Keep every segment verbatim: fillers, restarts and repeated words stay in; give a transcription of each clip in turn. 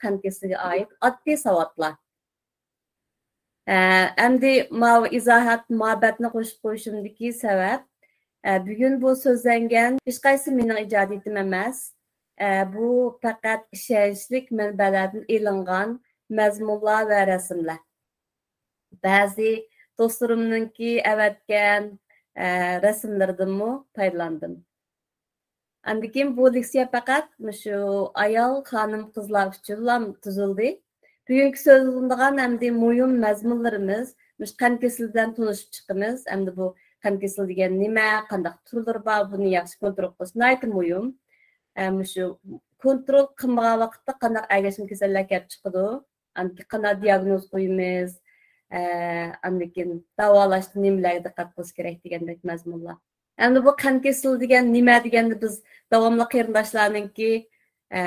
قان كېسىلىگە ئائىت ئاددىي ساۋاتلار. ئە، ئەمدى ماۋۇ ئىزاھات، مۇھەببەتنى قوشۇپ قويۇشۇمدىكى سەۋەب، ئە، بۈگۈن بۇ سۆزلەنگەن ھېچقايسى مېنىڭ ئىجادىيىتىم ئەمەس. ئە، بۇ پەقەت ئىشەنچلىك مەنبەلەردىن ئېلىنغان مەزمۇنلار ۋە رەسىملەر. بەزى دوستلىرىمنىڭكى ئەۋەتكەن، ئە، رەسىملىرىدىنمۇ پايدىلاندىم. ئاندىن كېيىن بۇ لېكسىيە پەقەت مۇشۇ ئايال، خانىم، قىزلار ئۈچۈنلا تۈزۈلدى. بۈگۈنكى سۆزلىنىدىغان ئەمدى مۇھىم مەزمۇنلىرىمىز، مۇشۇ قان كېسىلى بىلەن تونۇشۇپ چىقىمىز. ئەمدى بۇ قان كېسىلى دېگەن نېمە، قانداق تۈرلىرى بار، بۇنى ياخشى كونترول قىلىش ناھايىتى مۇھىم. ئە، مۇشۇ كونترول قىلمىغان ۋاقىتتا قانداق ئەگەشمە كېسەللەر كېلىپ چىقىدۇ، ئاندىن كېيىن قانداق دىياگنوز قويىمىز، ئە، ئاندىن كېيىن داۋالاشتا نېمىلەرگە دىققەت قىلىش كېرەك دېگەندەك مەزمۇنلار. ئەمدى بۇ قان كېسىلى دېگەن نېمە دېگەندە، بىز داۋاملىق قېرىنداشلارنىڭكى، ئە،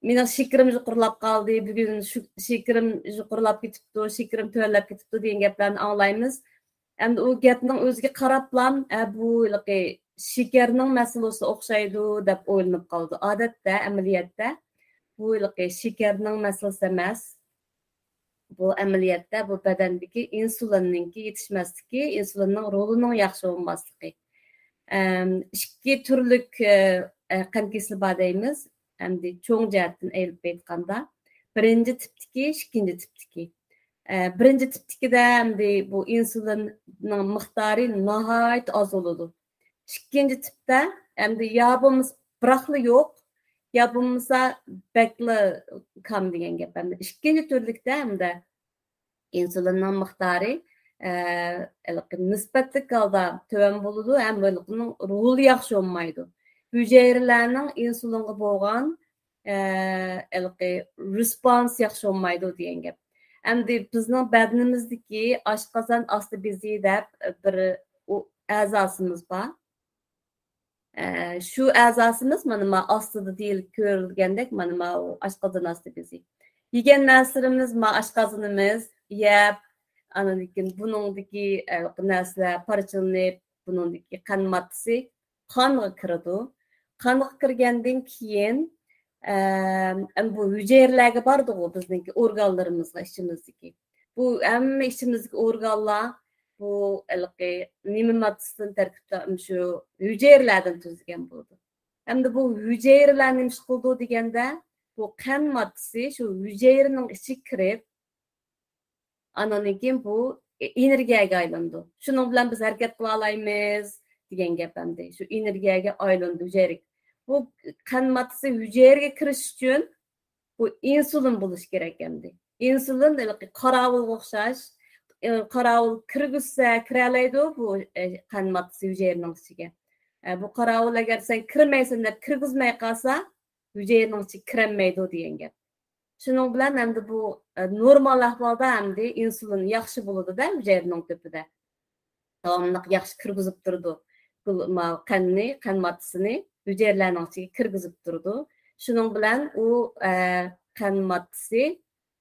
مېنىڭ شېكىرىم يۇقىرىلاپ قالدى، بۈگۈن شۇ شېكىرىم يۇقىرىلاپ كېتىپتۇ، شېكىرىم تۆۋەنلەپ كېتىپتۇ دېگەن گەپلەرنى ئاڭلايمىز. ئەمدى ئۇ گەپنىڭ ئۆزىگە قاراپلا، ئە، بۇ ھېلىقى شېكەرنىڭ مەسىلىسى ئوخشايدۇ دەپ ئويلىنىپ قالىدۇ. ئادەتتە، ئەمەلىيەتتە بۇ ھېلىقى شېكەرنىڭ مەسىلىسى ئەمەس. بۇ ئەمەلىيەتتە بۇ بەدەندىكى ئىنسۇلىننىڭكى يېتىشمەسلىكى، ئىنسۇلىننىڭ رولىنىڭ ياخشى بولماسلىقى. ئەم، ئىككى تۈرلۈك، ئە، ئە، قان كېسىلى بار دەيمىز. ئەمدى چوڭ جەھەتتىن ئېلىپ ئېيتقاندا، بىرىنچى تىپتىكى، ئىككىنچى تىپتىكى. ئە، بىرىنچى تىپتىكىدە ئەمدى بۇ ئىنسۇلىننىڭ مىقدارى ناھايىتى ئاز بولىدۇ. ئىككىنچى تىپتا ئەمدى يا بولمىسا بىراقلا يوق، يا بولمىسا بەكلا كام دېگەن گەپ. ئەمدى ئىككىنچى تۈرلۈكتە ئەمدى ئىنسۇلىننىڭ مىقدارى، ئە، ھېلىقى نىسبەتلىك ھالدا تۆۋەن بولىدۇ ھەم ھېلىقىنىڭ رولى ياخشى بولمايدۇ. ھۈجەيرىلەرنىڭ ئىنسۇلىنغا بولغان، ئە، ھېلىقى رېسپونس ياخشى بولمايدۇ دېگەن گەپ. ئەمدى بىزنىڭ بەدىنىمىزدىكى ئاشقازان ئاستى بېزى دەپ بىر ئۇ-، ئەزاسىمىز بار. ئە، شۇ ئەزاسىمىز مانا ما ئاستىدا دېيىلىپ كۆرۈلگەندەك، مانا ما ئۇ ئاشقازان ئاستى بېزى. يېگەن نەرسىلىرىمىز، ما ئاشقازىنىمىز يەپ، ئاندىن كېيىن بۇنىڭدىكى، ئە، نەرسىلەر پارچىلىنىپ، بۇنىڭدىكى قان ماددىسى قانغا كىرىدۇ. قانغا كىرگەندىن كېيىن، ئەم، ئەم، بۇ ھۈجەيرىلەرگە بارىدىغۇ بىزنىڭكى ئورگانلىرىمىزغا ئىچىمىزدىكى. بۇ ھەممە ئىچىمىزدىكى ئورگانلار بۇ ھېلىقى نېمە ماددىسىدىن تەركىبلەن-، شۇ ھۈجەيرىلەردىن تۈزۈلگەن بولىدۇ. ئەمدى بۇ ھۈجەيرىلەر نېمە ئىش قىلىدۇ دېگەندە، بۇ قان ماددىسى شۇ ھۈجەيرىنىڭ ئىچىگە كىرىپ، ئانىڭدىن كېيىن بۇ ئېنېرگىيەگە ئايلىنىدۇ. شۇنىڭ بىلەن بىز ھەرىكەت قىلالايمىز دېگەن گەپ ئەمدى. شۇ ئېنېرگىيەگە ئايلىنىدۇ ھۈجەيرە. بۇ قان ماددىسى ھۈجەيرىگە كىرىش ئۈچۈن بۇ ئىنسۇلىن بولۇشى كېرەك ئەمدى. ئىنسۇلىن ھېلىقى قاراۋۇلغا ئوخشاش. ئى، قاراۋۇل كىرگۈزسە كىرەلەيدۇ بۇ، ئى، قان ماددىسى ھۈجەيرىنىڭ ئىچىگە. ئە، بۇ قاراۋۇل ئەگەر سەن كىرمەيسەن دەپ كىرگۈزمەي قالسا، ھۈجەيرىنىڭ ئىچىگە كىرەلمەيدۇ دېگەن گەپ. شۇنىڭ بىلەن ئەمدى بۇ، ئە، نورمال ئەھۋالدا ئەمدى ئىنسۇلىن ياخشى بولىدۇ-دە ھۈجەيرىنىڭ تۆپىدە. داۋاملىق ياخشى كىرگۈزۈپ تۇرىدۇ. بۇ ما-، قەننى، قەن ماددىسىنى ھۈجەيرىلەرنىڭ ئىچىگە كىرگۈزۈپ تۇرىدۇ. شۇنىڭ بىلەن ئۇ، ئە، قەن ماددىسى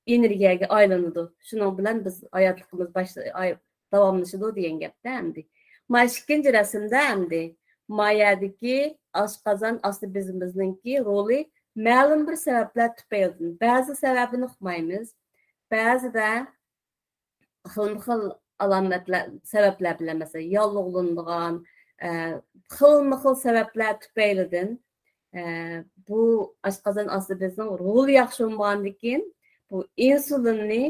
ئېنېرگىيەگە ئايلىنىدۇ. شۇنىڭ بىلەن بىز ھاياتلىقىمىز باش-، ئاي-، داۋاملىشىدۇ دېگەن گەپتە ئەمدى. ما ئىككىنچى رەسىمدە ئەمدى ما يەردىكى ئاشقازان ئاستى بېزىمىزنىڭكى رولى مەلۇم بىر سەۋەبلەر تۈپەيلىدىن، بەزى سەۋەبىنى ئۇقمايمىز، بەزىدە خىلمۇ خىل ئالامەتلەر، سەۋەبلەر بىلەن، مەسىلەن، ياللۇغلىنىدىغان، ئە، خىلمۇ خىل سەۋەبلەر تۈپەيلىدىن، ئە، بۇ ئاشقازان ئاستى بېزىنىڭ رولى ياخشى بولمىغاندىن كېيىن، بۇ ئىنسۇلىننى،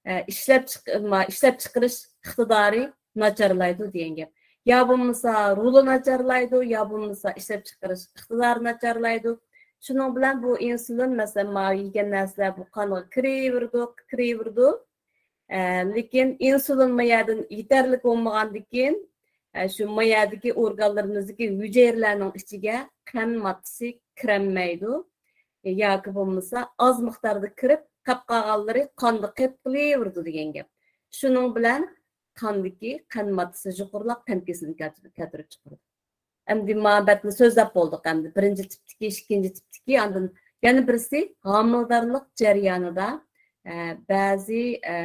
ئە، ئىشلەپ چىق-، ما-، ئىشلەپ چىقىرىش ئىقتىدارى ناچارلايدۇ دېگەن گەپ. يا بولمىسا رولى ناچارلايدۇ، يا بولمىسا ئىشلەپ چىقىرىش ئىقتىدارى ناچارلايدۇ. شۇنىڭ بىلەن بۇ ئىنسۇلىن، مەسىلەن، ما يېگەن نەرسىلەر بۇ قانغا كىرىۋېرىدۇ، كىرىۋېرىدۇ. ئە، لېكىن ئىنسۇلىن ما يەردىن يېتەرلىك بولمىغاندىن كېيىن، ئە، شۇ ما يەردىكى ئورگانلىرىمىزدىكى ھۈجەيرىلەرنىڭ ئىچىگە قەن ماددىسى كىرەلمەيدۇ. ياكى بولمىسا ئاز مىقداردا كىرىپ، قاپ قالغانلىرى قاندا قېلىپ قېلىۋېرىدۇ دېگەن گەپ. شۇنىڭ بىلەن قاندىكى قەن ماددىسى يۇقىرىلاپ قەن كېسىلىنى كەلتۈرۈپ، كەلتۈرۈپ چىقىرىدۇ. ئەمدى ما بەتنى سۆزلەپ بولدۇق ئەمدى. بىرىنچى تىپتىكى، ئىككىنچى تىپتىكى، ئاندىن يەنە بىرسى ھامىلىدارلىق جەريانىدا، ئە، بەزى، ئە،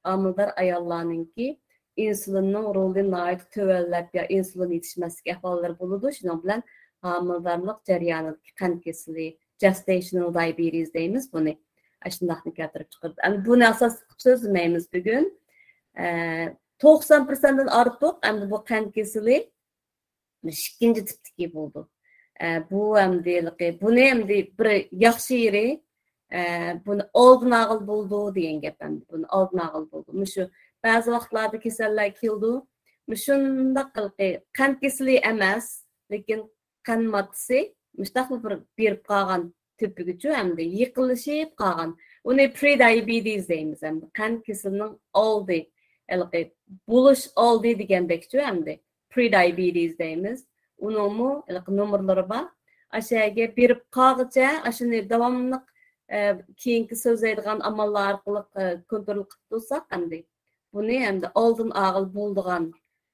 ھامىلىدار ئاياللارنىڭكى ئىنسۇلىننىڭ رولى ناھايىتى تۆۋەنلەپ يا ئىنسۇلىن يېتىشمەسلىك ئەھۋاللىرى بولىدۇ. شۇنىڭ بىلەن ھامىلىدارلىق جەريانىدىكى قەنت كېسىلى، gestational diabetes دەيمىز بۇنى. ئاشۇنداقنى كەلتۈرۈپ چىقىرىدۇ. ئەمدى بۇنى ئاساس قىلىپ سۆزلىمەيمىز بۈگۈن. ئە، توقسان پىرسەنتتىن ئارتۇق ئەمدى بۇ قەنت كېسىلى ئىككىنچى تىپتىكى بولىدۇ. ئە، بۇ ئەمدى ھېلىقى، بۇنى ئەمدى بىر ياخشى يېرى، ئە، بۇنى ئالدىنى ئالغىلى بولىدۇ دېگەن گەپ ئەمدى. بۇنى ئالدىنى ئالغىلى بولىدۇ. مۇشۇ بەزى ۋاقىتلاردا كېسەللەر كېلىدۇ. مۇشۇنداق ھېلىقى قەنت كېسىلى ئەمەس، لېكىن قەنت ماددىسى مۇشۇنداقلا بىر بېرىپ قالغان تۆپىگىچۇ ئەمدى يېقىنلىشىپ قالغان. ئۇنى pre diabetes دەيمىز ئەمدى. قەنت كېسىلىنىڭ ئالدى، ھېلىقى بولۇش ئالدى دېگەندەكچۇ ئەمدى. Pre diabetes دەيمىز. ئۇنىڭمۇ ھېلىقى نومۇرلىرى بار. ئاشۇ يەرگە بېرىپ قالغۇچە ئاشۇنى داۋاملىق، ئە، كېيىنكى سۆزلەيدىغان ئاماللار ئارقىلىق، ئە، كونترول قىلىپ تۇرساق ئەمدى. بۇنى ئەمدى ئالدىن ئالغىلى بولىدىغان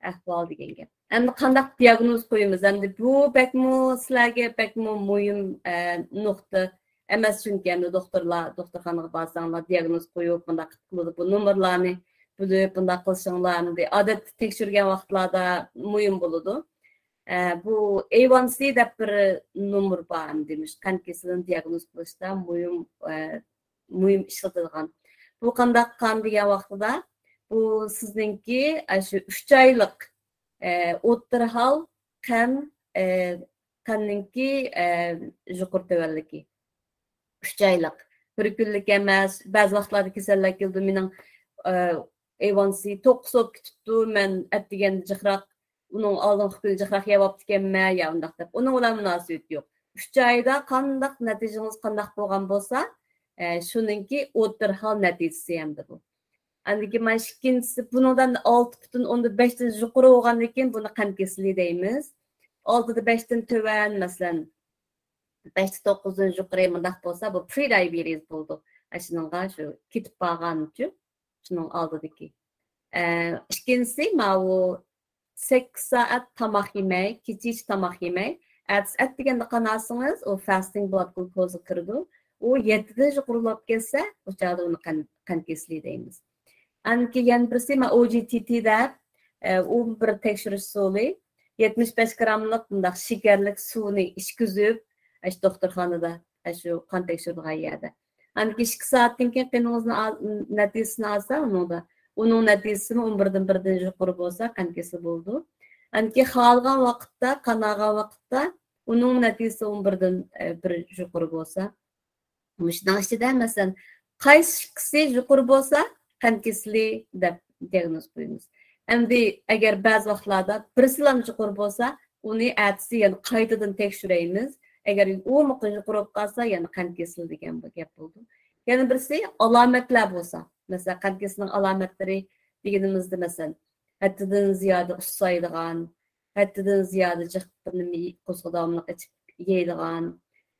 ئەھۋال دېگەن گەپ. ئەمدى قانداق دىياگنوز قويىمىز؟ ئەمدى بۇ بەكمۇ سىلەرگە بەكمۇ مۇھىم، ئە، نۇقتا ئەمەس، چۈنكى ئەمدى دوختۇرلار، دوختۇرخانىغا بارساڭلار دىياگنوز قويۇپ، مۇنداق قىلىپ بولىدۇ، بۇ نومۇرلارنى بىلىپ، بۇنداق قىلىشىڭلار ئەمدى ئادەتتە تەكشۈرگەن ۋاقىتلاردا مۇھىم بولىدۇ. ئە، بۇ A one C دەپ بىر نومۇر بار ئەمدى، مۇشۇ قەنت كېسىلىنى دىياگنوز قىلىشتا مۇھىم، ئە، مۇھىم ئىشلىتىدىغان. بۇ قانداق قان دېگەن ۋاقتىدا، بۇ سىزنىڭكى ئاشۇ ئۈچ ئايلىق، ئە، ئوتتۇرا ھال قان، ئە، قاننىڭكى، ئە، يۇقىرى تۆۋەنلىكى. ئۈچ ئايلىق. بىر كۈنلۈك ئەمەس، بەزى ۋاقىتلاردا كېسەللەر كېلىدۇ، مېنىڭ، ئە، A one C توققۇز بولۇپ كېتىپتۇ، مەن ئەتىگەندە جىقراق، ئۇنىڭ ئالدىنقى كۈنى جىقراق يەۋاپتىكەنمەن يا ئۇنداق دەپ. ئۇنىڭ بىلەن مۇناسىۋىتى يوق. ئۈچ ئايدا قانداق نەتىجىڭىز قانداق بولغان بولسا، ئە، شۇنىڭكى ئوتتۇرا ھال نەتىجىسى ئەمدى بۇ. ئاندىن كېيىن مانا ئىككىنچىسى، بۇنىڭدا ئالتە پۈتۈن ئوندىن بەشتىن يۇقىرى بولغاندىن كېيىن بۇنى قەنت كېسىلى دەيمىز. ئالتىدا بەشتىن تۆۋەن، مەسىلەن، بەشتە توققۇزدىن يۇقىرى مۇنداق بولسا، بۇ pre diabetes بولىدۇ. ئاشۇنىڭغا شۇ كېتىپ بارغانچۇ، شۇنىڭ ئالدىدىكى. ئە، ئىككىنچىسى، ماۋۇ سەككىز سائەت تاماق يېمەي، كېچىچە تاماق يېمەي، ئەتىسى ئەتىگەندە قان ئالسىڭىز، ئۇ fasting blood glucose كىرىدۇ. ئۇ يەتتىدىن يۇقىرى بولۇپ كەتسە، ئۇ چاغدا ئۇنى قەن، قەنت كېسىلى دەيمىز. ئاندىن كېيىن يەنە بىرسى، مانا O G T T دەپ، ئە، ئۇ بىر تەكشۈرۈش ئۇسۇلى. يەتمىش بەش گراملىق مۇنداق شېكەرلىك سۇنى ئىچكۈزۈپ، ئاشۇ دوختۇرخانىدا، ئاشۇ قان تەكشۈرىدىغان يەردە. ئاندىن كېيىن ئىككى سائەتتىن كېيىن قېنىڭىزنى ئال-، نەتىجىسىنى ئالسا ئۇنىڭدا، ئۇنىڭ نەتىجىسىمۇ ئون بىردىن بىردىن يۇقىرى بولسا، قەنت كېسىلى بولىدۇ. ئاندىن كېيىن خالىغان ۋاقىتتا، قان ئالغان ۋاقىتتا ئۇنىڭ نەتىجىسى ئون بىردىن، ئە، بىر يۇقىرى بولسا، مۇشۇنىڭ ئىچىدە، مەسىلەن، قايسى ئىككىسى يۇقىرى بولسا، قەنت كېسىلى دەپ دىياگنوز قويىمىز. ئەمدى ئەگەر بەزى ۋاقىتلاردا بىرسىلا يۇقىرى بولسا، ئۇنى ئەتىسى يەنە قايتىدىن تەكشۈرەيمىز. ئەگەر ئۇمۇ يۇقىرى بولۇپ قالسا، يەنە قەنت كېسىلى دېگەن بۇ گەپ بولىدۇ. يەنە بىرسى ئالامەتلەر بولسا، مەسىلەن، قەنت كېسىلىنىڭ ئالامەتلىرى دېگىنىمىزدە، مەسىلەن، ھەددىدىن زىيادە ئۇسسايدىغان، ھەددىدىن زىيادە جىق بىر نېمە قوزغا داۋاملىق ئېچىپ يەيدىغان،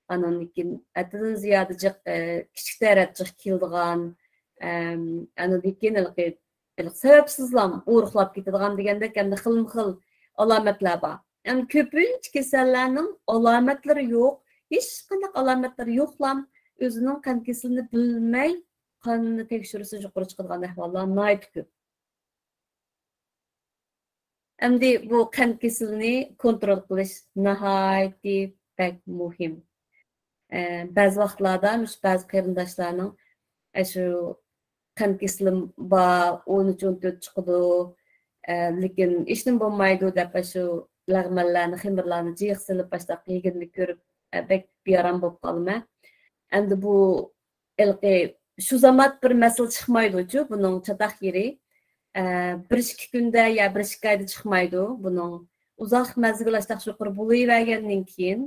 ئاندىن كېيىن ھەددىدىن زىيادە جىق، ئە، كىچىك تەرەت جىق كېلىدىغان، ئەم، ئاندىن كېيىن ھېلىقى، ھېلىقى سەۋەبسىزلا ئورۇقلاپ كېتىدىغان دېگەندەك ئەمدى خىلمۇ خىل ئالامەتلەر بار. ئەمدى كۆپىنچە كېسەللەرنىڭ ئالامەتلىرى يوق، ھېچقانداق ئالامەتلىرى يوقلام ئۆزىنىڭ قەنت كېسىلىنى بىلمەي قاننى تەكشۈرسە يۇقىرى چىقىدىغان ئەھۋاللار ناھايىتى كۆپ. ئەمدى بۇ قەنت كېسىلىنى كونترول قىلىش ناھايىتى بەك مۇھىم. ئە، بەزى ۋاقىتلاردا مۇشۇ بەزى قېرىنداشلارنىڭ، ئە، شۇ قەنت كېسىلى بار، ئون ئۈچ، ئون تۆت چىقىدۇ، ئە، لېكىن ھېچنېمە بولمايدۇ دەپ، ئە، شۇ لەغمەنلەرنى، خېمىرلارنى جىق سېلىپ باشلاپ يېگىنىنى كۆرۈپ، ئە، بەك بىئارام بولۇپ قالىمەن. ئەمدى بۇ ھېلىقى شۇ زامات بىر مەسىلە چىقمايدۇچۇ، بۇنىڭ چاتاق يېرى. ئە، بىر ئىككى كۈندە يا بىر ئىككى ئايدا چىقمايدۇ. بۇنىڭ ئۇزاق مەزگىل ئاشتاق يۇقىرى بولۇۋەرگەندىن كېيىن،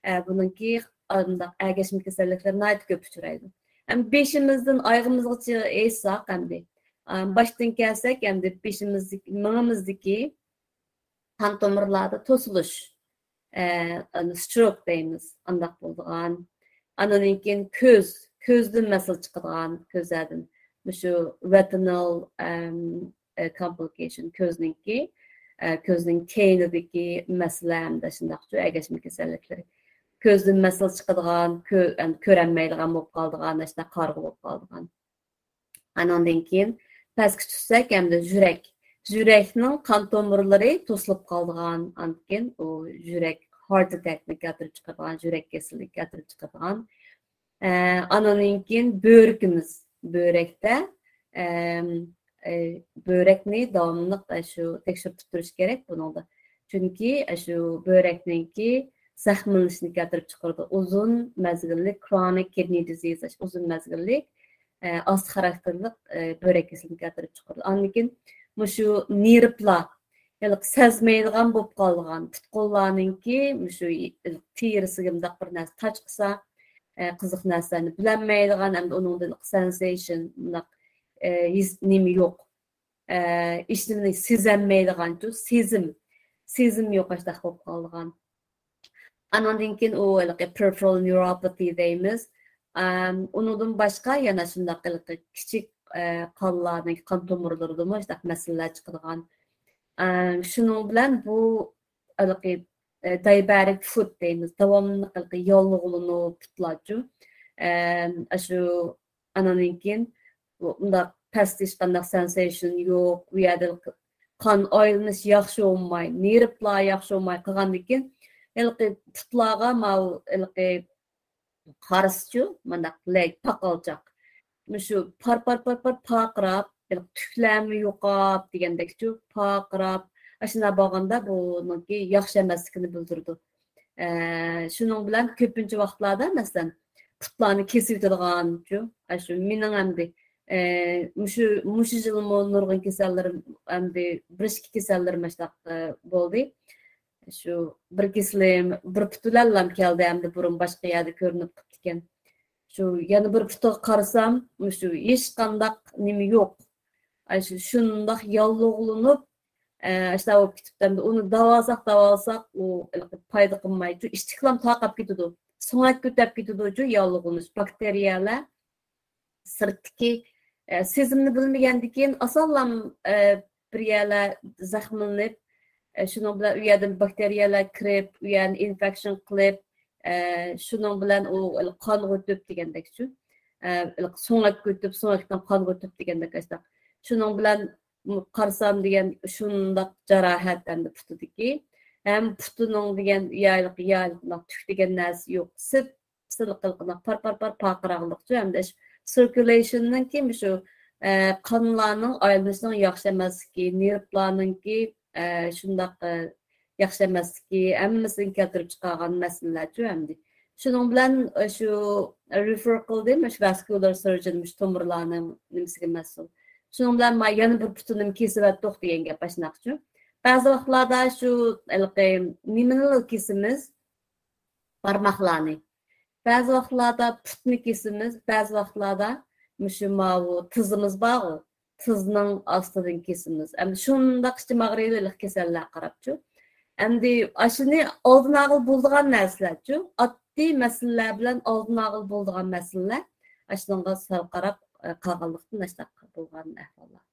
ئە، بۇنىڭكى ئانداق ئەگەشمە كېسەللىكلىرى ناھايىتى كۆپ ئۇچرايدۇ. ئەمدى بېشىمىزدىن ئايىغىمىزغىچە ئېيتساق، ئەمدى، ئە، باشتىن كەلسەك، ئەمدى بېشىمىزدىكى، مېڭىمىزدىكى قان تومۇرلاردا توسۇلۇش، ئە، ئانا ستروك دەيمىز، ئانداق بولىدىغان. ئاندىن كېيىن كۆز، كۆزدىن مەسىلە چىقىدىغان، كۆزلەردىن. مۇشۇ رېتىنال، ئەم، ئە، كومپلىكېيشن، كۆزنىڭكى، ئە، كۆزنىڭ كەينىدىكى مەسىلە ھەمدە شۇنداقچۇ ئەگەشمە كېسەللىكلىرى. كۆزدىن مەسىلە چىقىدىغان، كۆ-، ئەم، كۆرەلمەيدىغان بولۇپ قالىدىغان، ئاشۇنداق قارىغۇ بولۇپ قالىدىغان. ئانىڭدىن كېيىن پەسكە چۈشسەك، ئەمدى يۈرەك. يۈرەكنىڭ قان تومۇرلىرى توسۇلۇپ قالىدىغان، ئاندىن كېيىن ئۇ يۈرەك ھارت ئەتەكنى كەلتۈرۈپ چىقىرىدىغان، يۈرەك كېسىلىنى كەلتۈرۈپ چىقىرىدىغان. ئانىڭدىن كېيىن بۆرىكىمىز، بۆرەكتە، ئەم، ئە، بۆرەكنى داۋاملىق، ئە، شۇ تەكشۈرتۈپ تۇرۇش كېرەك بۇنىڭدا. چۈنكى، ئە، شۇ بۆرەكنىڭكى زەخىملىنىشنى كەلتۈرۈپ چىقىرىدۇ. ئۇزۇن مەزگىللىك chronic kidney disease، ئۇزۇن مەزگىللىك، ئە، ئاستا خاراكتېرلىك، ئە، بۆرەك كېسىلىنى كەلتۈرۈپ چىقىرىدۇ. ئاندىن كېيىن مۇشۇ نېرۋلار ھېلىقى سەزمەيدىغان بولۇپ قالغان پۇت-قوللارنىڭكى مۇشۇ تېرىسىگە مۇنداق بىر نەرسە تاچ قىلسا، ئە، قىزىق نەرسىلەرنى بىلەلمەيدىغان، ئەمدى ئۇنىڭدىن sensation، مۇنداق، ئە، ھېس، نېمە يوق. ئە، ھېچنېمىنى سېزەلمەيدىغانچۇ، سېزىم، سېزىم يوق ئاشۇنداق بولۇپ قالغان. ئانىڭدىن كېيىن ئۇ ھېلىقى peripheral neuropathy دەيمىز. ئەم، ئۇنىڭدىن باشقا يەنە شۇنداق ھېلىقى كىچىك، ئە، قانلارنىڭ، قان تومۇرلىرىدىمۇ شۇنداق مەسىلىلەر چىقىدىغان. ئەم، شۇنىڭ بىلەن بۇ ھېلىقى، ئە، diabetic foot دەيمىز، داۋاملىق ھېلىقى ياللۇغلىنىپ پۇتلارچۇ. ئەم، ئاشۇ ئانىڭدىن كېيىن بۇ ئۇنداق پەستە ھېچقانداق sensation يوق، ئۇ يەردە قان ئايلىنىش ياخشى بولماي، نېرۋلار ياخشى بولماي قالغاندىن كېيىن، ھېلىقى پۇتلارغا ماۋۇ ھېلىقى قارىسىچۇ، مانداق leg، پاقالچاق. مۇشۇ پار، پار، پار، پار پارقىراپ، ھېلىقى تۈكلەرمۇ يوقاپ دېگەندەكچۇ، پارقىراپ. ئاشۇنداق بولغاندا بۇنىڭكى ياخشى ئەمەسلىكىنى بىلدۈرىدۇ. ئە، شۇنىڭ بىلەن كۆپىنچە ۋاقىتلاردا، مەسىلەن، پۇتلارنى كېسىۋېتىدىغانچۇ، ئاشۇ مېنىڭ ئەمدى، ئە، مۇشۇ، مۇشۇ يىلمۇ نۇرغۇن كېسەللىرىم، ئەمدى بىر ئىككى كېسەللىرىم ئاشۇنداق، ئە، بولدى. شۇ بىر كېسىلىم، بىر پۇت بىلەنلا كەلدى، ئەمدى بۇرۇن باشقا يەردە كۆرۈنۈپ قىپتىكەن. شۇ يەنە بىر پۇتىغا قارىسام، مۇشۇ ھېچقانداق نېمە يوق. ئاشۇ شۇنداق ياللۇغلىنىپ، ئە، ئاشۇنداق بولۇپ كېتىپتۇ. ئەمدى ئۇنى داۋالىساق، داۋالىساق، ئۇ پايدا قىلمايدۇ. ئىشتىكلام تارقاپ كېتىدۇ. سۆڭەك كۆتەپ كېتىدۇچۇ، ياللۇغلىنىش، باكتېرىيەلەر سىرتتىكى، ئە، سېزىمنى بىلمىگەندىكىن ئاسانلا، ئە، بىر يەرلەر زەخىملىنىپ، ئە، شۇنىڭ بىلەن ئۇ يەردىن باكتېرىيەلەر كىرىپ، ئۇ يەرنى ئىنفېكشن قىلىپ، ئە، شۇنىڭ بىلەن ئۇ قانغا ئۆتۈپ دېگەندەكچۇ. ئە، سۆڭەككە ئۆتۈپ، سۆڭەكتىن قانغا ئۆتۈپ دېگەندەك ئاشۇنداق. شۇنىڭ بىلەن قارىسام دېگەن شۇنداق جاراھەت ئەمدى پۇتىدىكى. ھەم پۇتىنىڭ دېگەن يايلىق، يايلىق تۈك دېگەن نەرسە يوق. سىپ سىلىق قىلقىناق پار، پار، پار پارقىراقلىقچۇ ھەمدە شۇ سىركۇلېيشننىڭكى مۇشۇ، ئە، قانلارنىڭ ئايلىنىشىنىڭ ياخشى ئەمەسلىكى، نېرۋلارنىڭكى، ئە، شۇنداق، ئە، ياخشى ئەمەسلىكى، ھەممىسىنى كەلتۈرۈپ چىقارغان مەسىلىلەرچۇ ئەمدى. شۇنىڭ بىلەن، ئە، شۇ رېفېر قىلدى، مۇشۇ ۋاسكۇلار سىرجېن، مۇشۇ تومۇرلارنىڭ نېمىسىگە مەسئۇل. شۇنىڭ بىلەن ما يەنە بىر پۇتىنىمۇ كېسىۋەتتۇق دېگەن گەپ ئاشۇنداقچۇ. بەزى ۋاقىتلاردا شۇ ھېلىقى نېمىنىلا كېسىمىز، بارماقلارنى. بەزى ۋاقىتلاردا پۇتنى كېسىمىز، بەزى ۋاقىتلاردا مۇشۇ ماۋۇ تىزىمىز بارغۇ، تىزنىڭ ئاستىدىن كېسىمىز. ئەمدى شۇنداق ئىچىم ئاغرىيدۇ ھېلىقى كېسەللەرگە قاراپچۇ. ئەمدى ئاشۇنى ئالدىنى ئالغىلى بولىدىغان نەرسىلەرچۇ، ئاددىي مەسىلىلەر بىلەن ئالدىنى ئالغىلى بولىدىغان مەسىلىلەر ئاشۇنىڭغا سەل قاراپ، ئە، قالغانلىقتىن ئاشۇنداق بولغان ئەھۋاللار.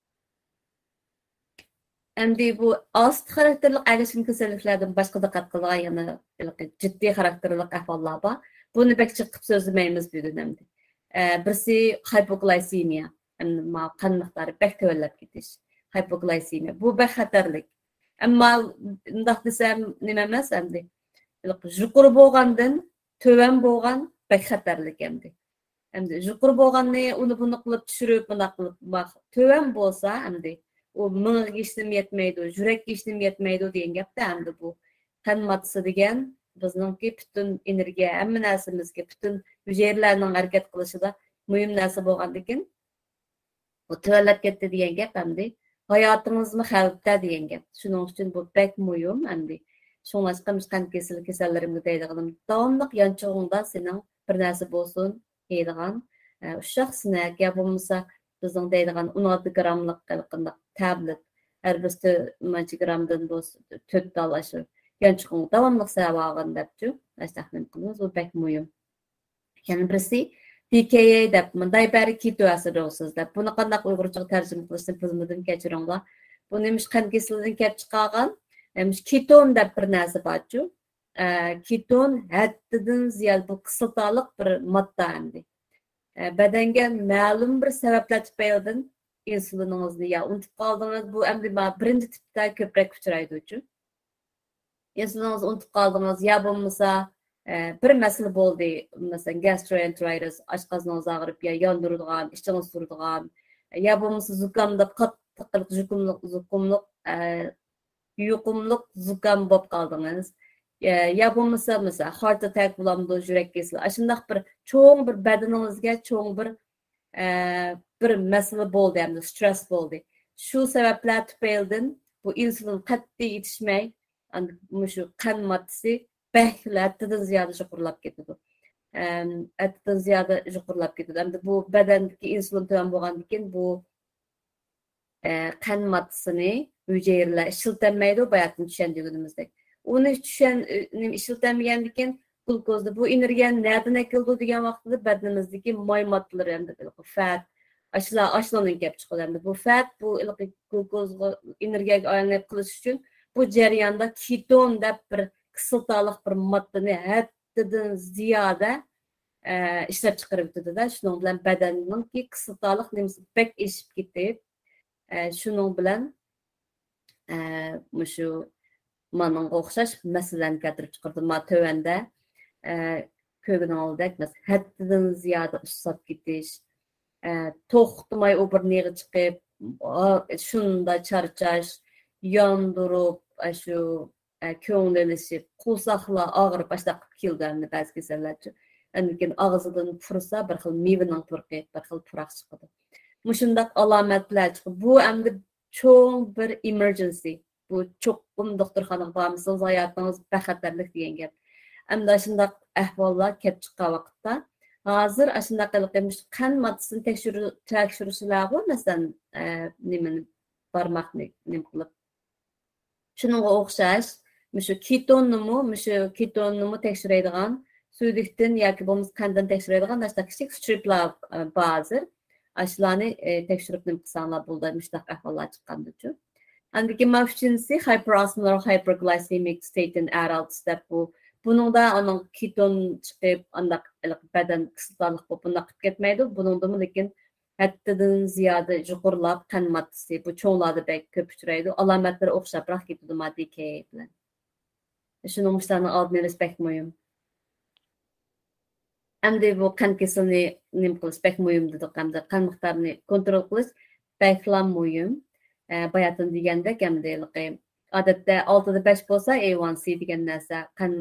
ئەمدى بۇ ئاستا خاراكتېرلىك ئەگەشكەن كېسەللىكلەردىن باشقا دىققەت قىلىدىغان يەنە ھېلىقى جىددىي خاراكتېرلىك ئەھۋاللار بار. بۇنى بەك جىق قىلىپ سۆزلىمەيمىز بۈگۈن ئەمدى. ئە، بىرسى ھايپوگلايسېمىيە، ئەمدى ما قان مىقدارى بەك تۆۋەنلەپ كېتىش. ھايپوگلايسېمىيە. بۇ بەك خەتەرلىك. ئەمما مۇنداق دېسەم نېمە ئەمەس ئەمدى. ھېلىقى يۇقىرى بولغاندىن تۆۋەن بولغان بەك خەتەرلىك ئەمدى. ئەمدى يۇقىرى بولغاننى ئۇنى بۇنى قىلىپ چۈشۈرۈپ، مۇنداق قىلىپ، تۆۋەن بولسا ئەمدى ئۇ مېڭىگە ھېچنېمە يەتمەيدۇ، يۈرەككە ھېچنېمە يەتمەيدۇ دېگەن گەپتە ئەمدى بۇ. قان ماددىسى دېگەن بىزنىڭكى پۈتۈن ئېنېرگىيە، ھەممە نەرسىمىزگە، پۈتۈن ھۈجەيرىلەرنىڭ ھەرىكەت قىلىشىدا مۇھىم نەرسە بولغاندىكىن، بۇ تۆۋەنلەپ كەتتى دېگەن گەپ ئەمدى. ھاياتىڭىزمۇ خەۋپتە دېگەن گەپ. شۇنىڭ ئۈچۈن بۇ بەك مۇھىم ئەمدى. شۇڭلاشقا مۇشۇ قان كېسىلى كېسەللىرىمگە دەيدىغىنىم، داۋاملىق يانچۇقۇڭدا سېنىڭ بىر نەرسە بولسۇن، يەيدىغان، ئە، ئۇششاق سنەك يا بولمىسا بىزنىڭ دەيدىغان ئون ئالتە گراملىق ھېلىقانداق تابلېت، ھەر بىرسى مانچە گرامدىن بولسا تۆت دانە ئاشۇ يانچۇقۇڭغا داۋاملىق سېلىۋالغىن دەپچۇ. ئاشۇنداق نېمە قىلىمىز، بۇ بەك مۇھىم. يەنە بىرسى دى كەي ئەي دەپ، مۇنداق بەرى كېتو ئەسىدوسىس دەپ. بۇنى قانداق ئۇيغۇرچىغا تەرجىمە قىلىشنى بىلمىدىم، كەچۈرۈڭلار. بۇنى مۇشۇ قان كېسىلىدىن كەپ چىقارغان، ئە، مۇشۇ كېتون دەپ بىر نەرسە بارچۇ. ئە، كېتون ھەددىدىن زىيادە بۇ كىسلاتالىق بىر ماددا ئەمدى. ئە، بەدەنگە مەلۇم بىر سەۋەبلەر تۈپەيلىدىن ئىنسۇلىنىڭىزنى يا ئۇنتۇپ قالدىڭىز، بۇ ئەمدى ما بىرىنچى تىپتا كۆپرەك ئۇچرايدۇچۇ. ئىنسۇلىنىڭىزنى ئۇنتۇپ قالدىڭىز يا بولمىسا، ئە، بىر مەسىلە بولدى. مەسىلەن، گاستروئېنتېرىتىس، ئاشقازىنىڭىز ئاغرىپ، يا ياندۇرىدىغان، ئىچىڭىز سۈرىدىغان، يا بولمىسا زۇكام دەپ قاتتىق يۇقۇملۇق، يۇقۇملۇق، ئە، يۇقۇملۇق زۇكام بولۇپ قالدىڭىز. يا، يا بولمىسا، مەسىلەن، خارت ئاتاك بولامدۇ، يۈرەك كېسىلى. ئاشۇنداق بىر چوڭ بىر بەدىنىڭىزگە چوڭ بىر، ئە، بىر مەسىلە بولدى، ھەمدە سترېس بولدى. شۇ سەۋەبلەر تۈپەيلىدىن بۇ ئىنسۇلىن قەتئىي يېتىشمەي، ئەمدى مۇشۇ قەنت ماددىسى بەكلا ھەددىدىن زىيادە يۇقىرىلاپ كېتىدۇ. ئەم، ھەددىدىن زىيادە يۇقىرىلاپ كېتىدۇ. ئەمدى بۇ بەدەندىكى ئىنسۇلىن تۆۋەن بولغاندىن كېيىن بۇ، ئە، قەنت ماددىسىنى ھۈجەيرىلەر ئىشلىتەلمەيدۇ، باياتىن چۈشەندۈرگىنىمىزدەك. ئۇنى چۈشەن-، نېمە ئىشلىتەلمىگەندىن كېيىن گلۇكوزنى، بۇ ئېنېرگىيەنى نەدىن ئەكېلىدۇ دېگەن ۋاقتىدا بەدىنىمىزدىكى ماي ماددىلىرى، ئەمدى فەت، ئاشۇلار، ئاشۇلاردىن كېلىپ چىقىدۇ. ئەمدى بۇ فەت، بۇ ھېلىقى گلۇكوزغا، ئېنېرگىيەگە ئايلىنىپ قېلىش ئۈچۈن بۇ جەرياندا كېتون دەپ بىر كىسلاتالىق بىر ماددىنى ھەددىدىن زىيادە، ئە، ئىشلەپ چىقىرىۋېتىدۇ-دە. شۇنىڭ بىلەن بەدەننىڭكى كىسلاتالىق نېمىسى بەك ئېشىپ كېتىپ، ئە، شۇنىڭ بىلەن، ئە، مۇشۇ مانىڭغا ئوخشاش مەسىلىلەرنى كەلتۈرۈپ چىقىرىدۇ. ما تۆۋەندە، ئە، كۆرگىنىڭىزدەك، مەسىلەن، ھەددىدىن زىيادە ئۇسساپ كېتىش، ئە، توختىماي ئۇ بىر نېغى چىقىپ، ئا، شۇنداق چارچاش، ياندۇرۇپ، ئە، شۇ، ئە، كۆڭۈل ئېلىشىپ، قورساقلار ئاغرىپ، ئاشۇنداق قىلىپ كېلىدۇ ئەمدى بەزى كېسەللەرچۇ. ئەمدى كېيىن ئاغزىدىن پۇرىسا، بىر خىل مېۋىنىڭ پۇرىقى، بىر خىل پۇراق چىقىدۇ. مۇشۇنداق ئالامەتلەر چىقىپ، بۇ ئەمدى چوڭ بىر ئېمېرجېنسى. بۇ چوقۇم دوختۇرخانىغا بارمىسىڭىز، ھاياتىڭىز بەخەتەرلىك دېگەن گەپ. ئەمدى ئاشۇنداق ئەھۋاللار كەپ چىققان ۋاقىتتا، ھازىر ئاشۇنداق قىلىپ مۇشۇ قەنت ماددىسىنى تەكشۈرۈ-، تەكشۈرۈشلەرغۇ، مەسىلەن، ئە، نېمىنى، بارماقنى نېمە قىلىپ، شۇنىڭغا ئوخشاش، مۇشۇ كېتوننىمۇ، مۇشۇ كېتوننىمۇ تەكشۈرەيدىغان، سۈيدۈكتىن ياكى بولمىسا قەنتتىن تەكشۈرەيدىغان ئاشۇنداق كىچىك سترىپلار، ئە، بار ھازىر. ئاشۇلارنى، ئە، تەكشۈرۈپ نېمە قىلساڭلار بولىدۇ، مۇشۇنداق ئەھۋاللار چىققاندىچۇ. ئاندىن كېيىن مانا ئۈچىنچىسى، hyperosmolar hyperglycemic state in adults دەپ بۇ. بۇنىڭدا ئانىڭ كېتون چىقىپ، ئانداق بەدەن كىسلاتالىق بولۇپ، بۇنداق قىلىپ كەتمەيدۇ. بۇنىڭدىمۇ لېكىن ھەددىدىن زىيادە يۇقىرىلاپ، قەنت ماددىسى، بۇ چوڭلاردا بەك كۆپ ئۇچرايدۇ. ئالامەتلىرى ئوخشاپراق كېتىدۇ، ما، دېكەي بىلەن. شۇنىڭ مۇشۇلارنىڭ ئالدىنى ئېلىش بەك مۇھىم. ئەمدى بۇ قەنت كېسىلىنى نېمە قىلىش بەك مۇھىم دېدۇق، ئەمدى قان مىقدارىنى كونترول قىلىش بەكلا مۇھىم. ئە، باياتىن دېگەندەك، ئەمدى ھېلىقى ئادەتتە ئالتىدە بەش بولسا، ئەي ۋان سى دېگەن نەرسە، قان،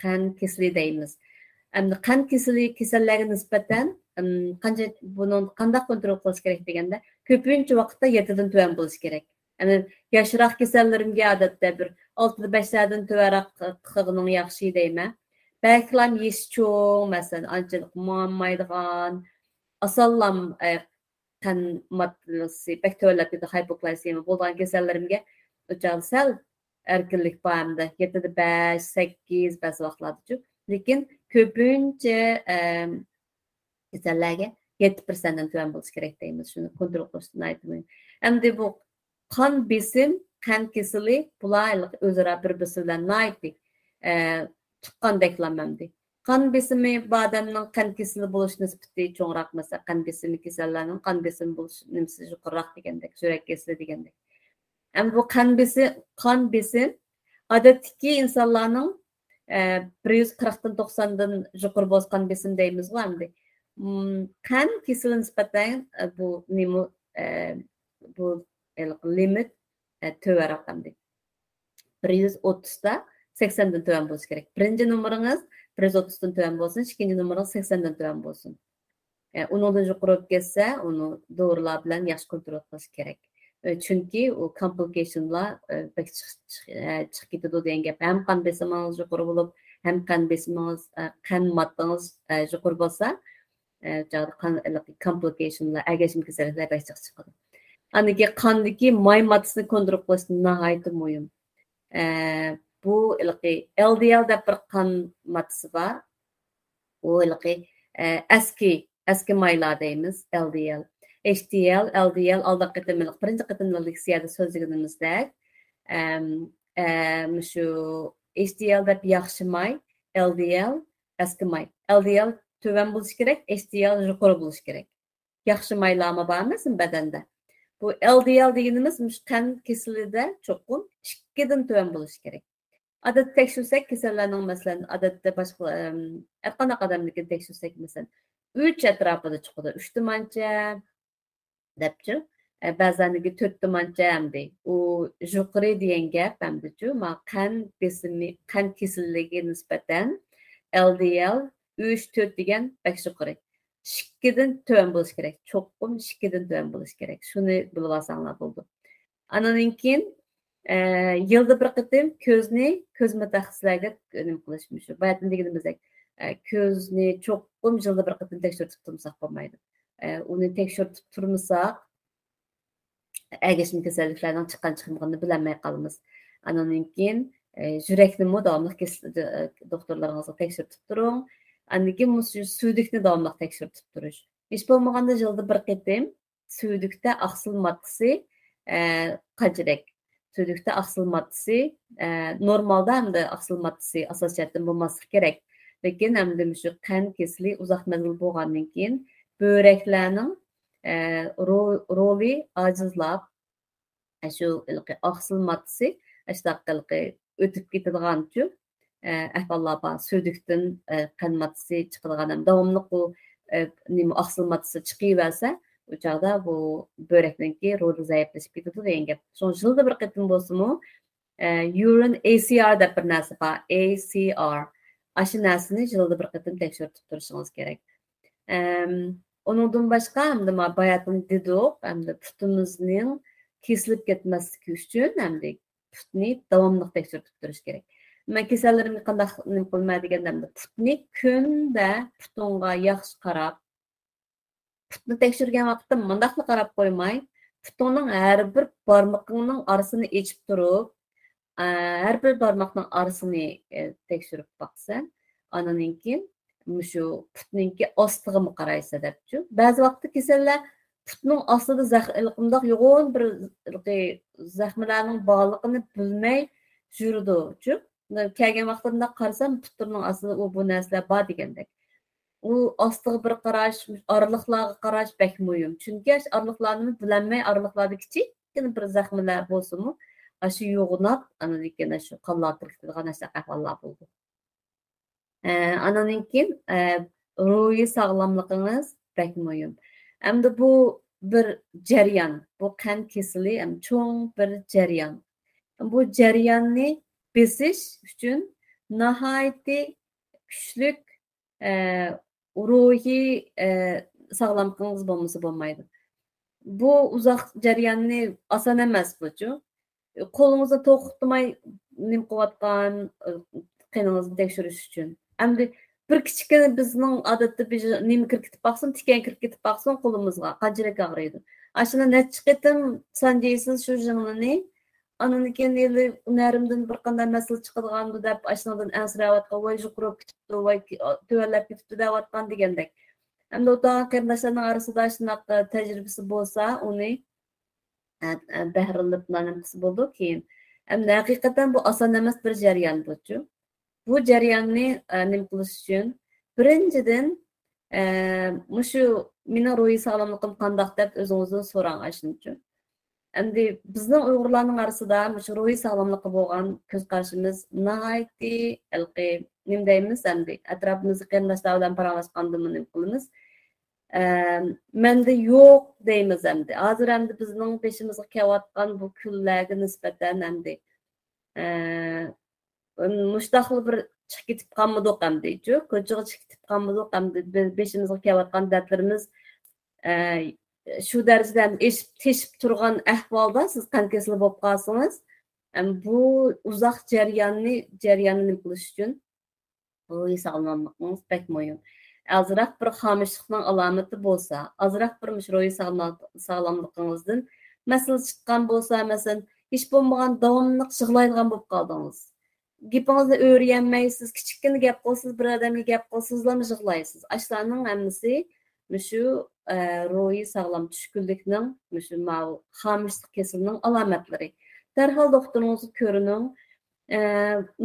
قان كېسىلى دەيمىز. ئەمدى قان كېسىلى كېسەللەرگە نىسبەتەن، ئىم، قانچە، بۇنىڭ قانداق كونترول قىلىش كېرەك دېگەندە، كۆپىنچە ۋاقىتتا يەتتىدىن تۆۋەن بولۇش كېرەك. يەنى ياشراق كېسەللىرىمگە ئادەتتە بىر ئالتىدە بەشلەردىن تۆۋەنرەك قىلغىنىڭ ياخشى دەيمەن. بەكلام يېشى چوڭ، مەسىلەن، ئانچىلىك ماڭالمايدىغان، ئاسانلام، ئە، قەنت ماددىسى بەك تۆۋەنلەپ كېتىدۇ، ھايپوگلايسېمىيە بولىدىغان كېسەللىرىمگە ئۇ چاغدا سەل ئەركىنلىك بار ئەمدى. يەتتىدە بەش، سەككىز بەزى ۋاقىتلاردىچۇ. لېكىن كۆپىنچە، ئەم، كېسەللەرگە يەتتە پىرسەنتتىن تۆۋەن بولۇشى كېرەك دەيمىز. شۇنى كونترول قىلىش ناھايىتى مۇھىم. ئەمدى بۇ قان بېسىم، قەنت كېسىلى، بۇلار ئۆزئارا بىر-بىرسى بىلەن ناھايىتى، ئە، تۇغقاندەكلا ئەمدى. قان بېسىمى بار ئادەمنىڭ قەنت كېسىلى بولۇش نىسبىتى چوڭراق، مەسىلەن، قەنت بېسىمى كېسەللەرنىڭ قان بېسىمى بولۇش نېمىسى يۇقىرىراق دېگەندەك، يۈرەك كېسىلى دېگەندەك. ئەمدى بۇ قان بېسى-، قان بېسىم ئادەتتىكى ئىنسانلارنىڭ، ئە، بىر يۈز قىرىقتىن توقساندىن يۇقىرى بولسا قان بېسىم دەيمىزغۇ ئەمدى. مم، قەنت كېسىلى نىسبەتەن، ئە، بۇ نېمە، ئە، بۇ ھېلىقى لىمىت، ئە، تۆۋەنرەك ئەمدى. بىر يۈز ئوتتۇزدا سەكسەندىن تۆۋەن بولۇشى كېرەك. بىرىنچى نومۇرىڭىز بىر يۈز ئوتتۇزدىن تۆۋەن بولسۇن، ئىككىنچى نومۇرىڭىز سەكسەندىن تۆۋەن بولسۇن. ئە، ئۇنىڭدىن يۇقىرى بولۇپ كەتسە، ئۇنى دورىلار بىلەن ياخشى كونترول قىلىش كېرەك. ئە، چۈنكى ئۇ كومپلىكېيشنلار، ئە، بەك چىق-، چىق-، ئە، چىقىپ كېتىدۇ دېگەن گەپ. ھەم قان بېسىمىڭىز يۇقىرى بولۇپ، ھەم قان بېسىمىڭىز، ئە، قەنت ماددىڭىز، ئە، يۇقىرى بولسا، ئە، چاغدا قان-، ھېلىقى كومپلىكېيشنلار، ئەگەشمە كېسەللىكلەر بەك جىق چىقىدۇ. ئاندىن كېيىن قاندىكى ماي ماددىسىنى كونترول قىلىش ناھايىتى مۇھىم. ئە، بۇ ھېلىقى ئېل دى ئېل دەپ بىر قان ماددىسى بار. ئۇ ھېلىقى، ئە، ئەسكى، ئەسكى مايلار دەيمىز، ئېل دى ئېل. ئېيچ دى ئېل، ئېل دى ئېل، ئالدىنقى قېتىم ھېلىقى بىرىنچى قېتىم لېكسىيەدە سۆزلىگىنىمىزدەك، ئەم، ئە، مۇشۇ ئېيچ دى ئېل دەپ ياخشى ماي، ئېل دى ئېل ئەسكى ماي. ئېل دى ئېل تۆۋەن بولۇشى كېرەك، ئېيچ دى ئېل يۇقىرى بولۇشى كېرەك. ياخشى مايلارمۇ بار ئەمەسمۇ بەدەندە؟ بۇ ئېل دى ئېل دېگىنىمىز مۇشۇ قەنت كېسىلىدە چوقۇم ئىككىدىن تۆۋەن بولۇشى كېرەك. ئادەتتە تەكشۈرسەك، كېسەللەرنىڭ، مەسىلەن، ئادەتتە باشقا، ئەم، ھەرقانداق ئادەمنىڭكىنى تەكشۈرسەك، مەسىلەن، ئۈچ ئەتراپىدا چىقىدۇ، ئۈچ تۇمانچە دەپچۇ. ئە، بەزىلەرنىڭكى تۆت تۇمانچە ئەمدى. ئۇ يۇقىرى دېگەن گەپ ئەمدىچۇ. ما قەنت بېسىمى، قەنت كېسىللىكىگە نىسبەتەن ئەل دى ئەل ئۈچ، تۆت دېگەن بەك يۇقىرى. ئىككىدىن تۆۋەن بولۇشى كېرەك. چوقۇم ئىككىدىن تۆۋەن بولۇشى كېرەك. شۇنى بىلىۋالساڭلار بولىدۇ. ئاندىن كېيىن، ئە، يىلدا بىر قېتىم كۆزنى كۆز مۇتەخەسسىسلەرگە نېمە قىلىش مۇشۇ. باياتىن دېگىنىمىزدەك، ئە، كۆزنى چوقۇم يىلدا بىر قېتىم تەكشۈرتۈپ تۇرمىساق بولمايدۇ. ئە، ئۇنى تەكشۈرتۈپ تۇرمىساق، ئەگەشمە كېسەللىكلەرنىڭ چىققان چىقمىغىنىنى بىلەلمەي قالىمىز. ئاندىن كېيىن، ئە، يۈرەكنىمۇ داۋاملىق كېس-، ئە، دوختۇرلىرىڭىزغا تەكشۈرتۈپ تۇرۇڭ. ئاندىن كېيىن مۇشۇ سۈيدۈكنى داۋاملىق تەكشۈرتۈپ تۇرۇش. ھېچ بولمىغاندا يىلدا بىر قېتىم سۈيدۈكتە ئاقسىل ماددىسى، ئە، قانچىلىك؟ سۈيدۈكتە ئاقسىل ماددىسى، ئە، نورمالدا ئەمدى ئاقسىل ماددىسى ئاساسىي جەھەتتىن بولماسلىقى كېرەك. لېكىن ئەمدى مۇشۇ قەنت كېسىلى ئۇزاق مەزگىل بولغاندىن كېيىن بۆرەكلەرنىڭ، ئە، رو-، رولى ئاجىزلاپ، ئە، شۇ ھېلىقى ئاقسىل ماددىسى، ئاشۇنداق ھېلىقى ئۆتۈپ كېتىدىغانچۇ، ئە، ئەھۋاللار بار. سۈيدۈكتىن، ئە، قەنت ماددىسى چىقىدىغان ھەم داۋاملىق بۇ، ئە، نېمە، ئاقسىل ماددىسى چىقىۋەرسە، ئۇ چاغدا بۇ بۆرەكنىڭكى رولى زەئىپلىشىپ كېتىدۇ دېگەن گەپ. شۇڭا يىلدا بىر قېتىم بولسىمۇ، ئە، يۇرىن ئەي سى ئار دەپ بىر نەرسە بار، ئەي سى ئار. ئاشۇ نەرسىنى يىلدا بىر قېتىم تەكشۈرتۈپ تۇرۇشىڭىز كېرەك. ئەم، ئۇنىڭدىن باشقا، ئەمدى ما باياتىن دېدۇق، ئەمدى پۇتىمىزنىڭ كېسىلىپ كەتمەسلىكى ئۈچۈن، ئەمدى پۇتنى داۋاملىق تەكشۈرتۈپ تۇرۇش كېرەك. مەن كېسەللىرىمنى قانداق نېمە قىلىمەن دېگەندە، ئەمدى پۇتنى كۈندە پۇتۇڭغا ياخشى قاراپ، پۇتنى تەكشۈرگەن ۋاقىتتا مۇنداقلا قاراپ قويماي، پۇتۇڭنىڭ ھەر بىر بارمىقىڭنىڭ ئارىسىنى ئېچىپ تۇرۇپ، ئە، ھەر بىر بارماقنىڭ ئارىسىنى، ئە، تەكشۈرۈپ باقىسەن. ئاندىن كېيىن مۇشۇ پۇتنىڭكى ئاستىغىمۇ قارايسەن دەپچۇ. بەزى ۋاقىتتا كېسەللەر پۇتنىڭ ئاستىدا زەخ-، مۇنداق يوغان بىر زەخمىلەرنىڭ بارلىقىنى بىلمەي يۈرىدۇچۇ. كەلگەن ۋاقتىدا مۇنداق قارىسام، پۇتلىرىنىڭ ئاستىدا ئۇ بۇ نەرسىلەر بار دېگەندەك. ئۇ ئاستىغا بىر قاراش، ئارىلىقلارغا قاراش بەك مۇھىم. چۈنكى ئاشۇ ئارىلىقلارنىمۇ بىلەلمەي، ئارىلىقلاردا كىچىككىنە بىر زەخمىلەر بولسىمۇ، ئاشۇ يوغىناپ، ئاندىن كېيىن ئاشۇ قانلار كىرىپ كېتىدىغان ئاشۇنداق ئەھۋاللار بولىدۇ. ئە، ئاندىن كېيىن، ئە، روھىي ساغلاملىقىڭىز بەك مۇھىم. ئەمدى بۇ بىر جەريان، بۇ قەنت كېسىلى، ئەم، چوڭ بىر جەريان. بۇ جەرياننى بېسىش ئۈچۈن ناھايىتى كۈچلۈك، ئە، روھىي، ئە، ساغلاملىقىڭىز بولمىسا بولمايدۇ. بۇ ئۇزاق جەرياننى ئاسان ئەمەس بۇچۇ. قولىڭىزنى توختىماي نېمە قىلىۋاتقان، قېنىڭىزنى تەكشۈرۈش ئۈچۈن. ئەمدى بىر كىچىككىنە بىزنىڭ ئادەتتە بىر نېمە كىرىپ كېتىپ باقسۇن، تىكەن كىرىپ كېتىپ باقسۇن قولىمىزغا، قانچىلىك ئاغرىيدۇ. ئاشۇنى نەچچە قېتىم سانجايسىز شۇ ژىڭنىنى، ئاندىن كېيىن ھېلى نەرىمدىن بىر قانداق مەسىلە چىقىدىغاندۇ دەپ ئاشۇنىڭدىن ئەنسىرەۋاتقان، ۋاي يۇقىرى بولۇپ كېتىپتۇ، ۋاي تۆۋەنلەپ كېتىپتۇ دەۋاتقان دېگەندەك. ئەمدى ئولتۇرغان قېرىنداشلارنىڭ ئارىسىدا شۇنداق، ئە، تەجرىبىسى بولسا، ئۇنى، ئە، ئە، بەھرىلىنىپ نېمە قىلسا بولىدۇ كېيىن. ئەمدى ھەقىقەتەن بۇ ئاسان ئەمەس بىر جەريان بۇچۇ. بۇ جەرياننى، ئە، نېمە قىلىش ئۈچۈن، بىرىنچىدىن، ئە، مۇشۇ مېنىڭ روھىي ساغلاملىقىم قانداق دەپ ئۆزىڭىزدىن سوراڭ ئاشۇنچۇ. ئەمدى بىزنىڭ ئۇيغۇرلارنىڭ ئارىسىدا مۇشۇ روھىي ساغلاملىققا بولغان كۆز قارىشىمىز ناھايىتى ھېلىقى، نېمە دەيمىز ئەمدى، ئەتراپىمىزدىكى قېرىنداشلار بىلەن پاراڭلاشقاندىمۇ نېمە قىلىمىز؟ ئە، مەندە يوق دەيمىز ئەمدى. ھازىر ئەمدى بىزنىڭ بېشىمىزغا كېلىۋاتقان بۇ كۈنلەرگە نىسبەتەن ئەمدى، ئە، مۇشتاقلا بىر چىقىپ كېتىپ قالمىدۇق ئەمدىچۇ، كوچىغا چىقىپ كېتىپ قالمىدۇق ئەمدى. بى-، بېشىمىزغا كېلىۋاتقان دەردلىرىمىز، ئە، شۇ دەرىجىدە ئېشىپ، تېشىپ تۇرغان ئەھۋالدا سىز قەنت كېسىلى بولۇپ قالسىڭىز، ئەم، بۇ ئۇزاق جەرياننى، جەرياننى نېمە قىلىش ئۈچۈن روھىي ساغلاملىقىڭىز بەك مۇھىم. ئازراق بىر خامۇشلۇقنىڭ ئالامىتى بولسا، ئازراق بىر مۇشۇ روھىي ساغلام-، ساغلاملىقىڭىزدىن مەسىلە چىققان بولسا، مەسىلەن، ھېچ بولمىغان داۋاملىق يىغلايدىغان بولۇپ قالدىڭىز. گېپىڭىزنى ئۆرۈيەلمەيسىز، كىچىككىنە گەپ قىلسىز، بىر ئادەمگە گەپ قىلسىزلامۇ يىغلايسىز. ئاشۇلارنىڭ ھەممىسى مۇشۇ، ئە، روھىي ساغلام چۈشكۈنلۈكنىڭ مۇشۇ ماۋۇ خامۇشلۇق كېسىلىنىڭ ئالامەتلىرى. دەرھال دوختۇرىڭىزغا كۆرۈنۈڭ. ئە،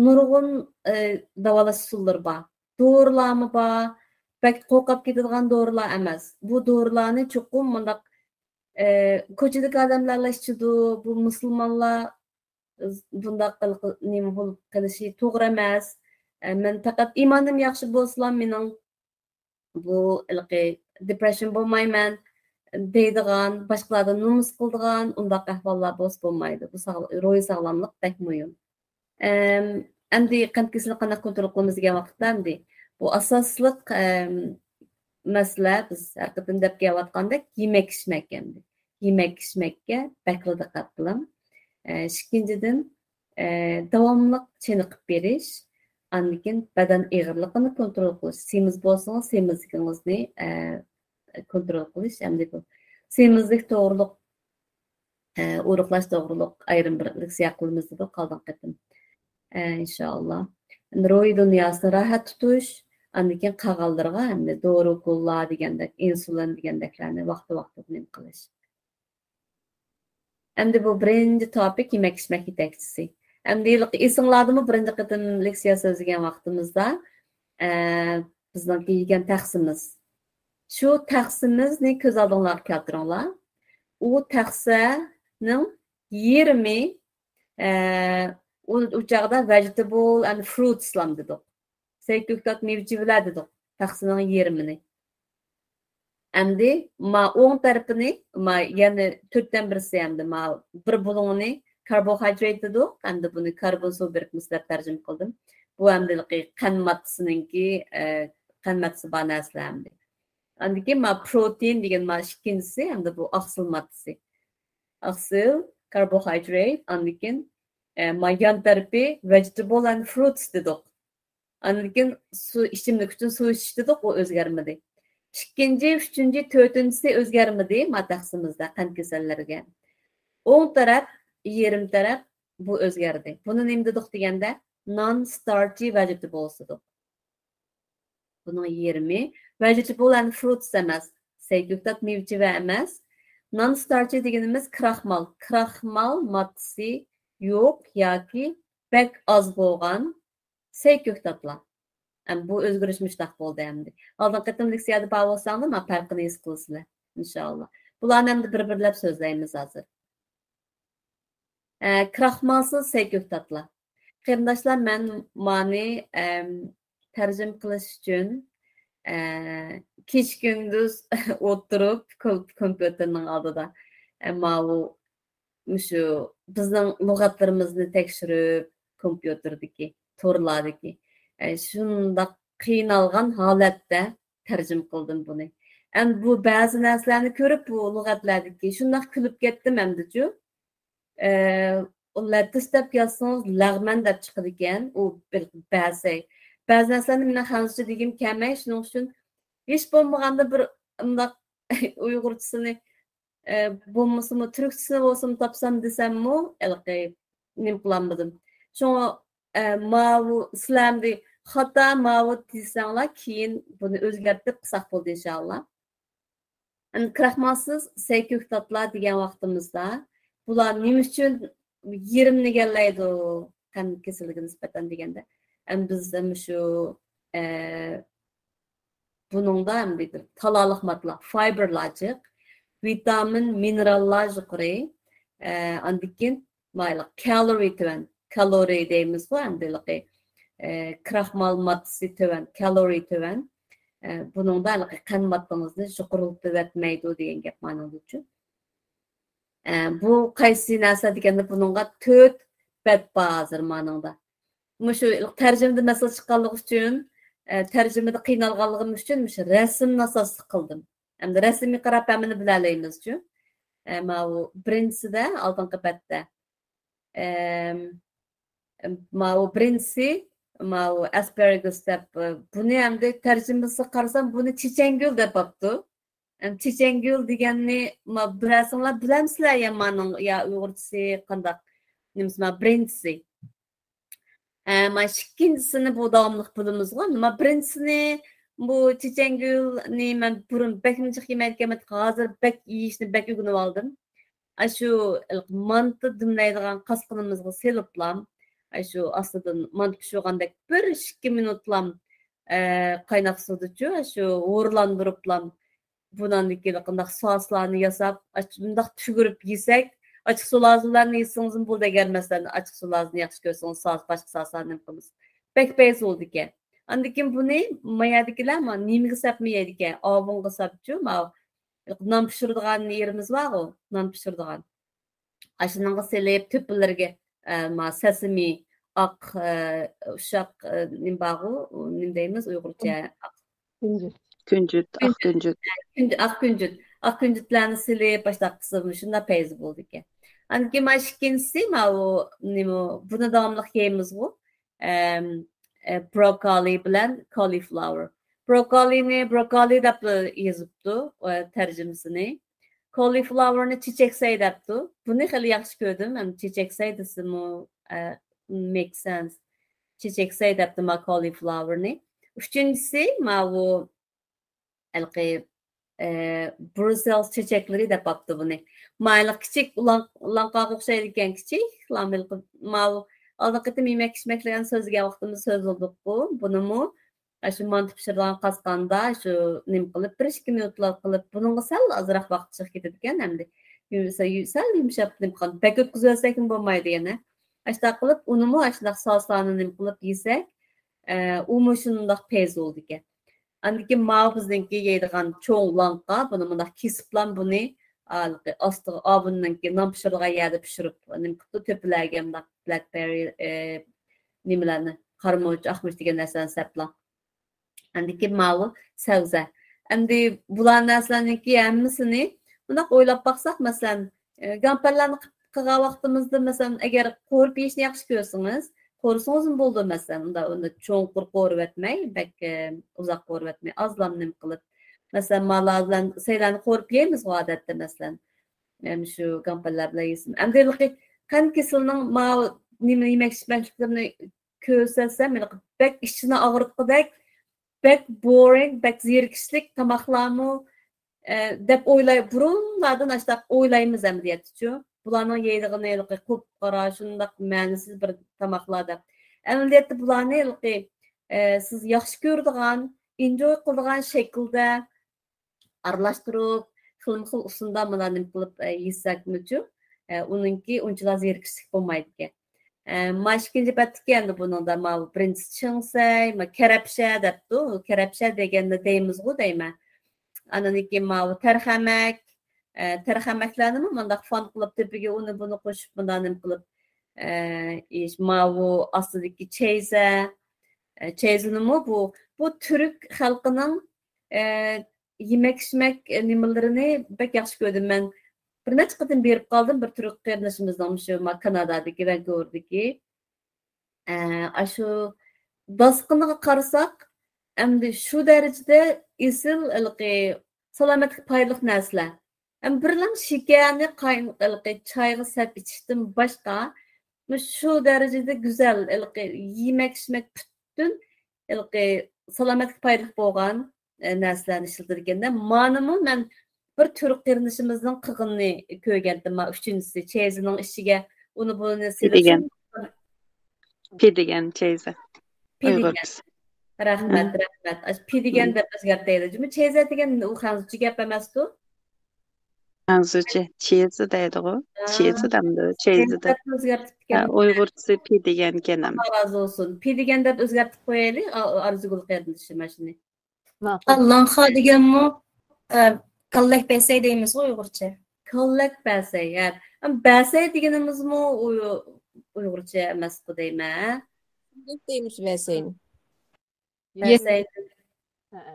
نۇرغۇن، ئە، داۋالاش ئۇسۇللىرى بار. دورىلارمۇ بار. بەك قورقۇپ كېتىدىغان دورىلار ئەمەس. بۇ دورىلارنى چوقۇم مۇنداق، ئە، كوچىدىكى ئادەملەرلا ئىچىدۇ، بۇ مۇسۇلمانلار بۇنداق نېمە بولۇپ قېلىشى توغرا ئەمەس. مەن پەقەت ئىمانىم ياخشى بولسىلا، مېنىڭ بۇ ھېلىقى دېپرېشن بولمايمەن دەيدىغان، باشقىلاردىن نومۇس قىلىدىغان ئۇنداق ئەھۋاللار بولسا بولمايدۇ. بۇ ساغ-، روھىي ساغلاملىق بەك مۇھىم. ئەم، ئەمدى قەنت كېسىلىنى قانداق كونترول قىلىمىز دېگەن ۋاقىتتا، ئەمدى بۇ ئاساسلىق، ئەم، مەسىلە، بىز ھەر قېتىم دەپ كېلىۋاتقاندەك، يېمەك ئىچمەك ئەمدى. يېمەك ئىچمەككە بەكلا دىققەت قىلىڭ. ئە، ئىككىنچىدىن، ئە، داۋاملىق چېنىقىپ بېرىش، ئاندىن كېيىن بەدەن ئېغىرلىقىنى كونترول قىلىش. سېمىز بولسىڭىز، سېمىزلىكىڭىزنى، ئە، كونترول قىلىش. ئەمدى بۇ سېمىزلىك توغرۇلۇق، ئە، ئورۇقلاش توغرۇلۇق ئايرىم بىر لېكسىيە قىلىمىز دېدۇق ئالدىنقى قېتىم. ئە، ئىنشائاللا. روھىي دۇنياسىنى راھەت تۇتۇش، ئاندىن كېيىن قالغانلىرىغا ئەمدى دورا ئوكۇللار دېگەندەك، ئىنسۇلىن دېگەندەكلەرنى ۋاقتى ۋاقتىدا نېمە قىلىش. ئەمدى بۇ بىرىنچى توپىك يېمەك ئىچمەك يېتەكچىسى. ئەمدى ھېلىقى ئېسىڭلاردىمۇ بىرىنچى قېتىم لېكسىيە سۆزلىگەن ۋاقتىمىزدا، ئە، بىزنىڭكى يېگەن تەخسىمىز. شۇ تەخسىمىزنى كۆز ئالدىڭلارغا كەلتۈرۈڭلار. ئۇ تەخسەنىڭ يېرىمى، ئە، ئۇ، ئۇ چاغدا vegetable and fruits لام دېدۇق. سەي كۆكتات مېۋە چىۋىلەر دېدۇق. تەخسىنىڭ يېرىمىنى. ئەمدى ما ئوڭ تەرىپىنى، ما يەنە تۆتتىن بىرسى ئەمدى ما بىر بۇلۇڭىنى كاربوھىدرات دېدۇق. ئەمدى بۇنى كاربون سۇ بىرىكمىسى دەپ تەرجىمە قىلدىم. بۇ ئەمدى قەن ماددىسىنىڭكى، ئە، قەن ماددىسى بار نەرسىلەر ئەمدى. ئاندىن كېيىن ما پروتېئىن دېگەن ما ئىككىنچىسى، ئەمدى بۇ ئاقسىل ماددىسى. ئاقسىل، كاربوھىدرات، ئاندىن كېيىن، ئە، ما يان تەرىپى vegetable and fruits دېدۇق. ئاندىن كېيىن سۇ، ئىچىملىك ئۈچۈن سۇ ئىچىش دېدۇق، ئۇ ئۆزگەرمىدى. ئىككىنچى، ئۈچىنچى، تۆتىنچىسى ئۆزگەرمىدى، ما تەخسىمىزدە قەنت كېسەللەرگە. ئوڭ تەرەپ، يېرىم تەرەپ بۇ ئۆزگەردى. بۇنى نېمە دېدۇق دېگەندە، non starchy vegetables دېدۇق. بۇنىڭ يېرىمى vegetable and fruits ئەمەس، سەي كۆكتات مېۋە چىۋە ئەمەس. Non starchy دېگىنىمىز كراخمال، كراخمال ماددىسى يوق ياكى بەك ئاز بولغان سەي كۆكتاتلار. ئەم، بۇ ئۆزگىرىش مۇشۇنداق بولدى ئەمدى. ئالدىنقى قېتىم لېكسىيەدە بار بولساڭلار، ما پەرقىنى ھېس قىلىسىلەر، ئىنشائاللا. بۇلارنى ئەمدى بىر-بىرلەپ سۆزلەيمىز ھازىر. ئە، كراخمالسىز سەي كۆكتاتلار. قېرىنداشلار، مەن مانى، ئەم، تەرجىمە قىلىش ئۈچۈن، ئە، كېچە-كۈندۈز ئولتۇرۇپ، كوم-، كومپيۇتېرنىڭ ئالدىدا، ئە، ماۋۇ، مۇشۇ بىزنىڭ لۇغەتلىرىمىزنى تەكشۈرۈپ، كومپيۇتېردىكى، تورلاردىكى، ئە، شۇنداق قىينالغان ھالەتتە تەرجىمە قىلدىم بۇنى. ئەمدى بۇ بەزى نەرسىلەرنى كۆرۈپ، بۇ لۇغەتلەردىكى شۇنداق كۈلۈپ كەتتىم ئەمدىچۇ. ئە، ئۇ لەتىس دەپ يازسىڭىز، لەغمەن دەپ چىقىدىكەن. ئۇ بىر بەزى، بەزى نەرسىلەرنى مېنىڭ خەنزۇچە دېگۈم كەلمەي، شۇنىڭ ئۈچۈن ھېچ بولمىغاندا بىر ئۇنداق ئۇيغۇرچىسىنى، ئە، بولمىسىمۇ، تۈركچىسىنى بولسىمۇ تاپسام دېسەممۇ، ھېلىقى نېمە قىلالمىدىم. شۇڭا، ئە، ماۋۇ سىلەر ئەمدى خاتا ماۋۇ دېسەڭلار، كېيىن بۇنى ئۆزگەرتىپ قىلساق بولدى، ئىنشائاللا. ئەمدى كراخمالسىز سەي كۆكتاتلار دېگەن ۋاقتىمىزدا، بۇلار نېمە ئۈچۈن يېرىم دېگەنلەيدۇ، قەنت كېسىلىگە نىسبەتەن دېگەندە، ئەمدى بىز مۇشۇ، ئە، بۇنىڭدا ئەمدى تالالىق ماددىلار، فايبېرلار جىق، ۋىتامىن، مىنېراللار يۇقىرى، ئە، ئاندىن كېيىن مايلىق، كالورى تۆۋەن، كالورى دەيمىزغۇ، ئەمدى ھېلىقى، ئە، كراخمال ماددىسى تۆۋەن، كالورى تۆۋەن. ئە، بۇنىڭدا ھېلىقى قەن ماددىڭىزنى يۇقىرىلىتىۋەتمەيدۇ دېگەن گەپ مانىڭدىچۇ. ئە، بۇ قايسى نەرسە دېگەندە، بۇنىڭغا تۆت بەت بار ھازىر مانىڭدا. مۇشۇ تەرجىمىدە مەسىلە چىققانلىقى ئۈچۈن، ئە، تەرجىمىدە قىينالغانلىقىم ئۈچۈن مۇشۇ رەسىمنى ئاساسلىق قىلدىم. ئەمدى رەسىمگە قاراپ ھەممىنى بىلەلەيمىزچۇ. ئە، ماۋۇ بىرىنچىسىدە، ئالدىنقى بەتتە. ئەم، ماۋۇ بىرىنچىسى، ماۋۇ ئەسپەرگۇس دەپ، بۇنى ئەمدى تەرجىمىسىگە قارىسام، بۇنى چېچەنگۈل دەپ بوپتۇ. ئەم، چېچەنگۈل دېگەننى ما بىرەرسىڭلار بىلەمسىلەر يا مانىڭ يا ئۇيغۇرچىسى قانداق نېمىسى ما بىرىنچىسى. ئە، ما ئىككىنچىسىنى بۇ داۋاملىق بىلىمىزغۇ. ما بىرىنچىسىنى بۇ چېچەنگۈلنى مەن بۇرۇن بەكمۇ جىق يېمەيدىكەنمەن، ھازىر بەك يېيىشنى بەك ئۆگىنىۋالدىم. ئاشۇ مانتا دۈملەيدىغان قاسقىنىمىزغا سېلىپلام، ئاشۇ ئاستىدىن مانتا پىشۇرغاندەك بىر ئىككى مىنۇتلام، ئە، قايناق سۇدىچۇ، ئاشۇ ھورلاندۇرۇپلام، بۇنىڭدىكى قانداق سوسلارنى ياساپ، ئاش-، مۇنداق تۈگۈرۈپ يېسەك، ئاچچىقسۇ لازىلارنى يېسىڭىزمۇ بولىدۇ، ئەگەر مەسىلەن ئاچچىقسۇ لازىنى ياخشى كۆرسىڭىز، ساس، باشقا ساسلارنى نېمە قىلمىسا. بەك پەيزى بولىدىكەن. ئاندىن كېيىن بۇنى ما يەردىكىلەر ما نېمىگە سەپمۇ يەيدىكەن؟ ئاۋۇنغا سەپچۇ، ما نان پىشۇرىدىغان يېرىمىز بارغۇ، نان پىشۇرىدىغان. ئاشۇنىڭغا سېلىپ، تۆپىلىرىگە، ئە، ما سەسىمى، ئاق، ئە، ئۇششاق، ئە، نېمە بارغۇ، نېمە دەيمىز ئۇيغۇرچە؟ ئاق كۈنجۈت. كۈنجۈت، ئاق كۈنجۈت. كۈنجۈت، ئاق كۈنجۈت. ئاق كۈنجۈتلەرنى سېلىپ، باشلاپ قىلسا، شۇنداق پەيزى بولىدىكەن. ئاندىن كېيىن مانا ئىككىنچىسى، ماۋۇ، نېمە، بۇنى داۋاملىق يەيمىزغۇ. ئەم، ئە، بروكولى بىلەن كالىفلاۋېر. بروكولىنى بروكولى دەپلا يېزىپتۇ، ئە، تەرجىمىسىنى. كالىفلاۋېرنى چېچەكسەي دەپتۇ. بۇنى خېلى ياخشى كۆردۈم. ھەم چېچەكسەي دېسىمۇ، ئە، مېيك سېنس. چېچەكسەي دەپتۇ ما كالىفلاۋېرنى. ئۈچىنچىسى، ماۋۇ ھېلىقى، ئە، بروسسېلس چېچەكلىرى دەپ ئاپتۇ بۇنى. مايلىق كىچىك ئۇلان-، ئۇلانقاغا ئوخشايدىكەن، كىچىك، ماۋۇ ئالدىنقى قېتىم يېمەك ئىچمەكلەرنى سۆزلىگەن ۋاقتىمىزدا سۆزلىدۇققۇ. بۇنىمۇ ئاشۇ مانتا پىشۇرىدىغان قاسقاندا شۇ نېمە قىلىپ، بىر ئىككى مىنۇتلا قىلىپ، بۇنىڭغا سەل ئازراق ۋاقىت چىقىپ كېتىدىكەن ئەمدى. يۇ-، سەل، سەل يۇمشاپ نېمە قىلغان، بەك ئۆتكۈزۈۋەتسەكمۇ بولمايدۇ يەنە. ئاشۇنداق قىلىپ، ئۇنىمۇ ئاشۇنداق ساسلارنى نېمە قىلىپ يېسەك، ئە، ئۇمۇ شۇنداق پەيزى بولىدىكەن. ئاندىن كېيىن ماۋۇ بىزنىڭكى يەيدىغان چوڭ لانقا، بۇنى مۇنداق كېسىپلام بۇنى، ھېلىقى ئاستىغا ئاۋۇننىڭكى نان پىشۇرىدىغان يەردە پىشۇرۇپ، نېمە قىپتۇ، تۆپىلەرگە مۇنداق بلەكبېررى، ئى، نېمىلەرنى، قارىمۇچ، ئاقمۇچ دېگەن نەرسىلەرنى سەپلەڭ. ئاندىن كېيىن ماۋۇ سەۋزە. ئەمدى بۇلار نەرسىلەرنىڭكى ھەممىسىنى مۇنداق ئويلاپ باقساق، مەسىلەن، ئى، گامپەللەرنى قىلغان ۋاقتىمىزدا، مەسىلەن، ئەگەر قورۇپ يېيىشنى ياخشى كۆرسىڭىز، قورۇسىڭىزمۇ بولىدۇ، مەسىلەن، ئۇنداق، ئۇنداق چوڭقۇر قورۇۋەتمەي، بەك، ئە، ئۇزاق قورۇۋەتمەي، ئازلام نېمە قىلىپ، مەسىلەن، مالار بىلەن سەيلەرنى قورۇپ يەيمىزغۇ ئادەتتە، مەسىلەن، ئە، شۇ گامپەللەر بىلەن يېسىم. ئەمدى ھېلىقى قەنت كېسىلىنىڭ ماۋۇ نېمە يېمەك ئىچمەكلىكلىرىنى كۆرسەتسەم، ھېلىقى بەك ئىچىنى ئاغرىتقۇدەك، بەك بورىڭ، بەك زېرىكىشلىك تاماقلارمۇ، ئە، دەپ ئويلاي، بۇرۇنلاردىن ئاشۇنداق ئويلايمىز ئەمەلىيەتتىچۇ. بۇلارنىڭ يەيدىغىنى ھېلىقى قۇپقارا، شۇنداق مەنىسىز بىر تاماقلار دەپ. ئەمەلىيەتتە بۇلارنى ھېلىقى، ئە، سىز ياخشى كۆرىدىغان، ئېنجوي قىلىدىغان شەكىلدە ئارىلاشتۇرۇپ، خىلمۇ خىل ئۇسۇلدا مانا نېمە قىلىپ، ئە، يېسەكمۇچۇ، ئە، ئۇنىڭكى ئۇنچىلا زېرىكىشلىك بولمايدىكەن. ئە، ما ئىككىنچى بەتتىكى ئەمدى بۇنىڭدا ماۋۇ بىرىنچىسى چىڭسەي، ما كەرەپشە دەپتۇ. كەرەپشە دېگەننى دەيمىزغۇ دەيمەن. ئاندىن كېيىن ماۋۇ تەرخەمەك، ئە، تەرخەمەكلەرنىمۇ مۇنداق فان قىلىپ تۆپىگە ئۇنى بۇنى قوشۇپ مۇنداق نېمە قىلىپ، ئە، يېيىش. ماۋۇ ئاستىدىكى چەيزە، ئە، چەيزىنىمۇ بۇ، بۇ تۈرك خەلقىنىڭ، ئە، يېمەك ئىچمەك، ئە، نېمىلىرىنى بەك ياخشى كۆردۈم مەن. بىر نەچچە قېتىم بېرىپ قالدىم بىر تۈرك قېرىندىشىمىزنىڭ مۇشۇ ما كانادادىكى، ۋانكوۋېردىكى. ئە، ئاشۇ داستىخىنىغا قارىساق، ئەمدى شۇ دەرىجىدە ئېسىل ھېلىقى سالامەتلىككە پايدىلىق نەرسىلەر. ئەمدى بىرلا شېكەرنى قاين-، ھېلىقى چايغا سەپ ئىچىشتىن باشقا، مۇشۇ دەرىجىدە گۈزەل ھېلىقى يېمەك-ئىچمەك پۈتۈن ھېلىقى سالامەتلىككە پايدىلىق بولغان، ئە، نەرسىلەرنى ئىشلىتىدىكەن-دە. مانىمۇ مەن بىر تۈرك قېرىندىشىمىزنىڭ قىلغىنىنى كۆرگەنتىم، ما ئۈچىنچىسى، چەيزىنىڭ ئىچىگە ئۇنى بۇنى سېلىپ پىدىگەن. پىدىگەن چەيزە. پىدىگەن. ئۇيغۇرچىسى. رەھمەت، رەھمەت. ئاشۇ پىدىگەن دەپ ئۆزگەرتەيلى. جۇمۇ چەيزە دېگەن ئۇ خەنزۇچە گەپ ئەمەستۇ؟ خەنزۇچە چېيزى دەيدىغۇ. ھە. چېيزى دەمدۇ، چەيزى چەيزى دەپ. دەپ ئۆزگەرتىپتىكەن. ھە، ئۇيغۇرچىسى پىدىگەنكەن ئەمدى. ئاللا رازى بولسۇن. پىدىگەن دەپ ئۆزگەرتىپ قويايلى، ئا-، ئارزۇگۈل قېرىندىشىم، ماشۇنى. ماقۇل. لانخا دېگەنمۇ، ئە، كاللەك بەسەي دەيمىزغۇ ئۇيغۇرچە. كاللەك بەسەي، ھە. ئەم، بەسەي دېگىنىمىزمۇ ئۇي-، ئۇيغۇرچە ئەمەسقۇ دەيمەن، ھە؟ دەيمىز بەسەينى. بەسەي. ھە، ھە.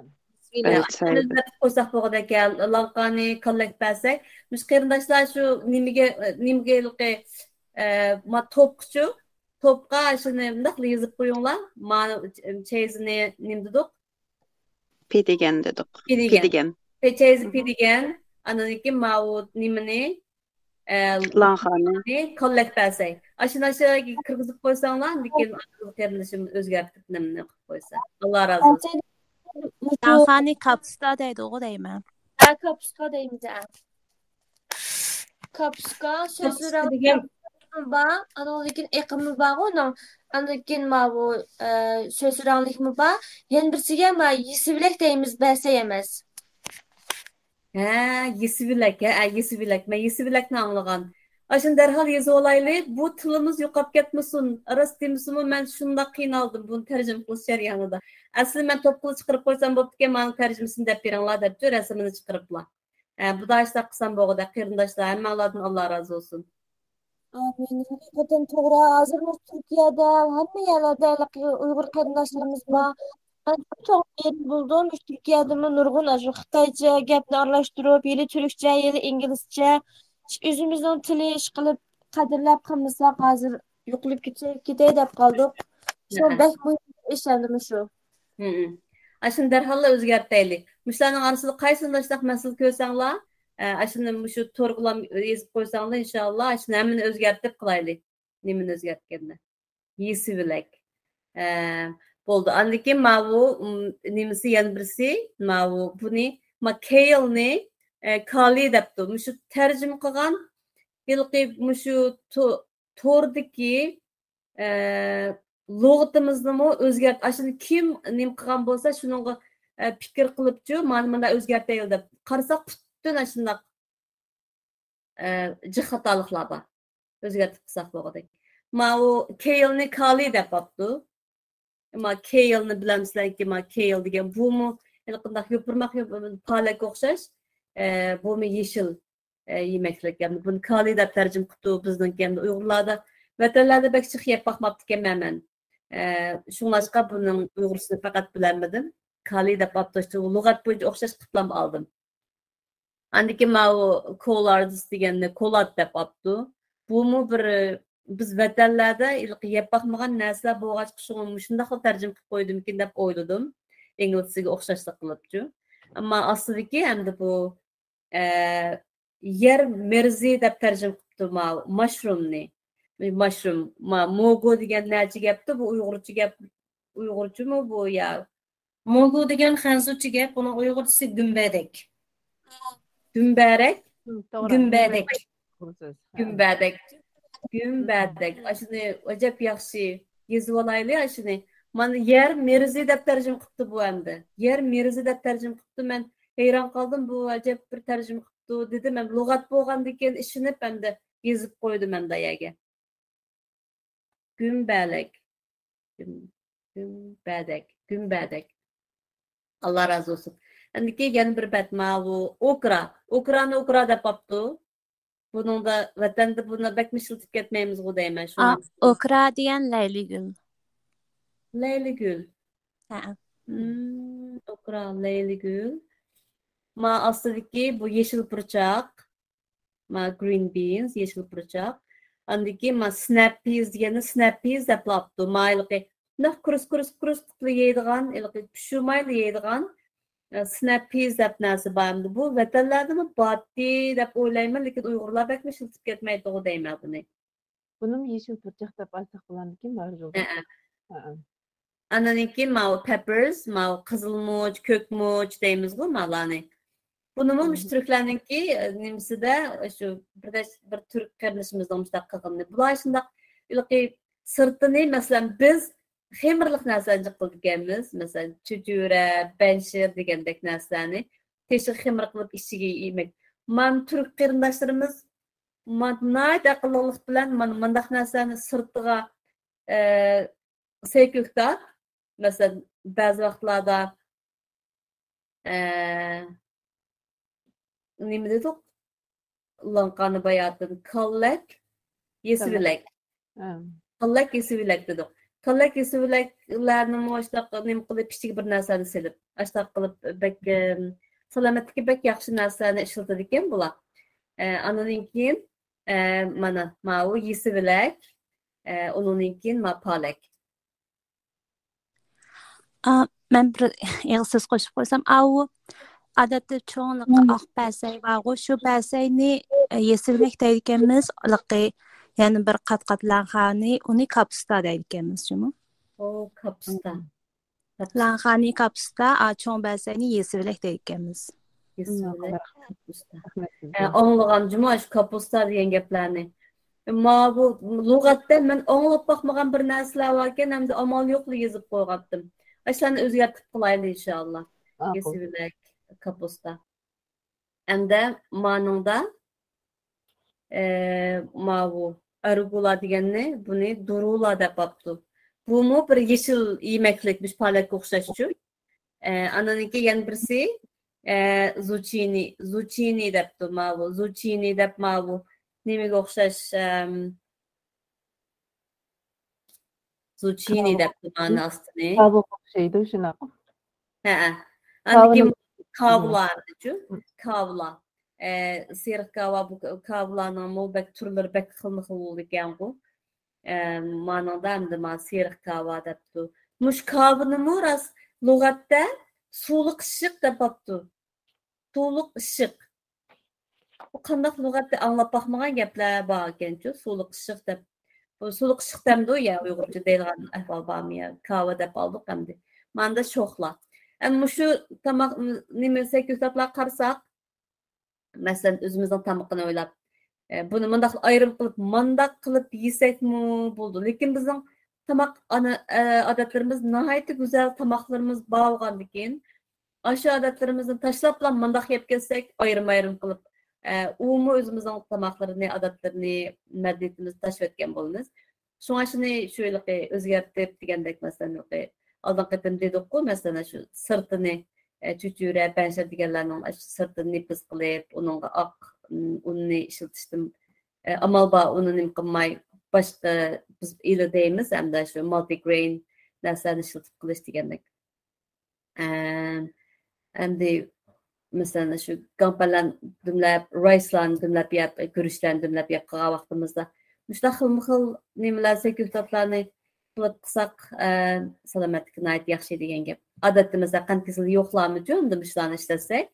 بىسمىللا. بەسەي. ئۆزگەرتىپ قويساق بولغۇدەككەن، لانقانى، كاللەك بەسەي. مۇشۇ قېرىنداشلار شۇ نېمىگە، نېمىگە ھېلىقى، ئە، ما توپقىچۇ؟ توپقا شۇنى مۇنداقلا يېزىپ قويۇڭلار. ما چەيزىنى نېمە دېدۇق؟ پىدىگەن دېدۇق. پىدىگەن. پىدىگەن. پېچەيزى پىدىگەن. ئاندىن كېيىن ماۋۇ نېمىنى، ئە، لانخانى. كاللەك بەسەي. ئاشۇنى ئاشۇ كىرگۈزۈپ قويساڭلار، ئاندىن كېيىن قېرىندىشىم ئۆزگەرتىپ نېمىنى قىلىپ قويسا. ئاللا رازى بولسۇن. لانخانى كاپۇستا دەيدىغۇ دەيمەن. ھە، كاپۇستا دەيمىز، ھە. كاپۇسكا، كاپۇسكا سۆسۈرەڭ دېگەن بار، ئانىڭدىن كېيىن ئېقىمى بارغۇ ئۇنىڭ. ئاندىن كېيىن ماۋۇ، ئە، سۆسۈرەڭلىكمۇ بار. يەنە بىرسىگە ما يېسىۋىلەك دەيمىز، بەسەي ئەمەس. ھە، يېسىۋىلەك، ھە، ھە، يېسىۋىلەك. مەن يېسىۋىلەكنى ئاڭلىغان. ئاشۇنى دەرھال يېزىۋالايلى. بۇ تىلىمىز يوقاپ كەتمىسۇن. راست دېمىسىمۇ، مەن شۇنداق قىينالدىم بۇنى تەرجىمە قىلىش جەريانىدا. ئەسلى مەن توپقىلا چىقىرىپ قويسام بوپتىكەن، ماڭا تەرجىمىسىنى دەپ بېرىڭلار دەپتۇ، رەسىمىنى چىقىرىپلا. ئە، بۇدا ئىشلار قىلسام بوغۇدەك، قېرىنداشلار، ھەممەڭلاردىن ئاللا رازى بولسۇن. ئامىن. ھەقىقەتەن توغرا. ھازىر مۇشۇ تۈركىيەدە ھەممە يەرلەردە ھېلىقى ئۇيغۇر قېرىنداشلىرىمىز بار. مەن چوڭ يېرىم بولدۇم. مۇشۇ تۈركىيەدىمۇ نۇرغۇن ئاشۇ خىتايچە گەپنى ئارىلاشتۇرۇپ، يىلى تۈركچە، يىلى ئىنگلىزچە. ئۆزىمىزنىڭ تىلى ئىشقىلىپ قەدىرلەپ قىلمىساق، ھازىر يوقىلىپ كېتە-، كېتەي دەپ قالدۇق. شۇ بەك مۇھىم ئىش ئەمدى مۇشۇ. ھىم. ئاشۇنى دەرھاللا ئۆزگەرتەيلى. مۇشۇلارنىڭ ئارىسىدا قايسىنى ئاشۇنداق مەسىلە كۆرسەڭلار، ئە، ئاشۇنى مۇشۇ تورغىلا يېزىپ قويساڭلار، ئىنشائاللا، ئاشۇنى ھەممىنى ئۆزگەرتىپ قىلايلى. نېمىنى ئۆزگەرتكەندە؟ يېسىۋىلەك. ئە، بولدى. ئاندىن كېيىن ماۋۇ، ئىم، نېمىسى يەنە بىرسى، ماۋۇ، بۇنى، ما، كېيلنى، ئە، كالى دەپتۇ. مۇشۇ تەرجىمە قىلغان ھېلىقى مۇشۇ تو-، توردىكى، ئە، لۇغىتىمىزنىمۇ ئۆزگەرت-، ئاشۇنى كىم نېمە قىلغان بولسا، شۇنىڭغا، ئە، پىكىر قىلىپچۇ، مانا مۇنداق ئۆزگەرتەيلى دەپ قارىساق، پۈتۈن ئاشۇنداق، ئە، جىق خاتالىقلار بار. ئۆزگەرتىپ قىلساق بولغۇدەك. ماۋۇ كېيلنى كالى دەپ ئاپتۇ. ئەمما كېيلنى بىلەمسىلەركى، ما كېيل دېگەن بۇمۇ ھېلىقىنداق يوپۇرماق، يوپ-، پالەككە ئوخشاش. ئە، بۇمۇ يېشىل، ئە، يېمەكلىك. يەنى بۇنى كالى دەپ تەرجىمە قىپتۇ بىزنىڭكى ئەمدى ئۇيغۇرلاردا. ۋەتەنلەردە بەك جىق يەپ باقماپتىكەنمەن مەن. ئە، شۇڭلاشقا بۇنىڭ ئۇيغۇرچىسىنى پەقەت بىلەلمىدىم. كالى دەپ ئاپتۇ، لۇغەت بويىچە ئوخشاش قىپلام ئالدىم. ئاندىن كېيىن ماۋۇ كولاردس دېگەننى كولات دەپ ئاپتۇ. بۇمۇ بىر، بىز ۋەتەنلەردە ھېلىقى يەپ باقمىغان نەرسىلەر بولغاچقا، شۇڭا مۇشۇنداقلا تەرجىمە قىلىپ قويدۇمىكىن دەپ ئويلىدىم. ئىنگلىزچىگە ئوخشاشلىق قىلىپچۇ. ئەمما ئاستىدىكى ئەمدى بۇ، ئە، يەر مېرزى دەپ تەرجىمە قىپتۇ ماۋۇ ماشرومنى. ماشروم، ما-، موگو دېگەن نەچچە گەپتۇ، بۇ ئۇيغۇرچە گەپ، ئۇيغۇرچىمۇ بۇ يا؟ موگو دېگەن خەنزۇچە گەپ، ئۇنىڭ ئۇيغۇرچىسى گۈمبەدەك. گۈمبەرەك؟ ھىم، توغرا. گۈمبەدەك. توغرا سۆز. ھە. گۈمبەدەك. گۈمبەدەك. ئاشۇنى ئەجەب ياخشى يېزىۋالايلى، ئاشۇنى. مانا يەر مېرزى دەپ تەرجىمە قىپتۇ بۇ ئەمدى. يەر مېرزى دەپ تەرجىمە قىپتۇ. مەن ھەيران قالدىم، بۇ ئەجەب بىر تەرجىمە قىپتۇ دېدىم. ھەم لۇغەت بولغاندىكىن ئىشىنىپ ئەمدى يېزىپ قويدۇم ئەمدى يەرگە. گۈمبەلەك. گۈم-، گۈمبەدەك. گۈمبەدەك. ئاللا رازى بولسۇن. ئەمدىكى يەنە بىر بەت ماۋۇ ئوكرا. ئوكرانى ئوكرا دەپ قاپتۇ. بۇنىڭدا ۋەتەندە بۇنى بەكمۇ ئىشلىتىپ كەتمەيمىزغۇ دەيمەن، ئا، شۇڭا. ئوكرا دېگەن لەيلىگۈل. لەيلىگۈل. ھە. مم، ئوكرا، لەيلىگۈل. ما ئاستىدىكى بۇ يېشىل پۇرچاق. ما green beans، يېشىل پۇرچاق. ئاندىن كېيىن ما سنەپ پىز دېگەننى سنەپ پىز دەپلا ئاپتۇ. ما ھېلىقى نەق كۇرۇس، كۇرۇس، كۇرۇس قىلىپ يەيدىغان، ھېلىقى پىشۇرمايلا يەيدىغان، ئە، سنەپ پىز دەپ نەرسە بار ئەمدى. بۇ ۋەتەنلەردىمۇ بارتى دەپ ئويلايمەن، لېكىن ئۇيغۇرلار بەكمۇ ئىشلىتىپ كەتمەيدىغۇ دەيمەن بۇنى. بۇنىمۇ يېشىل پۇرچاق دەپ ئاتاق بولامدىكىن بارغۇ. ھەئە. ھەئە. ئاندىن كېيىن ماۋۇ peppers، ماۋۇ قىزىلمۇچ، كۆكمۇچ دەيمىزغۇ مالارنى. بۇنىمۇ مۇشۇ تۈركلەرنىڭكى، ئە، نېمىسىدە، شۇ بىر، بىر تۈرك قېرىندىشىمىزنىڭ مۇشۇنداق قىلغىنىنى. بۇلار شۇنداق ھېلىقى سىرتىنى، مەسىلەن، بىز خېمىرلىق نەرسىلەرنى جىق قىلىدىكەنمىز. مەسىلەن، چۆچۈرە، پەنجىر دېگەندەك نەرسىلەرنى تېشىغا خېمىر قىلىپ ئىچىگە يېمەك. مانا تۈرك قېرىنداشلىرىمىز مانا ناھايىتى ئەقىللىقلىق بىلەن مانا مۇنداق نەرسىلەرنى سىرتىغا، ئە، سەي كۆكتات. مەسىلەن، بەزى ۋاقىتلاردا، ئە، نېمە دېدۇق؟ لانقانى باياتىن كاللەك، يېسىۋىلەك. ھە. كاللەك، يېسىۋىلەك دېدۇق. كاللەك، يېسىۋىلەكلەرنىمۇ ئاشۇنداق نېمە قىلىپ، ئىچىگە بىر نەرسىنى سېلىپ، ئاشۇنداق قىلىپ بەك، ئەم، سالامەتلىككە بەك ياخشى نەرسىلەرنى ئىشلىتىدىكەن بۇلار. ئە، ئاندىن كېيىن، ئە، مانا، ماۋۇ يېسىۋىلەك، ئە، ئۇنىڭدىن كېيىن ما پالەك. ئا، مەن بىر ئېغىز سۆز قوشۇپ قويسام، ئاۋۇ ئادەتتە چوڭلۇقى ئاق پەسەي بارغۇ، شۇ پەسەينى، ئە، يېسىۋىلەك دەيدىكەنمىز، ھېلىقى يەنە بىر قات-قات لانخانى، ئۇنى كاپۇستا دەيدىكەنمىز، شۇمۇ؟ ئو، كاپۇستا. كاپۇستا. لانخانى كاپۇستا، ئا، چوڭ پەسەينى يېسىۋىلەك دەيدىكەنمىز. يېسىۋىلەك، كاپۇستا. رەھمەت. ئە، ئاڭلىغان جۇمۇ شۇ كاپۇستا دېگەن گەپلەرنى. ماۋۇ لۇغەتتە مەن ئاڭلاپ باقمىغان بىر نەرسىلەر باركەن، ئەمدى ئامال يوقلا يېزىپ قويغانتىم. ئاشۇلارنى ئۆزگەرتىپ قىلايلى ئىنشائاللا. ماقۇل. يېسىۋىلەك، كاپۇستا. ئەمدى مانىڭدا ئە، ماۋۇ ئاروگۇلا دېگەننى، بۇنى دۇرۇلا دەپ ئاپتۇ. بۇمۇ بىر يېشىل يېمەكلىك، مۇشۇ پالەككە ئوخشاشچۇ. ئە، ئانىڭكى يەنە بىرسى، ئە، زۇچىنى، زۇچىنى دەپتۇ، ماۋۇ، زۇچىنى دەپ ماۋۇ نېمىگە ئوخشاش، ئەم، زۇچىنى دەپتۇ مانا ئاستىنى. كاۋىغا ئوخشايدۇ، شۇنداق. ھەئە. ئاندىن كېيىن كاۋىنىڭ كاۋىلارنىچۇ؟ كاۋىلار. ئە، سېرىق كاۋا، بۇ كاۋىلارنىڭمۇ بەك تۈرلىرى بەك خىلمۇ خىل بولىدىكەنغۇ. ئە، مانىڭدا ئەمدى ما سېرىق كاۋا دەپتۇ. مۇشۇ كاۋىنىمۇ راست لۇغەتتە سۇلۇق ئىششىق دەپ بوپتۇ. سۇلۇق ئىششىق. بۇ قانداق لۇغەتتە ئاڭلاپ باقمىغان گەپلەر بار ئىكەنچۇ، سۇلۇق ئىششىق دەپ. بۇ سۇلۇق ئىششىق دەمدۇ يا ئۇيغۇرچە دەيدىغان ئەھۋال بارمۇ يا؟ كاۋا دەپ ئالدۇق ئەمدى. ماندا شوخلا. ئەمدى مۇشۇ تاماق، نېمە، سەككۈزتاتلارغا قارىساق، مەسىلەن، ئۆزىمىزنىڭ تامىقىنى ئويلاپ، ئە، بۇنى مۇنداق ئايرىم قىلىپ، مانداق قىلىپ يېسەكمۇ بولىدۇ. لېكىن بىزنىڭ تاماق ئانا-، ئە، ئادەتلىرىمىز ناھايىتى گۈزەل تاماقلىرىمىز بار بولغاندىكىن، ئاشۇ ئادەتلىرىمىزنى تاشلاپلا مانداق يەپ كەتسەك، ئايرىم-ئايرىم قىلىپ، ئە، ئۇمۇ ئۆزىمىزنىڭ تاماقلىرىنى، ئادەتلىرىنى، مەدەنىيىتىمىزنى تاشلىۋەتكەن بولىمىز. شۇڭا شۇنى شۇ ھېلىقى ئۆزگەرتىپ دېگەندەك، مەسىلەن، ھېلىقى ئالدىنقى قېتىم دېدۇققۇ، مەسىلەن، شۇ سىرتىنى، ئە، چۆچۈرە، پەنشىر دېگەنلەرنىڭ ئاشۇ سىرتىنى نېپىز قىلىپ، ئۇنىڭغا ئاق، ئۇننى ئىشلىتىشتىن، ئە، ئامال بار، ئۇنى نېمە قىلماي، باشقا بىز ئىلى دەيمىز، ھەمدە شۇ مالتىگرېين نەرسىلەرنى ئىشلىتىپ قىلىش دېگەندەك. ئەم، ئەمدى، مەسىلەن، شۇ گاڭپەنلەرنى دۈملەپ، رايسلارنى دۈملەپ يەپ، گۈرۈچلەرنى دۈملەپ يەپ قىلغان ۋاقتىمىزدا، مۇشۇنداق خىلمۇ خىل نېمىلەر، سەككۈزتاتلارنى قىلىپ قىلساق، ئە، سالامەتلىككە ناھايىتى ياخشى دېگەن گەپ. ئادەتتە، مەسىلەن، قان كېسىلى يوقلارمىچۇ، ئەمدى مۇشۇلارنى ئىشلەتسەك،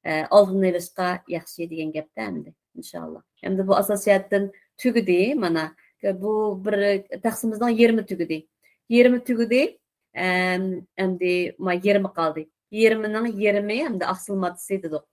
ئە، ئالدىنى ئېلىشقا ياخشى دېگەن گەپتە ئەمدى، ئىنشاللا. ئەمدى بۇ ئاساسىي جەھەتتىن تۈگىدى، مانا، بۇ بىر تەخسىمىزنىڭ يېرىمى تۈگىدى. يېرىمى تۈگىدى. ئەم، ئەمدى ما يېرىمى قالدى. يېرىمىنىڭ يېرىمى ئەمدى ئاقسىل ماددىسى دېدۇق.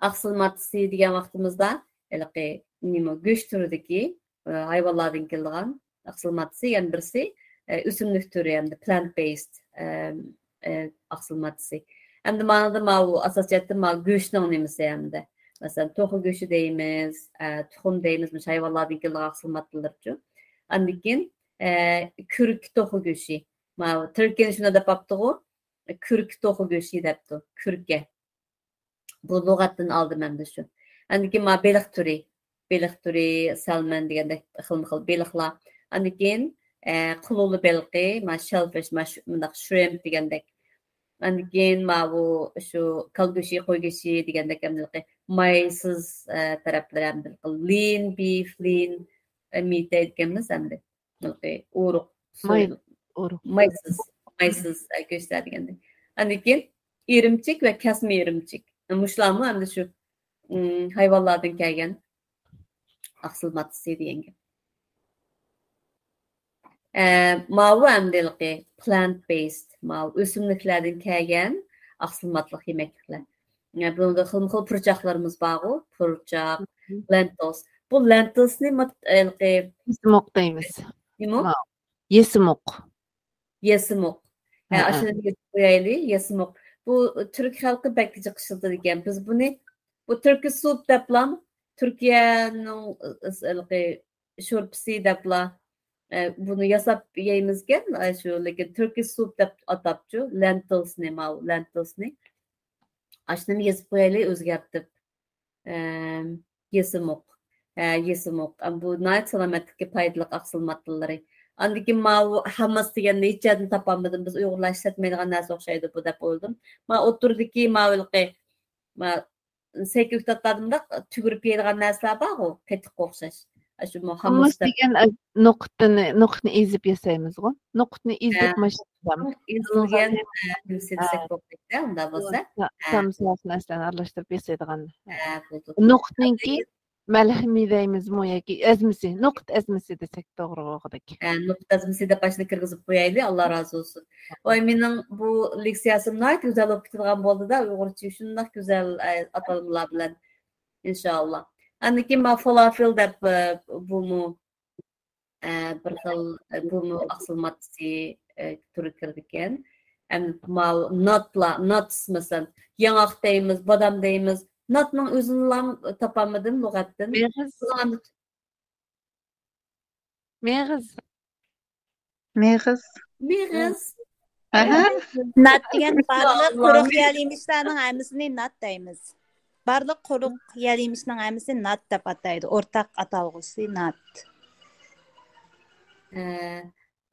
ئاقسىل ماددىسى دېگەن ۋاقتىمىزدا ھېلىقى نېمە، گۆش تۈرىدىكى، ئە، ھايۋانلاردىن كېلىدىغان ئاقسىل ماددىسى، يەنە بىرسى، ئە، ئۆسۈملۈك تۈرى، ئەمدى plant based، ئەم، ئە، ئاقسىل ماددىسى. ئەمدى مانىدا ماۋۇ ئاساسىي جەھەتتە ماۋۇ گۆشنىڭ نېمىسى ئەمدى. مەسىلەن، توخۇ گۆشى دەيمىز، ئە، تۇخۇم دەيمىز، مۇشۇ ھايۋانلاردىن كېلىدىغان ئاقسىل ماددىلىرىچۇ. ئاندىن كېيىن، ئە، كۈركە توخۇ گۆشى. ماۋۇ تۈركىيەنى شۇنداق دەپ ئاپتىغۇ، كۈركە توخۇ گۆشى دەپتۇ. كۈركە. بۇ لۇغەتتىن ئالدىم ئەمدى شۇ. ئاندىن كېيىن مانا بېلىق تۈرى. بېلىق تۈرى، سالمون دېگەندەك خىلمۇ خىل بېلىقلار. ئاندىن كېيىن، ئە، قۇلۇلە بېلىقى، مانا شېلفىش، مانا شۇ، مۇنداق شرىمپ دېگەندەك. ئاندىن كېيىن ماۋۇ شۇ كالا گۆشى، قوي گۆشى دېگەندەك ئەمدى مايسىز، ئە، تەرەپلىرى ئەمدى lean beef، lean، ئە، meat دەيدىكەنمىز ئەمدى. ئۇرۇق، ماي، سويۇلۇپ، ئۇرۇق. مايسىز، مايسىز، ئە، گۆشلەر دېگەندەك. ئاندىن كېيىن ئىرىمچىك ۋە كەسمە ئىرىمچىك. مۇشۇلارمۇ ئەمدى شۇ، ئىم، ھايۋانلاردىن كەلگەن ئاقسىل ماددىسى دېگەن گەپ. ئە، ماۋۇ ئەمدى ھېلىقى plant based، ماۋۇ ئۆسۈملۈكلەردىن كەلگەن ئاقسىل ماددىلىق يېمەكلىكلەر. ئە، بۇنىڭدا خىلمۇ خىل پۇرچاقلىرىمىز بارغۇ، پۇرچاق، لېنتىلس. بۇ لېنتىلسنى مات-، ھېلىقى يېسىمۇق دەيمىز. نېمە؟ ماۋۇ. يېسىمۇق. يېسىمۇق. ھە، ھە، ھە. ئاشۇنى يېزىپ قويايلى، يېسىمۇق. بۇ تۈرك خەلقى بەك جىق ئىشلىتىدىكەن. بىز بۇنى، بۇ تۈركى سۇپ دەپلا، تۈركىيەنىڭ، ئە، ھېلىقى شورپىسى دەپلا، ئە، بۇنى ياساپ يەيمىزكەن، ئە، شۇ، لېكىن تۈركى سۇپ دەپ ئاتاپچۇ، لېنتىلسنى، ماۋۇ لېنتىلسنى. ئاشۇنىمۇ يېزىپ قويايلى، ئۆزگەرتىپ. ئەم، يېسىمۇق. ھە، يېسىمۇق. ئەم، بۇ ناھايىتى سالامەتلىككە پايدىلىق ئاقسىل ماددىلىرى. ئاندىن كېيىن ماۋۇ ھامماس دېگەننى ھېچ يەردىن تاپالمىدىم. بىز ئۇيغۇرلار ئىشلەتمەيدىغان نەرسە ئوخشايدۇ بۇ دەپ ئويلىدىم. ما ئوتتۇرىدىكى ماۋۇ ھېلىقى، ما سەككۈزتاتلاردا مۇنداق تۈگۈرۈپ يەيدىغان نەرسىلەر بارغۇ، قېتىققا ئوخشاش. ئاشۇ مۇ-، خامۇس خامۇس دەپ. دېگەن، ئە، نوقۇتتىن، نوقۇتنى ئېزىپ ياسايمىزغۇ؟ نوقۇتنى ئېزىپ ھە. ماشىنا. ئېزىلگەن، ئە، نېمىسى ھە. دېسەك بولىدۇ، ئۇنداق بولسا. ھە. سامساق نەرسىلەرنى ئارىلاشتۇرۇپ ياسايدىغان. ھە، بولىدۇ. نوقۇتنىڭكى مەلھىمى دەيمىزمۇ ياكى ئەزمىسى؟ نوقۇت ئەزمىسى دېسەك توغرا بولغۇدەك. ھە، نوقۇت ئەزمىسى دەپ ئاشۇنى كىرگۈزۈپ قويايلى، ئاللا رازى بولسۇن. ۋاي، مېنىڭ بۇ لېكسىيەسىم ناھايىتى گۈزەل بولۇپ كېتىدىغان بولدى-دە، ئۇيغۇرچە شۇنداق گۈزەل، ئە، ئاتالمىلار بىلەن. ئىنشائاللا. ئاندىن كېيىن مانا فالافېل دەپ، ئە، بۇمۇ، ئە، بىر خىل، ئە، بۇمۇ ئاقسىل ماددىسى، ئە، تۈرى كىرىدىكەن. ھەم ماۋۇ ناتلار، ناتس مەسىلەن، ياڭاق دەيمىز، بادام دەيمىز، ناتنىڭ ئۆزىنىلا تاپالمىدىم لۇغەتتىن. مېغىز. مېغىز. مېغىز. مېغىز. ئەھە. نات دېگەن بارلىق قۇرۇق يەل يېمىشلەرنىڭ ھەممىسىنى نات دەيمىز. بارلىق قۇرۇق يەل يېمىشنىڭ ھەممىسى نات دەپ ئاتايدۇ. ئورتاق ئاتالغۇسى نات. ئە،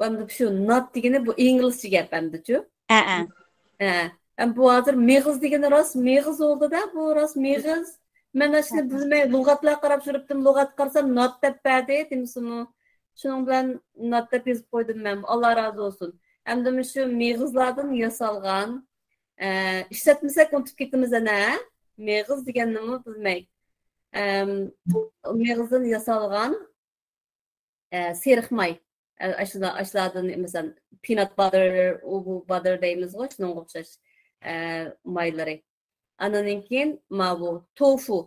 ئەمدى شۇ نات دېگىنى بۇ ئىنگلىزچە گەپ ئەمدىچۇ؟ ھەئە. ھە. ئەم، بۇ ھازىر مېغىز دېگىنى راست مېغىز بولدى-دە، بۇ راست مېغىز. مەن ئاشۇنى بىلمەي، لۇغەتلەر قاراپ يۈرۈپتىم، لۇغەت قارىسام، نات دەپ بەردى، دېمىسىمۇ. شۇنىڭ بىلەن نات دەپ يېزىپ قويدۇم مەن. ئاللا رازى بولسۇن. ئەمدى مۇشۇ مېغىزلاردىن ياسالغان، ئە، ئىشلەتمىسەك ئۇنتۇپ كېتىمىز ئەنە. مېغىز دېگەننىمۇ بىلمەي. ئەم، مېغىزدىن ياسالغان ئە، سېرىق ماي. ئە، ئاشۇلا-، ئاشۇلاردىن، مەسىلەن، پىنات باتتېر، ئۇ بۇ باتتېر دەيمىزغۇ، شۇنىڭغا ئوخشاش، ئە، مايلىرى. ئاندىن كېيىن ماۋۇ توفۇ.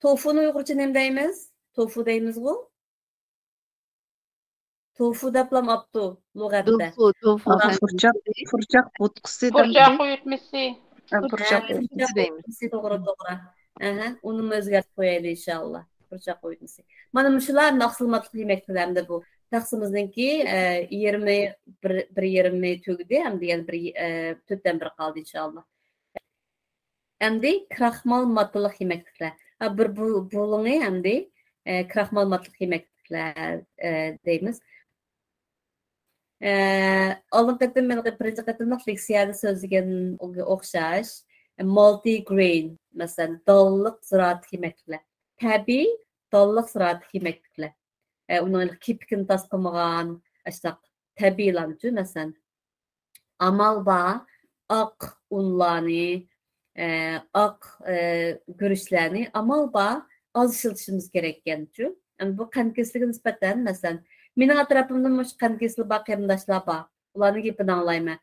توفۇنى ئۇيغۇرچە نېمە دەيمىز؟ توفۇ دەيمىزغۇ؟ توفۇ دەپلام ئاپتۇ لۇغەتتە. توفۇ، توفۇ. پۇرچاق، پۇرچاق بوتقىسى. پۇرچاق ئۇيۇتمىسى. ھە، پۇرچاق ئۇيۇتمىسى دەيمىز. توغرا، توغرا. ئەھە، ئۇنىمۇ ئۆزگەرتىپ قويايلى ئىنشاللا. پۇرچاق ئۇيۇتمىسى. مانا مۇشۇلار ئەمدى ئاقسىل ماتلىق يېمەكلىكلەر ئەمدى بۇ تەخسىمىزنىڭكى، ئە، يېرىمى، بىر، بىر يېرىمى تۈگىدى، ئەمدى يەنە بىر، ئە، تۆتتىن بىرى قالدى ئىنشاللا. ئەمدى كراخمال ماتلىق يېمەكلىكلەر. ھە، بىر بۇ-، بۇلۇڭى ئەمدى، ئە، كراخمال ماتلىق يېمەكلىكلەر، ئە، دەيمىز. ئە، ئالدىنقى قېتىم، مەن بىرىنچى قېتىملىق لېكسىيەدە سۆزلىگەنگە ئوخشاش، مالتى گرېين، مەسىلەن، دانلىق زىرائەتلىك يېمەكلىكلەر، تەبىئىي دانلىق زىرائەتلىك يېمەكلىكلەر. ئە، ئۇنىڭ كېپىكىنى تاس قىلمىغان، ئاشۇنداق تەبىئىيلارنىچۇ، مەسىلەن، ئامال بار ئاق ئۇنلارنى، ئە، ئاق، ئە، گۈرۈچلەرنى ئامال بار ئاز ئىشلىتىشىمىز كېرەككەنچۇ. ئەمدى بۇ قەنت كېسىلىگە نىسبەتەن، مەسىلەن، مېنىڭ ئەتراپىمدا مۇشۇ قەنت كېسىلى بار قېرىنداشلار بار. ئۇلارنىڭ گېپىنى ئاڭلايمەن.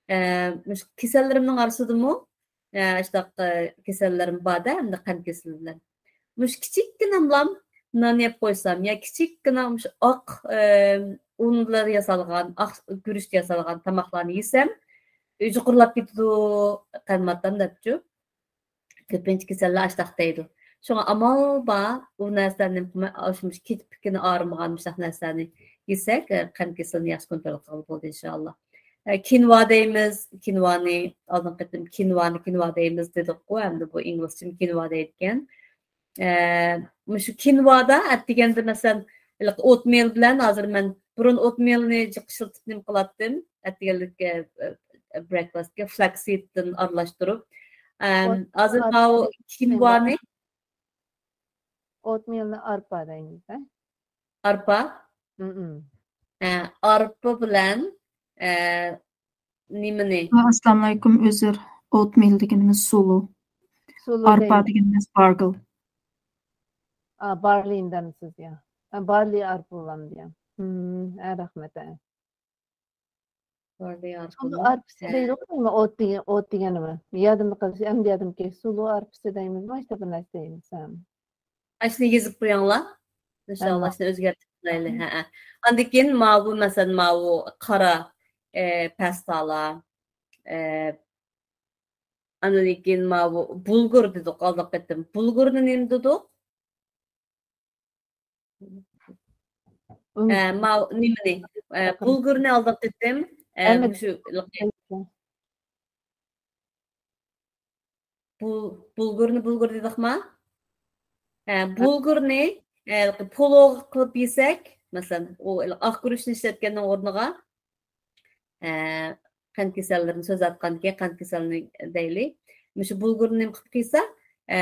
ئە، مۇشۇ كېسەللىرىمنىڭ ئارىسىدىمۇ، ئە، ئاشۇنداق، ئە، كېسەللىرىم بار-دە، ئەمدى قەنت كېسىلى بىلەن. مۇشۇ كىچىككىنە ئاملام نان يەپ قويسام يا كىچىككىنە مۇشۇ ئاق، ئە، ئۇن بىلەن ياسالغان، ئاق گۈرۈچتە ياسالغان تاماقلارنى يېسەم، يۇقىرىلاپ كېتىدۇ قەنت ماددام دەپچۇ. كۆپىنچە كېسەللەر ئاشتاق دەيدۇ. شۇڭا ئامال بار، ئۇ نەرسىلەرنى نېمە قىلماي، ئاشۇ مۇشۇ كېپىكىنى ئارمىغان مۇشۇنداق نەرسىلەرنى يېسەك، ئە، قەنت كېسىلىنى ياخشى كونترول قىلغىلى بولىدۇ، ئىنشائاللا. ئە، كىنۋا دەيمىز، كىنۋانى، ئالدىنقى قېتىم كىنۋانى كىنۋا دەيمىز دېدۇققۇ، ئەمدى بۇ ئىنگلىزچىمۇ كىنۋا دەيدىكەن. ئە، مۇشۇ كىنۋادا ئەتىگەندە، مەسىلەن، ھېلىقى ئوتمېل بىلەن، ھازىر مەن بۇرۇن ئوتمېلنى جىق ئىشلىتىپ نېمە قىلاتتىم، ئەتىگەنلىك، ئە، ئە، برېكفاستكە فلاكسىدتىن ئارىلاشتۇرۇپ. ئەم، ھازىر ماۋۇ كىنۋانى. ئوتمېلنى ئارپا دەيمىز، ھە؟ ئارپا؟ ھە، ئارپا بىلەن، ئە، نېمىنى؟ ئەسسالامۇئەلەيكۇم، ئۆزۈر. ئوتمېل دېگىنىمىز سۇلۇ. سۇلۇ ئارپا دەيمىز. دېگىنىمىز بارگل. ئا، بارلىنى دەمسىز يا؟ ئا، بارلى ئارپا بولامدۇ يا؟ ھە، رەھمەت، ھە. بارلى ئارپا. سۇلۇ ئارپىسى دەيدۇ، ئوت دېگەن، ئوت دېگەنمۇ؟ يادىمدا قالسا، ئەمدى يادىمغا كەلدى. سۇلۇ ئارپىسى دەيمىزمۇ؟ ئاشۇنداق بىر نەرسە دەيمىز، ھە. ئاشۇنى يېزىپ قويۇڭلار. ئىنشاللا ئاشۇنى ئۆزگەرتىپ قويايلى. ھەئە. ئاندىن كېيىن ماۋۇ، مەسىلەن، ماۋۇ قارا، ئە، پەستالار، ئە، ئاندىن كېيىن ماۋۇ بۇلگۇر دېدۇق ئالدىنقى قېتىم. بۇلگۇرنى نېمە دېدۇق؟ ئە، ماۋۇ نېمىنى؟ ئە، بۇلگۇرنى ئالدىنقى قېتىم، ئە، مۇشۇ بۇ-، بۇلگۇرنى بۇلگۇر دېدۇقما؟ ھە، بۇلگۇرنى، ھە، پولۇغا قىلىپ يېسەك، مەسىلەن، ئۇ ئاق گۈرۈچنى ئىشلەتكەننىڭ ئورنىغا، ھە، قەنت كېسەللىرىنى سۆزلەۋاتقاندىكىن، قەنت كېسەلنى دەيلى. مۇشۇ بۇلگۇرنى نېمە قىلىپ يېسە، ھە،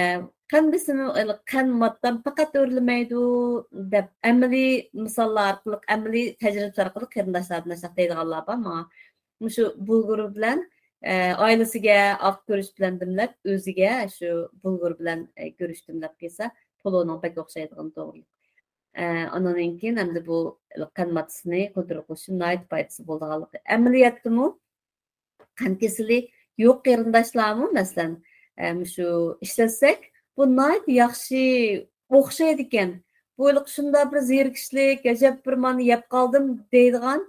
قەنت بېسىمى، قەنت ماددام پەقەت ئۆرلىمەيدۇ، دەپ ئەمەلىي مىساللار ئارقىلىق، ئەمەلىي تەجرىبىلەر ئارقىلىق قېرىنداشلاردىن ئاشۇنداق دەيدىغانلار بار ماڭا. مۇشۇ بۇلگۇر بىلەن، ئە، ئائىلىسىگە ئاق گۈرۈچ بىلەن دېمەپ، ئۆزىگە شۇ بۇلگۇر بىلەن، ئە، گۈرۈچ دېمەپ يېسە، پولۇنىڭ بەك ئوخشايدىغىنى توغرىلىق. ئە، ئانىڭدىن كېيىن ئەمدى بۇ قەنت ماددىسىنى كونترول قىلىشنىڭ ناھايىتى پايدىسى بولىدىغانلىقى. ئەمەلىيەتتىمۇ قەنت كېسىلى يوق قېرىنداشلارمۇ، مەسىلەن، ئە، مۇشۇ ئىشلەتسەك، بۇ ناھايىتى ياخشى ئوخشايدىكەن. بۇ ھېلىقى شۇنداق بىر زېرىكىشلىك، ئەجەب بىر مانا يەپ قالدىم دەيدىغان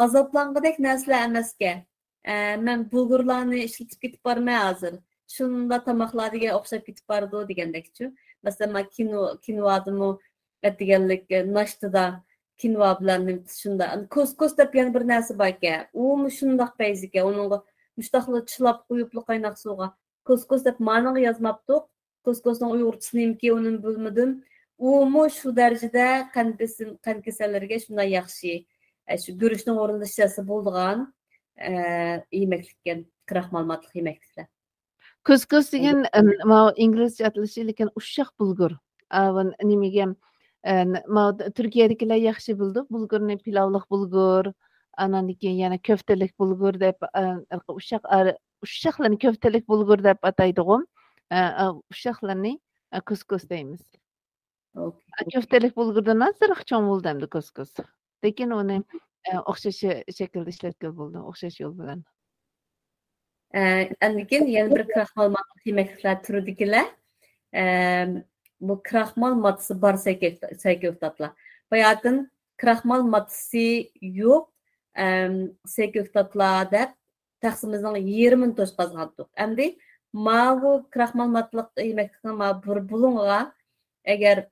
ئازابلانغۇدەك نەرسىلەر ئەمەسكەن. ئە، مەن بۇلگۇرلارنى ئىشلىتىپ كېتىپ بارىمەن ھازىر. شۇنداق تاماقلار دېگەن ئوخشاپ كېتىپ بارىدۇ دېگەندەكچۇ. مەسىلەن، مانا كىنو-، كىنۋادىمۇ ئەتىگەنلىك، ئە، ناشتىدا كىنۋا بىلەن نېمە شۇنداق. ئەمدى كوسكوس دەپ يەنە بىر نەرسە باركەن. ئۇمۇ شۇنداق پەيزىكەن. ئۇنىڭغا مۇشتاقلا چىلاپ قويۇپلا قايناق سۇغا كوسكوس دەپ مانىڭغا يازماپتۇق. كوسكوسنىڭ ئۇيغۇرچىسى نېمىكى، ئۇنىمۇ بىلمىدىم. ئۇمۇ شۇ دەرىجىدە قەنت بېسىم، قەنت كېسەللىرىگە شۇنداق ياخشى. ئە، شۇ گۈرۈچنىڭ ئورنىدا ئىچسە بولىدىغان، ئە، يېمەكلىككەن، كراخمال ماتلىق يېمەكلىكلەر. كۇسكۇس دېگەن، ئەم، ماۋۇ ئىنگلىزچە ئاتىلىشى، لېكىن ئۇششاق بۇلگۇر. ئاۋۇ نېمىگە، ئە، ن-، ماۋۇ تۈركىيەدىكىلەر ياخشى بىلىدۇ. بۇلگۇرنى پىلاۋلىق بۇلگۇر، ئانان كېيىن يەنە كۆفتىلىك بۇلگۇر دەپ، ئە، ئۇششاق ئار-، ئۇششاقلارنى كۆفتىلىك بۇلگۇر دەپ ئاتايدىغۇ. ئە، ئە، ئۇششاقلارنى، ئە، كۇسكۇس دەيمىز. ئوكەي. كۆفتىلىك بۇلگۇردىن ئازراق چوڭ بولىدۇ ئەمدى كۇسكۇس. لېكىن ئۇنى، ئە، ئوخشاش شەكىلدە ئىشلەتكىلى بولىدۇ، ئوخشاش يول بىلەن. ئە، ئاندىن كېيىن يەنە بىر كراخمال ماتلىق يېمەكلىكلەر تۈرىدىكىلەر. ئە، بۇ كراخمال ماتىسى بار سەيكە-، سەيكۆكتاتلار. باياتىن كراخمال ماتىسى يوق، ئەم، سەيكۆكتاتلار دەپ تەخسىمىزنىڭ يېرىمىنى توشقازغانتۇق. ئەمدى ماۋۇ كراخمال ماتلىق يېمەكلىكنىڭ ماۋۇ بىر بۇلۇڭىغا ئەگەر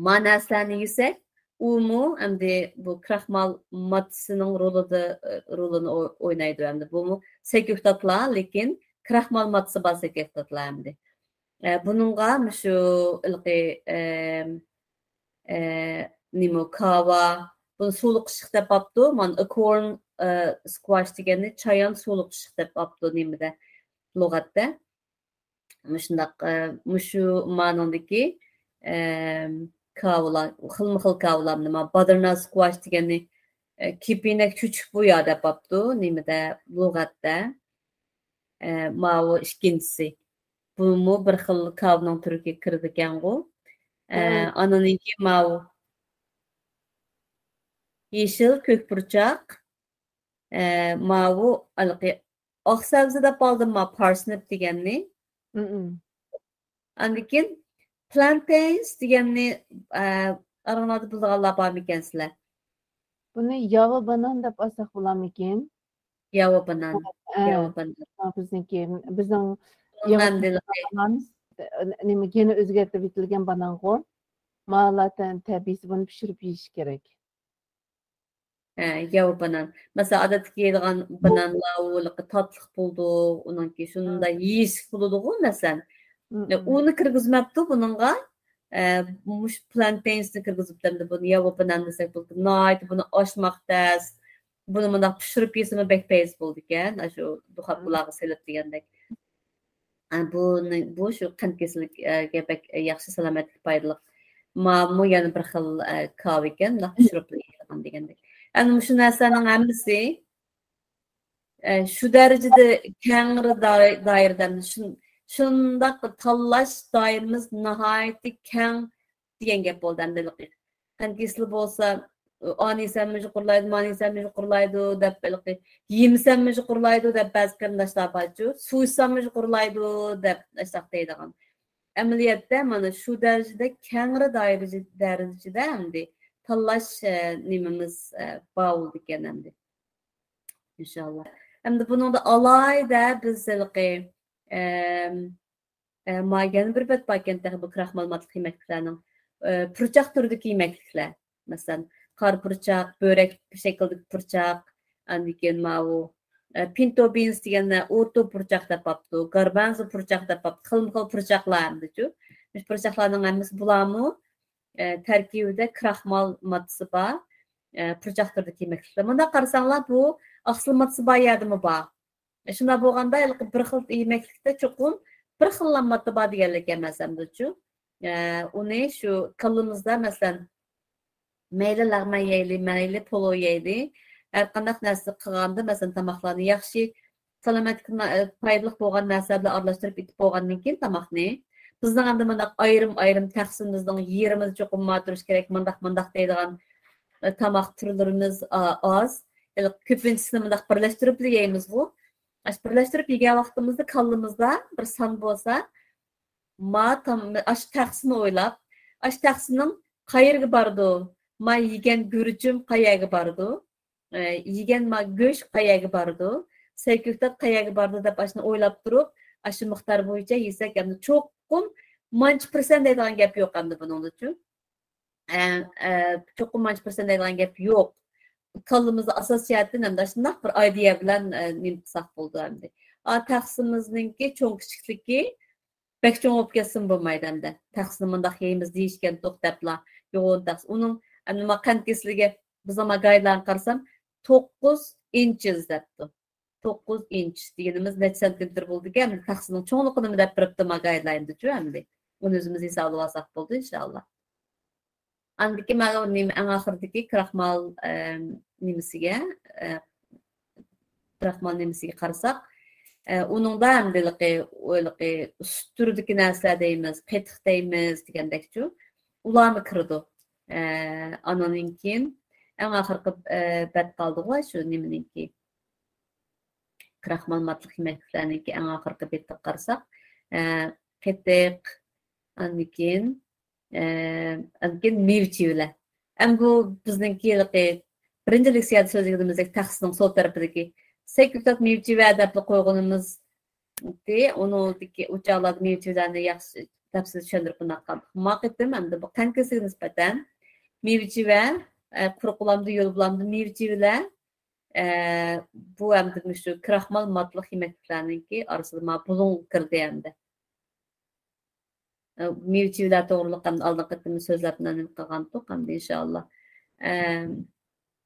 ما نەرسىلەرنى يېسەك، ئۇمۇ ئەمدى بۇ كراخمال ماتىسىنىڭ رولىدا، رولىنى ئو-، ئوينايدۇ. ئەمدى بۇمۇ سەيكۆكتاتلار، لېكىن كراخمال ماتىسى بار سەيكۆكتاتلار ئەمدى. ئە، بۇنىڭغا مۇشۇ ھېلىقى، ئە، ئە، نېمە، كاۋا، بۇنى سۇلۇق ئىششىق دەپ ئاپتۇ. مانا، ئاكورن، ئە، سكۋاش دېگەننى چايان سۇلۇق ئىششىق دەپ ئاپتۇ نېمىدە، لۇغەتتە. مۇشۇنداق، ئە، مۇشۇ مانىڭدىكى، ئە، كاۋىلار، خىلمۇ خىل كاۋىلارنى، ما، بادرناز سكۋاش دېگەننى، ئە، كېپىنەك چۆچۈك بۇيا دەپ ئاپتۇ نېمىدە، لۇغەتتە. ئە، ماۋۇ ئىككىنچىسى. بۇمۇ بىر خىل كاۋىنىڭ تۈرىگە كىرىدىكەنغۇ. ئە، ئانىڭكى ماۋۇ يېشىل كۆك پۇرچاق. ئە، ماۋۇ ھېلىقى ئاق سەۋزە دەپ ئالدىم ما، پارسنىپ دېگەننى. ئاندىن كېيىن پلانتېينز دېگەننى، ئە، ئاراڭلاردا بىلىدىغانلار بارمىكەن سىلەر؟ بۇنى ياۋا بانان دەپ ئالساق بولارمىكىن؟ ياۋا بانان. ئە، ياۋا بانان. بىزنىڭكى، بىزنىڭ ياۋا بانان، نېمە، گېنى ئۆزگەرتىپ ئېتىلگەن بانانغۇ. مالاتەن تەبىئىيسى بۇنى پىشۇرۇپ يېيىش كېرەك. ھە، ياۋا بانان. مەسىلەن، ئادەتتىكى يەيدىغان بانانلار ئۇ تاتلىق بولىدۇ، ئۇنىڭكى شۇنداق يېيىشلىك بولىدىغۇ، مەسىلەن. ئۇنى كىرگۈزمەپتۇ بۇنىڭغا. ئە، مۇشۇ پلانتېينسنى كىرگۈزۈپتۇ ئەمدى بۇنى ياۋا بانان دېسەك بولىدۇ. ناھايىتى بۇنى ئاچماق تەس. بۇنى مۇنداق پىشۇرۇپ يېسىمۇ بەك پەيز بولىدىكەن، ئاشۇ دۇخاپكىلارغا سېلىپ دېگەندەك. ئە، بۇنى، بۇ شۇ قەنت كېسىلىگە بەك ياخشى، سالامەتلىككە پايدىلىق. ماۋۇمۇ يەنە بىر خىل، ئە، كاۋا ئىكەن، مۇنداق پىشۇرۇپ يەيدىغان دېگەندەك. ئەمدى مۇشۇ نەرسىلەرنىڭ ھەممىسى، ئە، شۇ دەرىجىدە كەڭرى دائىرىدە، شۇ-، شۇنداق تاللاش دائىرىمىز ناھايىتى كەڭ دېگەن گەپ بولدى ئەمدى ھېلىقى. قەنت كېسىلى بولسا، ئانى يېسەممۇ يۇقىرىلايدۇ، مانى يېسەممۇ يۇقىرىلايدۇ دەپ، ھېلىقى يېمىسەممۇ يۇقىرىلايدۇ دەپ بەزى قېرىنداشلار بارچۇ، سۇ ئىچسەممۇ يۇقىرىلايدۇ دەپ ئاشۇنداق دەيدىغان. ئەمەلىيەتتە مانا شۇ دەرىجىدە كەڭرى دائىرە-، دەرىجىدە ئەمدى تاللاش، ئە، نېمىمىز، ئە، بار بولىدىكەن ئەمدى. ئىنشاللا. ئەمدى بۇنىڭدا ئالاھىدە بىز ھېلىقى، ئەم، ئە، ما يەنە بىر بەت باركەن تېخى بۇ كراخمال ماتلىق يېمەكلىكلەرنىڭ. ئە، پۇرچاق تۈرىدىكى يېمەكلىكلەر. مەسىلەن، قارا پۇرچاق، بۆرەك شەكلىدىكى پۇرچاق، ئاندىن كېيىن ماۋۇ، ئە، پىنتو بىنس دېگەننى ئورتو پۇرچاق دەپ ئاپتۇ، گاربانزو پۇرچاق دەپ ئاپتۇ، خىلمۇ خىل پۇرچاقلار ئەمدىچۇ. مۇشۇ پۇرچاقلارنىڭ ھەممىسى بۇلارمۇ، ئە، تەركىبىدە كراخمال ماددىسى بار، ئە، پۇرچاق تۈرىدىكى يېمەكلىكلەر. مۇنداق قارىساڭلار، بۇ ئاقسىل ماددىسى بار يەردىمۇ بار. شۇنداق بولغاندا، ھېلىقى بىر خىل يېمەكلىكتە چوقۇم بىر خىللا ماددا بار دېگەنلىك ئەمەس ئەمدىچۇ. ئە، ئۇنى شۇ كاللىمىزدا، مەسىلەن، مەيلى لەغمەن يەيلى، مەيلى پولۇ يەيلى، ھەر قانداق نەرسە قىلغاندا، مەسىلەن، تاماقلارنى ياخشى، سالامەتلىككە نا-، پايدىلىق بولغان نەرسە بىلەن ئارىلاشتۇرۇپ ئېتىپ بولغاندىن كېيىن تاماقنى، بىزنىڭ ئەمدى مۇنداق ئايرىم-ئايرىم تەخسىمىزنىڭ يېرىمىدا چوقۇم ما تۇرۇش كېرەك، مۇنداق، مۇنداق دەيدىغان، ئە، تاماق تۈرلىرىمىز، ئا-، ئاز. ھېلىقى كۆپىنچىسىنى مۇنداق بىرلەشتۈرۈپلا يەيمىزغۇ. ئاشۇ بىرلەشتۈرۈپ يېگەن ۋاقتىمىزدا كاللىمىزدا بىر سان بولسا، ما تام-، ئاشۇ تەخسىنى ئويلاپ، ئاشۇ تەخسىنىڭ قەيەرگە بارىدۇ؟ ما يېگەن گۈرۈچۈم قەيەرگە بارىدۇ؟ ئە، يېگەن ما گۆش قەيەرگە بارىدۇ؟ سەيكۆكتات قەيەرگە بارىدۇ دەپ ئاشۇنى ئويلاپ تۇرۇپ، ئاشۇ مىقدار بويىچە يېسەك، ئەمدى چوقۇم مانچە پىرسەنت دەيدىغان گەپ يوق ئەمدى بۇنىڭدىچۇ. ئە، ئە، چوقۇم مانچە پىرسەنت دەيدىغان گەپ يوق. كاللىمىزدا ئاساسىي جەھەتتىن ئەمدى شۇنداق بىر ئىدىيە بىلەن، ئە، نېمە قىلساق بولىدۇ ئەمدى. ئا، تەخسىمىزنىڭكى چوڭ كىچىكلىكى بەك چوڭ بولۇپ كەتسىمۇ بولمايدۇ ئەمدى. تەخسىنى مۇنداق يەيمىز دېيىشكەنتۇق دەپلا. يوغان تەخسە. ئۇنىڭ ئەمدى ما قەنت كېسىلىگە بىز ما گايدلاينغا قارىسام، توققۇز ئىنچىز دەپتۇ. توققۇز ئىنچ دېگىنىمىز نەچچە سانتىمېتىر بولىدىكەن؟ تەخسىنىڭ چوڭلۇقىنىمۇ دەپ بېرىپتۇ ما گايدلايندىچۇ ئەمدى. ئۇنى ئۆزىمىز ھېسابلىۋالساق بولىدۇ، ئىنشائاللا. ئاندىن كېيىن مانا نېمە، ئەڭ ئاخىرىدىكى كراخمال، ئەم، نېمىسىگە، ئە، كراخمال نېمىسىگە قارىساق، ئە، ئۇنىڭدا ئەمدى ھېلىقى، ھېلىقى سۈت تۈرىدىكى نەرسىلەر دەيمىز، قېتىق دەيمىز دېگەندەكچۇ. ئۇلارمۇ كىرىدۇ. ئە، ئانىڭدىن كېيىن ئەڭ ئاخىرقى، ئە، بەت قالدىغۇ شۇ نېمىنىڭكى. كراخمال ماددىلىق يېمەكلىكلەرنىڭكى ئەڭ ئاخىرقى بېتىگە قارىساق، ئە، قېتىق، ئاندىن كېيىن، ئە، ئاندىن كېيىن مېۋە چىۋىلەر. ئەمدى بۇ بىزنىڭكى ھېلىقى بىرىنچى لېكسىيەدە سۆزلىگىنىمىزدەك تەخسىنىڭ سول تەرىپىدىكى سەككۈزات مېۋە چىۋە دەپلا قويغىنىمىز ئۇنىڭدىكى ئۇ چاغلاردا مېۋە چىۋىلەرنى ياخشى تەپسىلىي چۈشەندۈرۈپ بۇنداق قىلدۇق. ما قېتىم ئەمدى بۇ قەنت كېسىلىگە نىسبەتەن مېۋە چىۋە، ئە، قۇرۇق بولامدۇ، يول بولامدۇ، مېۋە چىۋىلەر، ئە، بۇ ئەمدى مۇشۇ كراخمال ماددىلىق يېمەكلىكلەرنىڭكى ئارىسىدا ما بۇلۇڭغا كىردى ئەمدى. ئە، مېۋە چىۋىلەر توغرىلىق ئەمدى ئالدىنقى قېتىم سۆزلەپ نېمە قىلغانتۇق ئەمدى ئىنشائاللا. ئەم،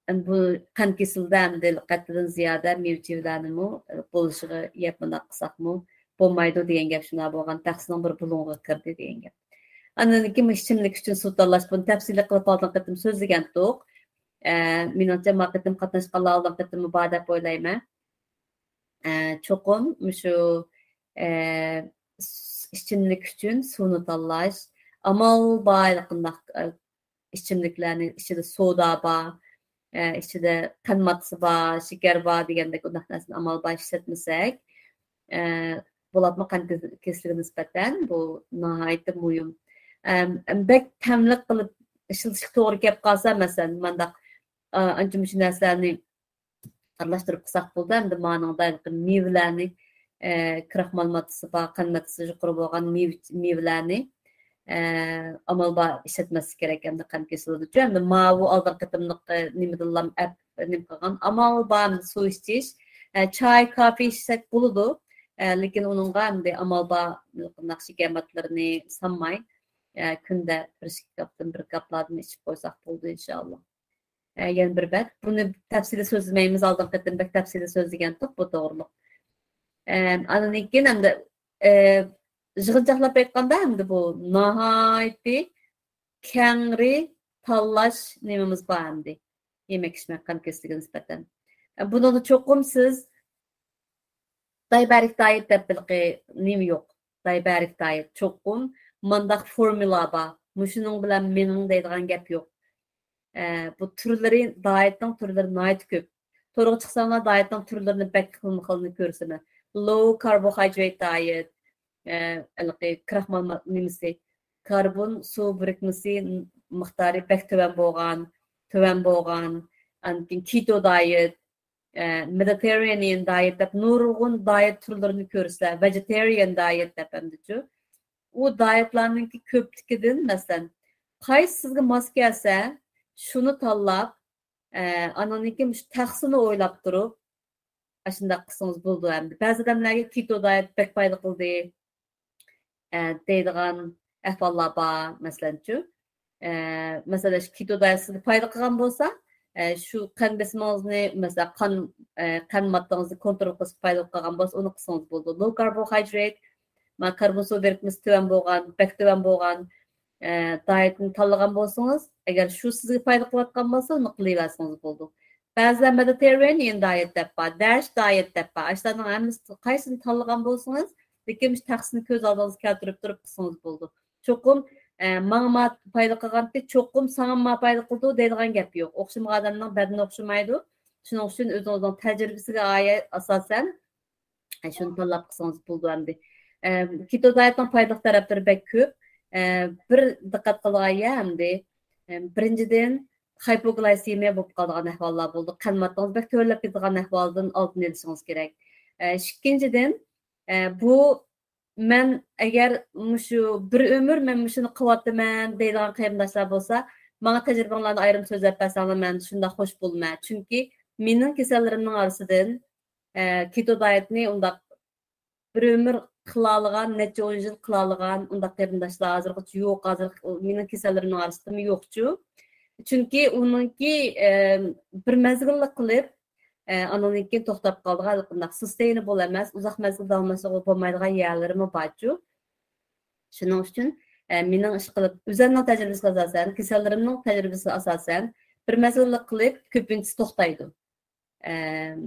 ئەمدى بۇ قەنت كېسىلىدە ئەمدى قەتئىيدىن زىيادە مېۋە چىۋىلەرنىمۇ، ئە، بولۇشىغا يەپ مۇنداق قىلساقمۇ بولمايدۇ دېگەن گەپ شۇنداق بولغان، تەخسىنىڭ بىر بۇلۇڭىغا كىردى دېگەن گەپ. ئاندىن كېيىن ئىچىملىك ئۈچۈن سۇ تاللاش، بۇنى تەپسىلىي قىلىپ ئالدىنقى قېتىم سۆزلىگەنتۇق. ئە، مېنىڭچە ما قېتىم قاتناشقانلار ئالدىنقى قېتىممۇ بار دەپ ئويلايمەن. ئە، چوقۇم مۇشۇ، ئە، ئىچىملىك ئۈچۈن سۇنى تاللاش، ئامال بار قانداق، ئە، ئىچىملىكلەرنى، ئىچىدە سودا بار، ئە، ئىچىدە قەند ماددىسى بار، شېكەر بار دېگەندەك ئۇنداق نەرسىنى ئامال بار ئىشلەتمىسەك، ئە، بولۇپمۇ قەنت كېسىلىگە نىسبەتەن بۇ ناھايىتى مۇھىم. ئەم، ئەم، بەك تەملىك قىلىپ ئىشلىتىشكە توغرا كەپ قالسا، مەسىلەن، مانداق، ئا، ئانچە مۇشۇ نەرسىلەرنى ئارىلاشتۇرۇپ قىلساق بولىدۇ. ئەمدى مانىڭدا مېۋىلەرنى، ئە، كراخمال ماددىسى بار، قەند ماددىسى يۇقىرى بولغان مېۋە، مېۋىلەرنى، ئە، ئامال بار ئىشلەتمەسلىك كېرەك. ئەمدى قەنت كېسىلىدىچۇ. ئەمدى ماۋۇ ئالدىنقى قېتىملىق، ئە، نېمىدىنلا ئەپ، نېمە قىلغان، ئامال بار سۇ ئىچىش، ئە، چاي، كافې ئىچسەك بولىدۇ. ئە، لېكىن ئۇنىڭغا ئەمدى ئامال بار شېكەر ماددىلىرىنى سالماي، ئە، كۈندە بىر ئىككى كاپتىن، بىر كاپلاردىن ئىچىپ قويساق بولىدۇ، ئىنشائاللا. ئە، يەنە بىر بەت. بۇنى تەپسىلىي سۆزلىمەيمىز، ئالدىنقى قېتىم بەك تەپسىلىي سۆزلىگەنتۇق بۇ توغرىلىق. ئە، ئاندىن كېيىن ئەمدى، ئە، يىغىنچاقلاپ ئېيتقاندا، ئەمدى بۇ ناھايىتى كەڭرى تاللاش نېمىمىز بار ئەمدى. يېمەك ئىچمەك قەنت كېسىلىگە نىسبەتەن. ئە، بۇنىڭدا چوقۇم سىز دايبەرىك دايېت دەپ بىلقى نېمە يوق. دايبەرىك دايېت چوقۇم مانداق فورمۇلا بار. مۇشۇنىڭ بىلەن مېڭىڭ دەيدىغان گەپ يوق. ئە، بۇ تۈرلىرى، دايېتنىڭ تۈرلىرى ناھايىتى كۆپ. تورغا چىقساڭلار دايېتنىڭ تۈرلىرىنى بەك خىلمۇ خىلنى كۆرىسىلەر. لو كاربوھايدرات دايېت، ئە، ھېلىقى كراخمال ما-، نېمىسى، كاربون سۇ بىرىكمىسى مىقدارى بەك تۆۋەن بولغان، تۆۋەن بولغان، ئاندىن كېيىن كېتو دايېت، ئە، مېدىتېررېنىيەن دايېت دەپ نۇرغۇن دايېت تۈرلىرىنى كۆرىسىلەر، ۋېجېتېرىيەن دايېت دەپ ئەمدىچۇ. ئۇ دايېتلارنىڭكى كۆپلۈكىدىن، مەسىلەن، قايسى سىزگە ماس كەلسە، شۇنى تاللاپ، ئە، ئانىڭدىن كېيىن مۇشۇ تەخسىنى ئويلاپ تۇرۇپ، ئاشۇنداق قىلسىڭىز بولىدۇ ئەمدى. بەزى ئادەملەرگە كېتو دايېت بەك پايدا قىلدى، ئە، دەيدىغان ئەھۋاللار بار، مەسىلەنچۇ. ئە، مەسىلەن، شۇ كېتو دايېت سىزگە پايدا قىلغان بولسا، ئە، شۇ قان بېسىمىڭىزنى، مەسىلەن، قان، ئە، قان ماددىڭىزنى كونترول قىلىشقا پايدا قىلغان بولسا، ئۇنى قىلسىڭىز بولىدۇ. لو كاربوھايدرات، ما كاربون سۇ بىرىكمىسى تۆۋەن بولغان، بەك تۆۋەن بولغان، ئە، دايېتنى تاللىغان بولسىڭىز، ئەگەر شۇ سىزگە پايدا قىلىۋاتقان بولسا، ئۇنى قىلىۋەرسىڭىز بولىدۇ. بەزىلەر مېدىتېررېنىيەن دايېت دەپ بار، داش دايېت دەپ بار. ئاشۇلارنىڭ ھەممىسى قايسىنى تاللىغان بولسىڭىز، لېكىن مۇشۇ تەخسىنى كۆز ئالدىڭىزغا كەلتۈرۈپ تۇرۇپ قىلسىڭىز بولىدۇ. چوقۇم، ئە، ماڭا ما پايدا قىلغانتى، چوقۇم ساڭا ما پايدا قىلىدۇ دەيدىغان گەپ يوق. ئوخشىمىغان ئادەمنىڭ بەدىنى ئوخشىمايدۇ. شۇنىڭ ئۈچۈن ئۆزىڭىزنىڭ تەجرىبىسىگە ئايە-، ئاساسەن، ئە، شۇنى تاللاپ قىلسىڭىز بولىدۇ ئەمدى. ئە، كېتو دايېتنىڭ پايدىلىق تەرەپلىرى بەك كۆپ. ئە، بىر دىققەت قىلىدىغان يەر ئەمدى، ئە، بىرىنچىدىن، خايپوگلايسېمىيە بولۇپ قالىدىغان ئەھۋاللار بولىدۇ. قان ماددىڭىز بەك تۆۋەنلەپ كېتىدىغان ئەھۋالدىن ئالدىنى ئېلىشىڭىز كېرەك. ئە، ئىككىنچىدىن، ئە، بۇ مەن ئەگەر مۇشۇ بىر ئۆمۈر مەن مۇشۇنى قىلىۋاتىمەن دەيدىغان قېرىنداشلار بولسا، ماڭا تەجرىبىڭلارنى ئايرىم سۆزلەپ بەرسەڭلار، مەن شۇنداق خوش بولىمەن. چۈنكى مېنىڭ كېسەللىرىمنىڭ ئارىسىدىن، ئە، كېتو دايېتنى ئۇنداق بىر ئۆمۈر قىلالىغان، نەچچە ئون يىل قىلالىغان ئۇنداق قېرىنداشلار ھازىرغىچە يوق. ھازىر مېنىڭ كېسەللىرىمنىڭ ئارىسىدىمۇ يوقچۇ. چۈنكى ئۇنىڭكى، ئە، بىر مەزگىللا قىلىپ، ئە، ئاندىن كېيىن توختاپ قالىدىغان، بۇنداق سستېينابل ئەمەس، ئۇزاق مەزگىل داۋاملاشتۇرغىلى بولمايدىغان يەرلىرىمۇ بارچۇ. شۇنىڭ ئۈچۈن، ئە، مېنىڭ ئىش قىلىپ، ئۆزۈمنىڭ تەجرىبىسىگە ئاساسەن، كېسەللىرىمنىڭ تەجرىبىسىگە ئاساسەن، بىر مەزگىللا قىلىپ، كۆپىنچىسى توختايدۇ. ئەم،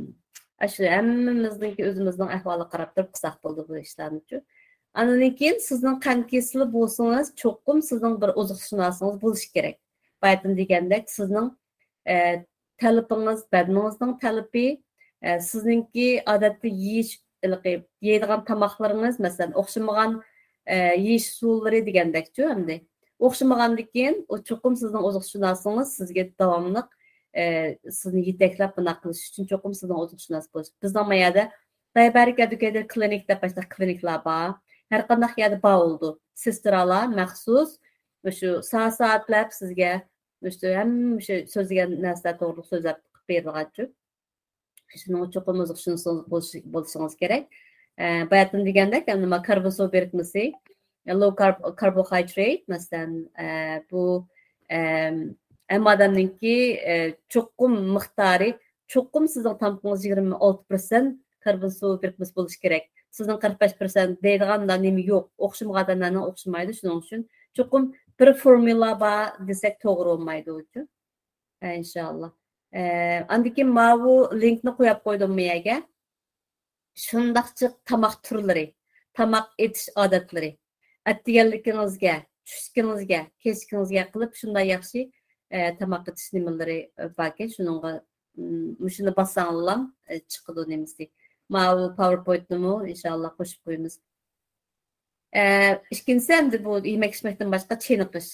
ئاشۇ ھەممىمىزنىڭكى ئۆزىمىزنىڭ ئەھۋالىغا قاراپ تۇرۇپ قىلساق بولىدۇ بۇ ئىشلارنىچۇ. ئاندىن كېيىن سىزنىڭ قان كېسىلى بولسىڭىز، چوقۇم سىزنىڭ بىر ئوزۇقشۇناسىڭىز بولۇشى كېرەك. بايىتىن دېگەندەك، سىزنىڭ، ئە، تەلىپىڭىز، بەدىنىڭىزنىڭ تەلىپى، ئە، سىزنىڭكى ئادەتتە يېيىش، ھېلىقى يەيدىغان تاماقلىرىڭىز، مەسىلەن، ئوخشىمىغان، ئە، يېيىش ئۇسۇللىرى دېگەندەكچۇ ئەمدى. ئوخشىمىغاندىكىن، ئۇ چوقۇم سىزنىڭ ئوزۇقشۇناسىڭىز سىزگە داۋاملىق، ئە، سىزنى يېتەكلەپ بۇنداق قىلىش ئۈچۈن چوقۇم سىزنىڭ ئوزۇقشۇناس بولۇش. بىزنىڭ ما يەردە Diabetic Educator Clinic دەپ باشقا كلىنىكلار بار. ھەر قانداق يەردە بار بولىدۇ. سېسترالار مەخسۇس مۇشۇ سائەت-سائەتلەپ سىزگە مۇشۇ ھەممە مۇشۇ سۆزلىگەن نەرسىلەر توغرىلىق سۆزلەپ بېرىدىغانچۇ. شۇنىڭغا چوقۇم ئوزۇقشۇنىسىڭىز، بولۇش-، بولۇشىڭىز كېرەك. ئە، باياتىن دېگەندەك، ئەمدى ما كاربون سۇ بىرىكمىسى، لو كارب-، كاربوھايدرات، مەسىلەن، ئە، بۇ، ئەم، ھەممە ئادەمنىڭكى، ئە، چوقۇم مىقدارى، چوقۇم سىزنىڭ تامىقىڭىز يىگىرمە ئالتە پىرسەنت كاربون سۇ بىرىكمىسى بولۇشى كېرەك. سىزنىڭ قىرىق بەش پىرسەنت دەيدىغان نېمە يوق، ئوخشىمىغان ئادەملەرنىڭ ئوخشىمايدۇ، شۇنىڭ ئۈچۈن چوقۇم بىر فورمۇلا بار دېسەك توغرا بولمايدۇ. ئىنشاللا. ئە، ئاندىن كېيىن ماۋۇ لىنكنى قويۇپ قويدۇم بۇ يەرگە. شۇنداق جىق تاماق تۈرلىرى، تاماق ئېتىش ئادەتلىرى. ئەتىگەنلىكىڭىزگە، چۈشلۈكىڭىزگە، كەچلىكىڭىزگە قىلىپ شۇنداق ياخشى، ئە، تاماق ئېتىش نېمىلىرى باركەن، شۇنىڭغا، م، مۇشۇنى باسساڭلار، ئە، چىقىدۇ نېمىسى. ماۋۇ پاۋېرپوينتنىمۇ ئىنشاللا قوشۇپ قويىمىز. ئە، ئىككىنچىسى ئەمدى بۇ يېمەك ئىچمەكتىن باشقا چېنىقىش.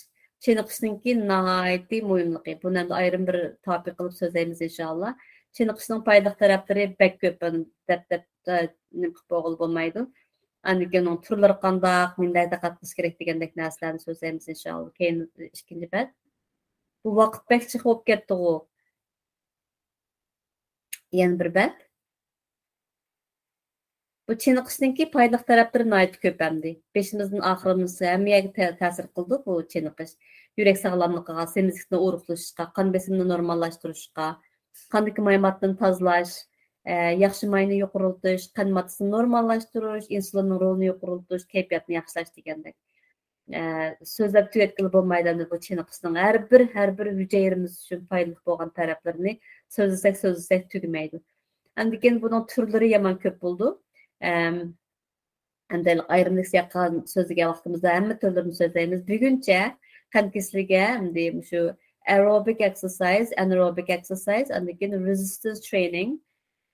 چېنىقىشنىڭكى ناھايىتى مۇھىملىقى. بۇنى ئەمدى ئايرىم بىر تاپىك قىلىپ سۆزلەيمىز ئىنشاللا. چېنىقىشنىڭ پايدىلىق تەرەپلىرى بەك كۆپ، دەپ، دەپ، دەپ، نېمە قىلىپ بولغىلى بولمايدۇ. ئاندىن كېيىن ئۇنىڭ تۈرلىرى قانداق، نېمىلەردە قاتنىشىش كېرەك دېگەندەك نەرسىلەرنى سۆزلەيمىز ئىنشاللا. كېيىن ئىككىنچى بەت. بۇ ۋاقىت بەك جىق بولۇپ كەتتىغۇ. يەنە بىر بەت. بۇ چېنىقىشنىڭكى پايدىلىق تەرەپلىرى ناھايىتى كۆپ ئەمدى. بېشىمىزدىن ئاخىرىمىز ھەممە يەرگە تە-، تەسىر قىلىدۇ بۇ چېنىقىش. يۈرەك ساغلاملىقىغا، سېمىزلىكنى ئورۇقلىشىشقا، قان بېسىمىنى نورماللاشتۇرۇشقا، قاندىكى ماي ماددىنى تازىلاش، ئە، ياخشى ماينى يۇقىرىلىتىش، قان ماددىسىنى نورماللاشتۇرۇش، ئىنسۇلىننىڭ رولىنى يۇقىرىلىتىش، كەيپىياتنى ياخشىلاش دېگەندەك. ئە، سۆزلەپ تۈگەتكىلى بولمايدۇ ئەمدى بۇ چېنىقىشنىڭ ھەر بىر، ھەر بىر ھۈجەيرىمىز ئۈچۈن پايدىلىق بولغان تەرەپلىرىنى سۆزلىسەك، سۆزلىسەك تۈگىمەيدۇ. ئاندىن كېيىن بۇنىڭ تۈرلىرى يامان كۆپ بولىدۇ. ئەم، ئەمدى ئايرىملىق ياققان سۆزلىگەن ۋاقتىمىزدا ھەممە تۈرلىرىنى سۆزلەيمىز. بۈگۈنچە قان كېسىلىگە ئەمدى مۇشۇ aerobic exercise، anaerobic exercise، ئاندىن كېيىن resistance training،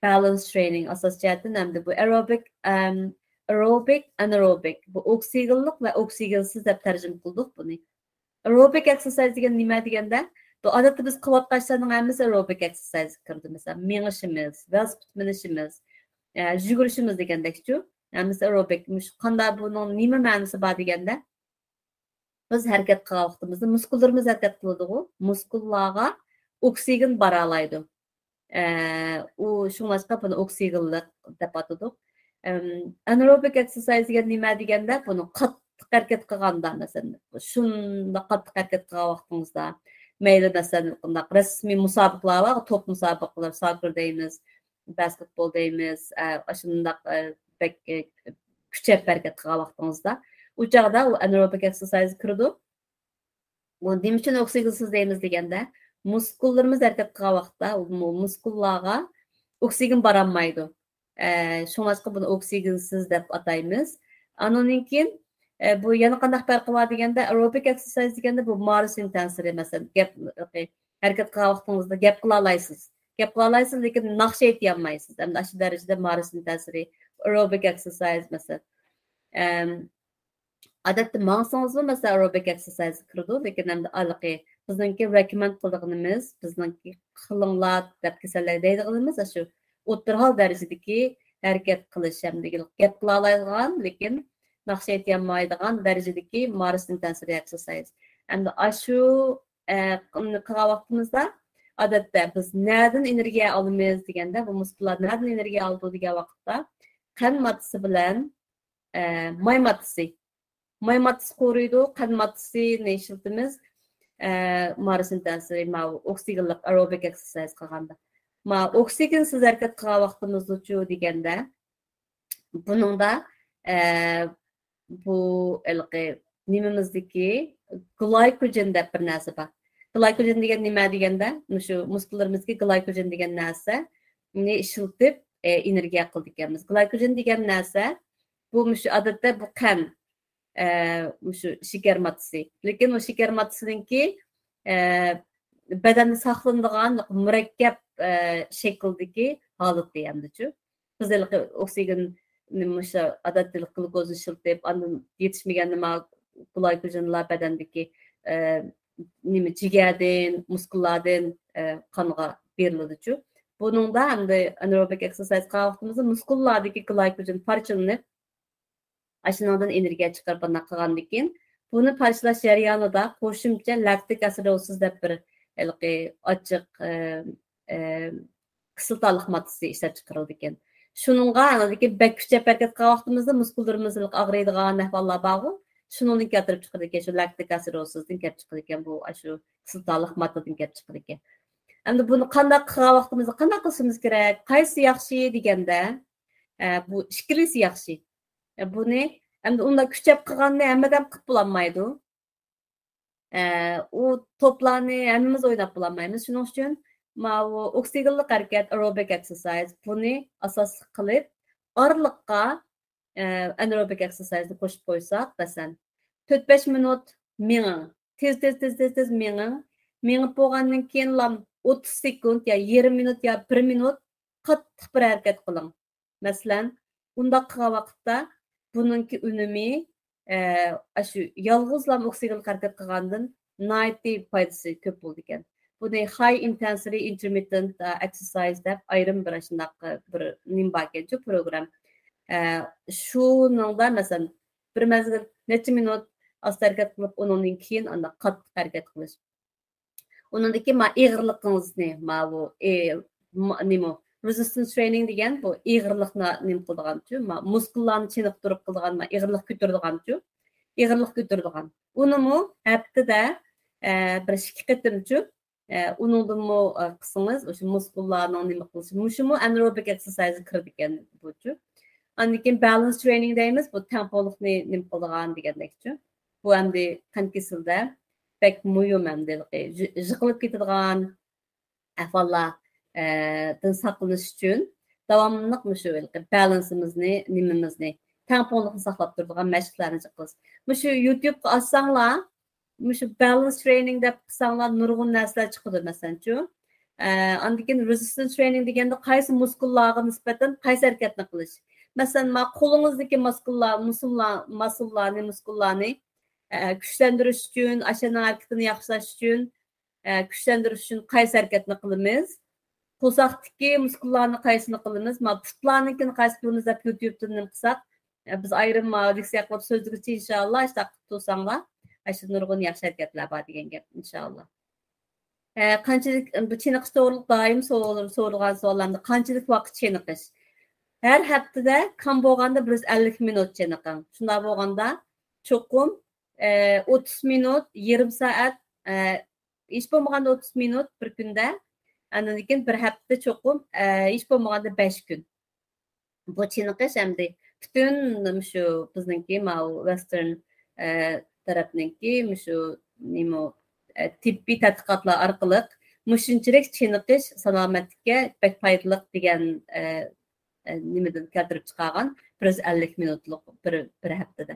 balance training ئاساس جەھەتتىن ئەمدى بۇ aerobic، ئەم، aerobic، anaerobic. بۇ ئوكسىگېنلىق ۋە ئوكسىگېنسىز دەپ تەرجىمە قىلدۇق بۇنى. Aerobic exercise دېگەن نېمە دېگەندە، بۇ ئادەتتە بىز قىلىۋاتقان ئىشلارنىڭ ھەممىسى aerobic exercise كىرىدۇ. مەسىلەن، مېڭىشىمىز، ۋېلىسىپىت مىنىشىمىز، ئە، يۈگۈرۈشىمىز دېگەندەكچۇ. ھەممىسى aerobic. مۇشۇ قاندا بۇنىڭ نېمە مەنىسى بار دېگەندە، بىز ھەرىكەت قىلغان ۋاقتىمىزدا مۇسكۇللىرىمىز ھەرىكەت قىلىدىغۇ، مۇسكۇللارغا ئوكسىگېن بارالايدۇ. ئە، ئۇ شۇڭلاشقا بۇنى ئوكسىگېنلىق دەپ ئاتىدۇق. ئەم، ئەنئېروبىك ئەكسەرسايز دېگەن نېمە دېگەندە، بۇنى قاتتىق ھەرىكەت قىلغاندا، مەسىلەن، شۇنداق قاتتىق ھەرىكەت قىلغان ۋاقتىڭىزدا، مەيلى، مەسىلەن، بۇنداق رەسمىي مۇسابىقىلەر بار، توپ مۇسابىقىلىرى، ساككېر دەيمىز، باسكېتبول دەيمىز، ئە، ئاشۇنداق، ئە، بەك، ئە، كۈچەپ ھەرىكەت قىلغان ۋاقتىڭىزدا، ئۇ چاغدا ئۇ ئەنئېروبىك ئەكسەرسايز كىرىدۇ. بۇ نېمە ئۈچۈن ئوكسىگېنسىز دەيمىز دېگەندە، مۇسكۇللىرىمىز ھەرىكەت قىلغان ۋاقىتتا مۇ-، مۇسكۇللارغا ئوكسىگېن بارالمايدۇ. ئە، شۇڭلاشقا بۇنى ئوكسىگېنسىز دەپ ئاتايمىز. ئانىڭدىن كېيىن، ئە، بۇ يەنە قانداق پەرقى بار دېگەندە، ئەروبىك ئەكسەرسايز دېگەندە بۇ مارس ئىنتېنسىتى، مەسىلەن، گەپ، ھەرىكەت قىلغان ۋاقتىڭىزدا گەپ قىلالايسىز. گەپ قىلالايسىز، لېكىن ناخشا ئېيتالمايسىز. ئەمدى ئاشۇ دەرىجىدە مارس ئىنتېنسىتى، ئەروبىك ئەكسەرسايز، مەسىلەن. ئەم، ئادەتتە ماڭسىڭىزمۇ، مەسىلەن، ئەروبىك ئەكسەرسايز كىرىدۇ، لېكىن ئەمدى ھېلىقى بىزنىڭكى رېكومېند قىلىدىغىنىمىز، بىزنىڭكى قىلىڭلار دەپ كېسەللەر دەيدىغىنىمىز ئاشۇ ئوتتۇرا ھال دەرىجىدىكى، ھەرىكەت قىلىش ھەمدە گەپ قىلالايدىغان، لېكىن ناخشا ئېيتالمايدىغان دەرىجىدىكى مارس ئىنتېنسىتى ئەكسەرسايز. ئەمدى ئاشۇ، ئە، قىلغان ۋاقتىمىزدا، ئادەتتە بىز نەدىن ئېنېرگىيە ئالىمىز دېگەندە، بۇ مۇسكۇللار نەدىن ئېنېرگىيە ئالىدۇ دېگەن ۋاقىتتا، قەنت ماددىسى بىلەن، ئە، ماي ماددىسى، ماي ماددىسى قورۇيدۇ، قەنت ماددىسىنى ئىشلىتىمىز. ئە، مارس ئىنتېنسىتى، ماۋۇ ئوكسىگېنلىق ئەروبىك ئەكسەرسايز قىلغاندا. ما ئوكسىگېنسىز ھەرىكەت قىلغان ۋاقتىمىزدىچۇ دېگەندە، بۇنىڭدا، ئە، بۇ ھېلىقى نېمىمىزدىكى گلايكوجېن دەپ بىر نەرسە بار. گلايكوجېن دېگەن نېمە دېگەندە، مۇشۇ مۇسكۇللىرىمىزدىكى گلايكوجېن دېگەن نەرسىنى ئىشلىتىپ، ئە، ئېنېرگىيە قىلىدىكەنمىز. گلايكوجېن دېگەن نەرسە، بۇ مۇشۇ ئادەتتە بۇ قەنت، ئە، مۇشۇ شېكەر ماددىسى. لېكىن ئۇ شېكەر ماددىسىنىڭكى، ئە، بەدەندە ساقلىنىدىغان مۇرەككەپ، ئە، شەكىلدىكى ھالىتى ئەمدىچۇ. بىز ھېلىقى ئوكسىگېن، مۇشۇ ئادەتتە گلۇكوزنى ئىشلىتىپ، ئاندىن يېتىشمىگەندە ما گلايكوجېنلار بەدەندىكى، ئە، نېمە، جىگەردىن، مۇسكۇللاردىن، ئە، قانغا بېرىلىدۇچۇ. بۇنىڭدا ئەمدى ئەنئېروبىك ئەكسەرسايز قىلغان ۋاقتىمىزدا مۇسكۇللاردىكى گلايكوجېن پارچىلىنىپ، ئاشۇنىڭدىن ئېنېرگىيە چىقىرىپ بۇنداق قىلغاندىن كېيىن، بۇنى پارچىلاش جەريانىدا قوشۇمچە لاكتىك ئاسىدوزىس دەپ بىر ھېلىقى ئاچچىق، ئە، ئە، كىسلاتالىق ماددىسى ئىشلەپ چىقىرىلىدىكەن. شۇنىڭغا ئاندىن كېيىن بەك كۈچەپ ھەرىكەت قىلغان ۋاقتىمىزدا مۇسكۇللىرىمىز ھېلىقى ئاغرىيدىغان ئەھۋاللار بارغۇ، شۇنىڭدىن كەلتۈرۈپ چىقىدىكەن، شۇ لاكتىك ئاسىدوزىستىن كەپ چىقىدىكەن، بۇ ئاشۇ كىسلاتالىق ماددىدىن كەپ چىقىدىكەن. ئەمدى بۇنى قانداق قىلغان ۋاقتىمىزدا قانداق قىلىشىمىز كېرەك؟ قايسى ياخشى دېگەندە، ئە، بۇ ئىككىلىسى ياخشى. ئە، بۇنى ئەمدى ئۇنداق كۈچەپ قىلغاننى ھەممە ئادەم قىلىپ بولالمايدۇ. ئە، ئۇ توپلارنى ھەممىمىز ئويناپ بولالمايمىز. شۇنىڭ ئۈچۈن ماۋۇ ئوكسىگېنلىق ھەرىكەت، ئەروبىك ئەكسەرسايز، بۇنى ئاساسلىق قىلىپ، ئارىلىققا، ئە، ئەنئېروبىك ئەكسەرسايزنى قوشۇپ قويساق، مەسىلەن، تۆت بەش مىنۇت مېڭىڭ. تېز، تېز، تېز، تېز، تېز مېڭىڭ. مېڭىپ بولغاندىن كېيىنلا ئوتتۇز سېكۇنت يا يېرىم مىنۇت يا بىر مىنۇت قاتتىق بىر ھەرىكەت قىلىڭ. مەسىلەن، ئۇنداق قىلغان ۋاقىتتا بۇنىڭكى ئۈنۈمى، ئە، ئاشۇ يالغۇزلا ئوكسىگېنلىق ھەرىكەت قىلغاندىن ناھايىتى پايدىسى كۆپ بولىدىكەن. بۇنى ھاي ئىنتېنسىتى ئىنتېرمىتېنت ئەكسەرسايز دەپ ئايرىم بىر ئاشۇنداق بىر نېمە باركەنچۇ، پروگرام. ئە، شۇنىڭدا مەسىلەن، بىر مەزگىل نەچچە مىنۇت ئاستا ھەرىكەت قىلىپ، ئۇنىڭدىن كېيىن ئانداق قاتتىق ھەرىكەت قىلىش. ئۇنىڭدىكى ما ئېغىرلىقىڭىزنى، ماۋۇ، ئې، ما-، نېمە، رېزىستېنس ترېينىنگ دېگەن بۇ ئېغىرلىقنى نېمە قىلىدىغانچۇ، ما-، مۇسكۇللارنى چېنىقتۇرۇپ قىلىدىغان، ما، ئېغىرلىق كۆتۈرىدىغانچۇ، ئېغىرلىق كۆتۈرىدىغان. ئۇنىمۇ ھەپتىدە، ئە، بىر ئىككى قېتىمچۇ، ئە، ئۇنىڭدىنمۇ، ئە، قىلسىڭىز، ئوشۇ مۇسكۇللارنىڭ نېمە قىلىشى، مۇشۇمۇ ئەنئېروبىك ئەكسەرسايزغا كىرىدىكەن بۇچۇ. ئاندىن كېيىن بالانس ترېينىنگ دەيمىز، بۇ تەڭپۇڭلۇقنى نېمە قىلىدىغان دېگەندەكچۇ. بۇ ئەمدى قان كېسىلدە بەك مۇھىم ئەمدى، يىقىلىپ كېتىدىغان ئەھۋاللار، ئە، دىن ساقلىنىش ئۈچۈن داۋاملىق مۇشۇ بالانسىمىزنى، نېمىمىزنى، تەڭپۇڭلۇقنى ساقلاپ تۇرىدىغان مەشىقلەرنى قىلىمىز. مۇشۇ يۇتۇبقا ئاچساڭلار، مۇشۇ بالانس ترېينىنگ دەپ قىلساڭلار، نۇرغۇن نەرسىلەر چىقىدۇ، مەسىلەنچۇ. ئە، ئاندىن كېيىن رېزىستېنس ترېينىنگ دېگەندە قايسى مۇسكۇللارغا نىسبەتەن قايسى ھەرىكەتنى قىلىش. مەسىلەن، ما قولىڭىزدىكى ماسكۇللار، مۇسۇللار، ماسۇللارنى، مۇسكۇللارنى، ئە، كۈچلەندۈرۈش ئۈچۈن، ئاشۇنىڭ ھەرىكىتىنى ياخشىلاش ئۈچۈن، ئە، كۈچلەندۈرۈش ئۈچۈن قايسى ھەرىكەتنى قىلىمىز؟ قورساقتىكى مۇسكۇللارنى قايسىنى قىلىمىز؟ ما پۇتلارنىڭكىنى قايسى قىلىمىز دەپ يۇتۇبتىن نېمە قىلساق، ئە، بىز ئايرىم ما لېكسىيە قىلىپ سۆزلىگۈچى ئىنشاللا، ئاشۇنداق قىلىپ تۇرساڭلار، ئاشۇ نۇرغۇن ياخشى ھەرىكەتلەر بار دېگەن گەپ ئىنشاللا. ئە، قانچىلىك، بۇ چېنىقىش توغرىلىق دائىم سورىلىدىغان سوئاللاردا قانچىلىك ۋاقىت چېنىقىش؟ ھەر ھەپتىدە كام بولغاندا بىر يۈز ئەللىك مىنۇت چېنىقىڭ. شۇنداق بولغاندا چوقۇم، ئە، ئوتتۇز مىنۇت، يېرىم سائەت، ئە، ھېچ بولمىغاندا ئوتتۇز مىنۇت بىر كۈندە، ئاندىن كېيىن بىر ھەپتىدە چوقۇم، ئە، ھېچ بولمىغاندا بەش كۈن. بۇ چېنىقىش ئەمدى پۈتۈن مۇشۇ بىزنىڭكى ماۋۇ ۋېستېرن، ئە، تەرەپنىڭكى مۇشۇ نېمە، ئە، تېببىي تەتقىقاتلار ئارقىلىق مۇشۇنچىلىك چېنىقىش سالامەتلىككە بەك پايدىلىق دېگەن، ئە، ئە، نېمىدىن كەلتۈرۈپ چىقارغان بىر يۈز ئەللىك مىنۇتلۇق بىر، بىر ھەپتىدە.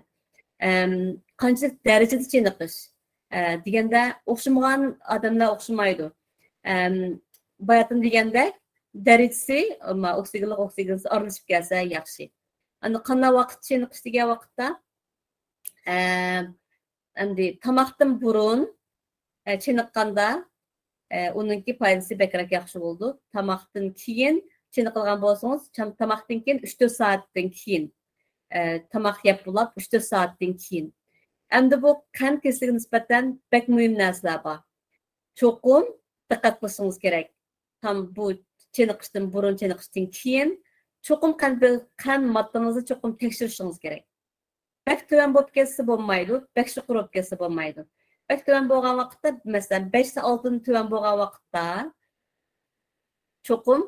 ئەم، قانچىلىك دەرىجىدە چېنىقىش، ئە، دېگەندە ئوخشىمىغان ئادەملەر ئوخشىمايدۇ. ئەم، باياتىن دېگەندەك دەرىجىسى، ما، ئوكسىگېنلىق ئوكسىگېنسىز ئارىلىشىپ كەلسە ياخشى. ئەمدى قانداق ۋاقىت چېنىقىش دېگەن ۋاقىتتا، ئە، ئەمدى تاماقتىن بۇرۇن، ئە، چېنىققاندا، ئە، ئۇنىڭكى پايدىسى بەكرەك ياخشى بولىدۇ. تاماقتىن كېيىن چېنىقىدىغان بولسىڭىز، چام-، تاماقتىن كېيىن، ئۈچ تۆت سائەتتىن كېيىن، ئە، تاماق يەپ بولۇپ، ئۈچ تۆت سائەتتىن كېيىن. ئەمدى بۇ قەنت كېسىلىگە نىسبەتەن بەك مۇھىم نەرسىلەر بار. چوقۇم دىققەت قىلىشىڭىز كېرەك. تام بۇ چېنىقىشتىن بۇرۇن، چېنىقىشتىن كېيىن چوقۇم قەن، قەن ماددىڭىزنى چوقۇم تەكشۈرۈشىڭىز كېرەك. بەك تۆۋەن بولۇپ كەتسە بولمايدۇ، بەك يۇقىرى بولۇپ كەتسە بولمايدۇ. بەك تۆۋەن بولغان ۋاقىتتا، مەسىلەن، بەش سائەتتىن تۆۋەن بولغان ۋاقىتتا چوقۇم،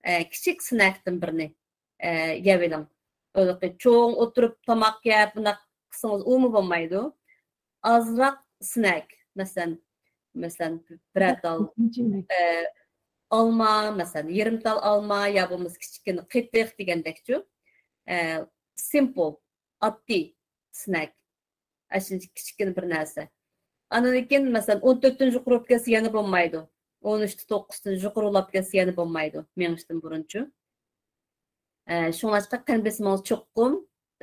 ئە، كىچىك سنەكتىن بىرنى، ئە، يەۋېلىڭ. ھېلىقى چوڭ ئولتۇرۇپ تاماق يەپ، بۇنداق قىلسىڭىز ئۇمۇ بولمايدۇ. ئازراق سنەك، مەسىلەن، مەسىلەن، بىرەر تال، ئە، ئالما، مەسىلەن، يېرىم تال ئالما يا بولمىسا كىچىككىنە قېتىق دېگەندەكچۇ. ئە، سىمپل، ئاددىي سنەك. ئاشۇنچە كىچىككىنە بىر نەرسە. ئاندىن كېيىن، مەسىلەن، ئون تۆتتىن يۇقىرى بولۇپ كەتسە يەنە بولمايدۇ. ئون ئۈچتە توققۇزدىن يۇقىرى بولاپ كەتسە يەنە بولمايدۇ، مېڭىشتىن بۇرۇنچۇ. ئە، شۇڭلاشقا قەن بېسىمىڭىز چوقۇم،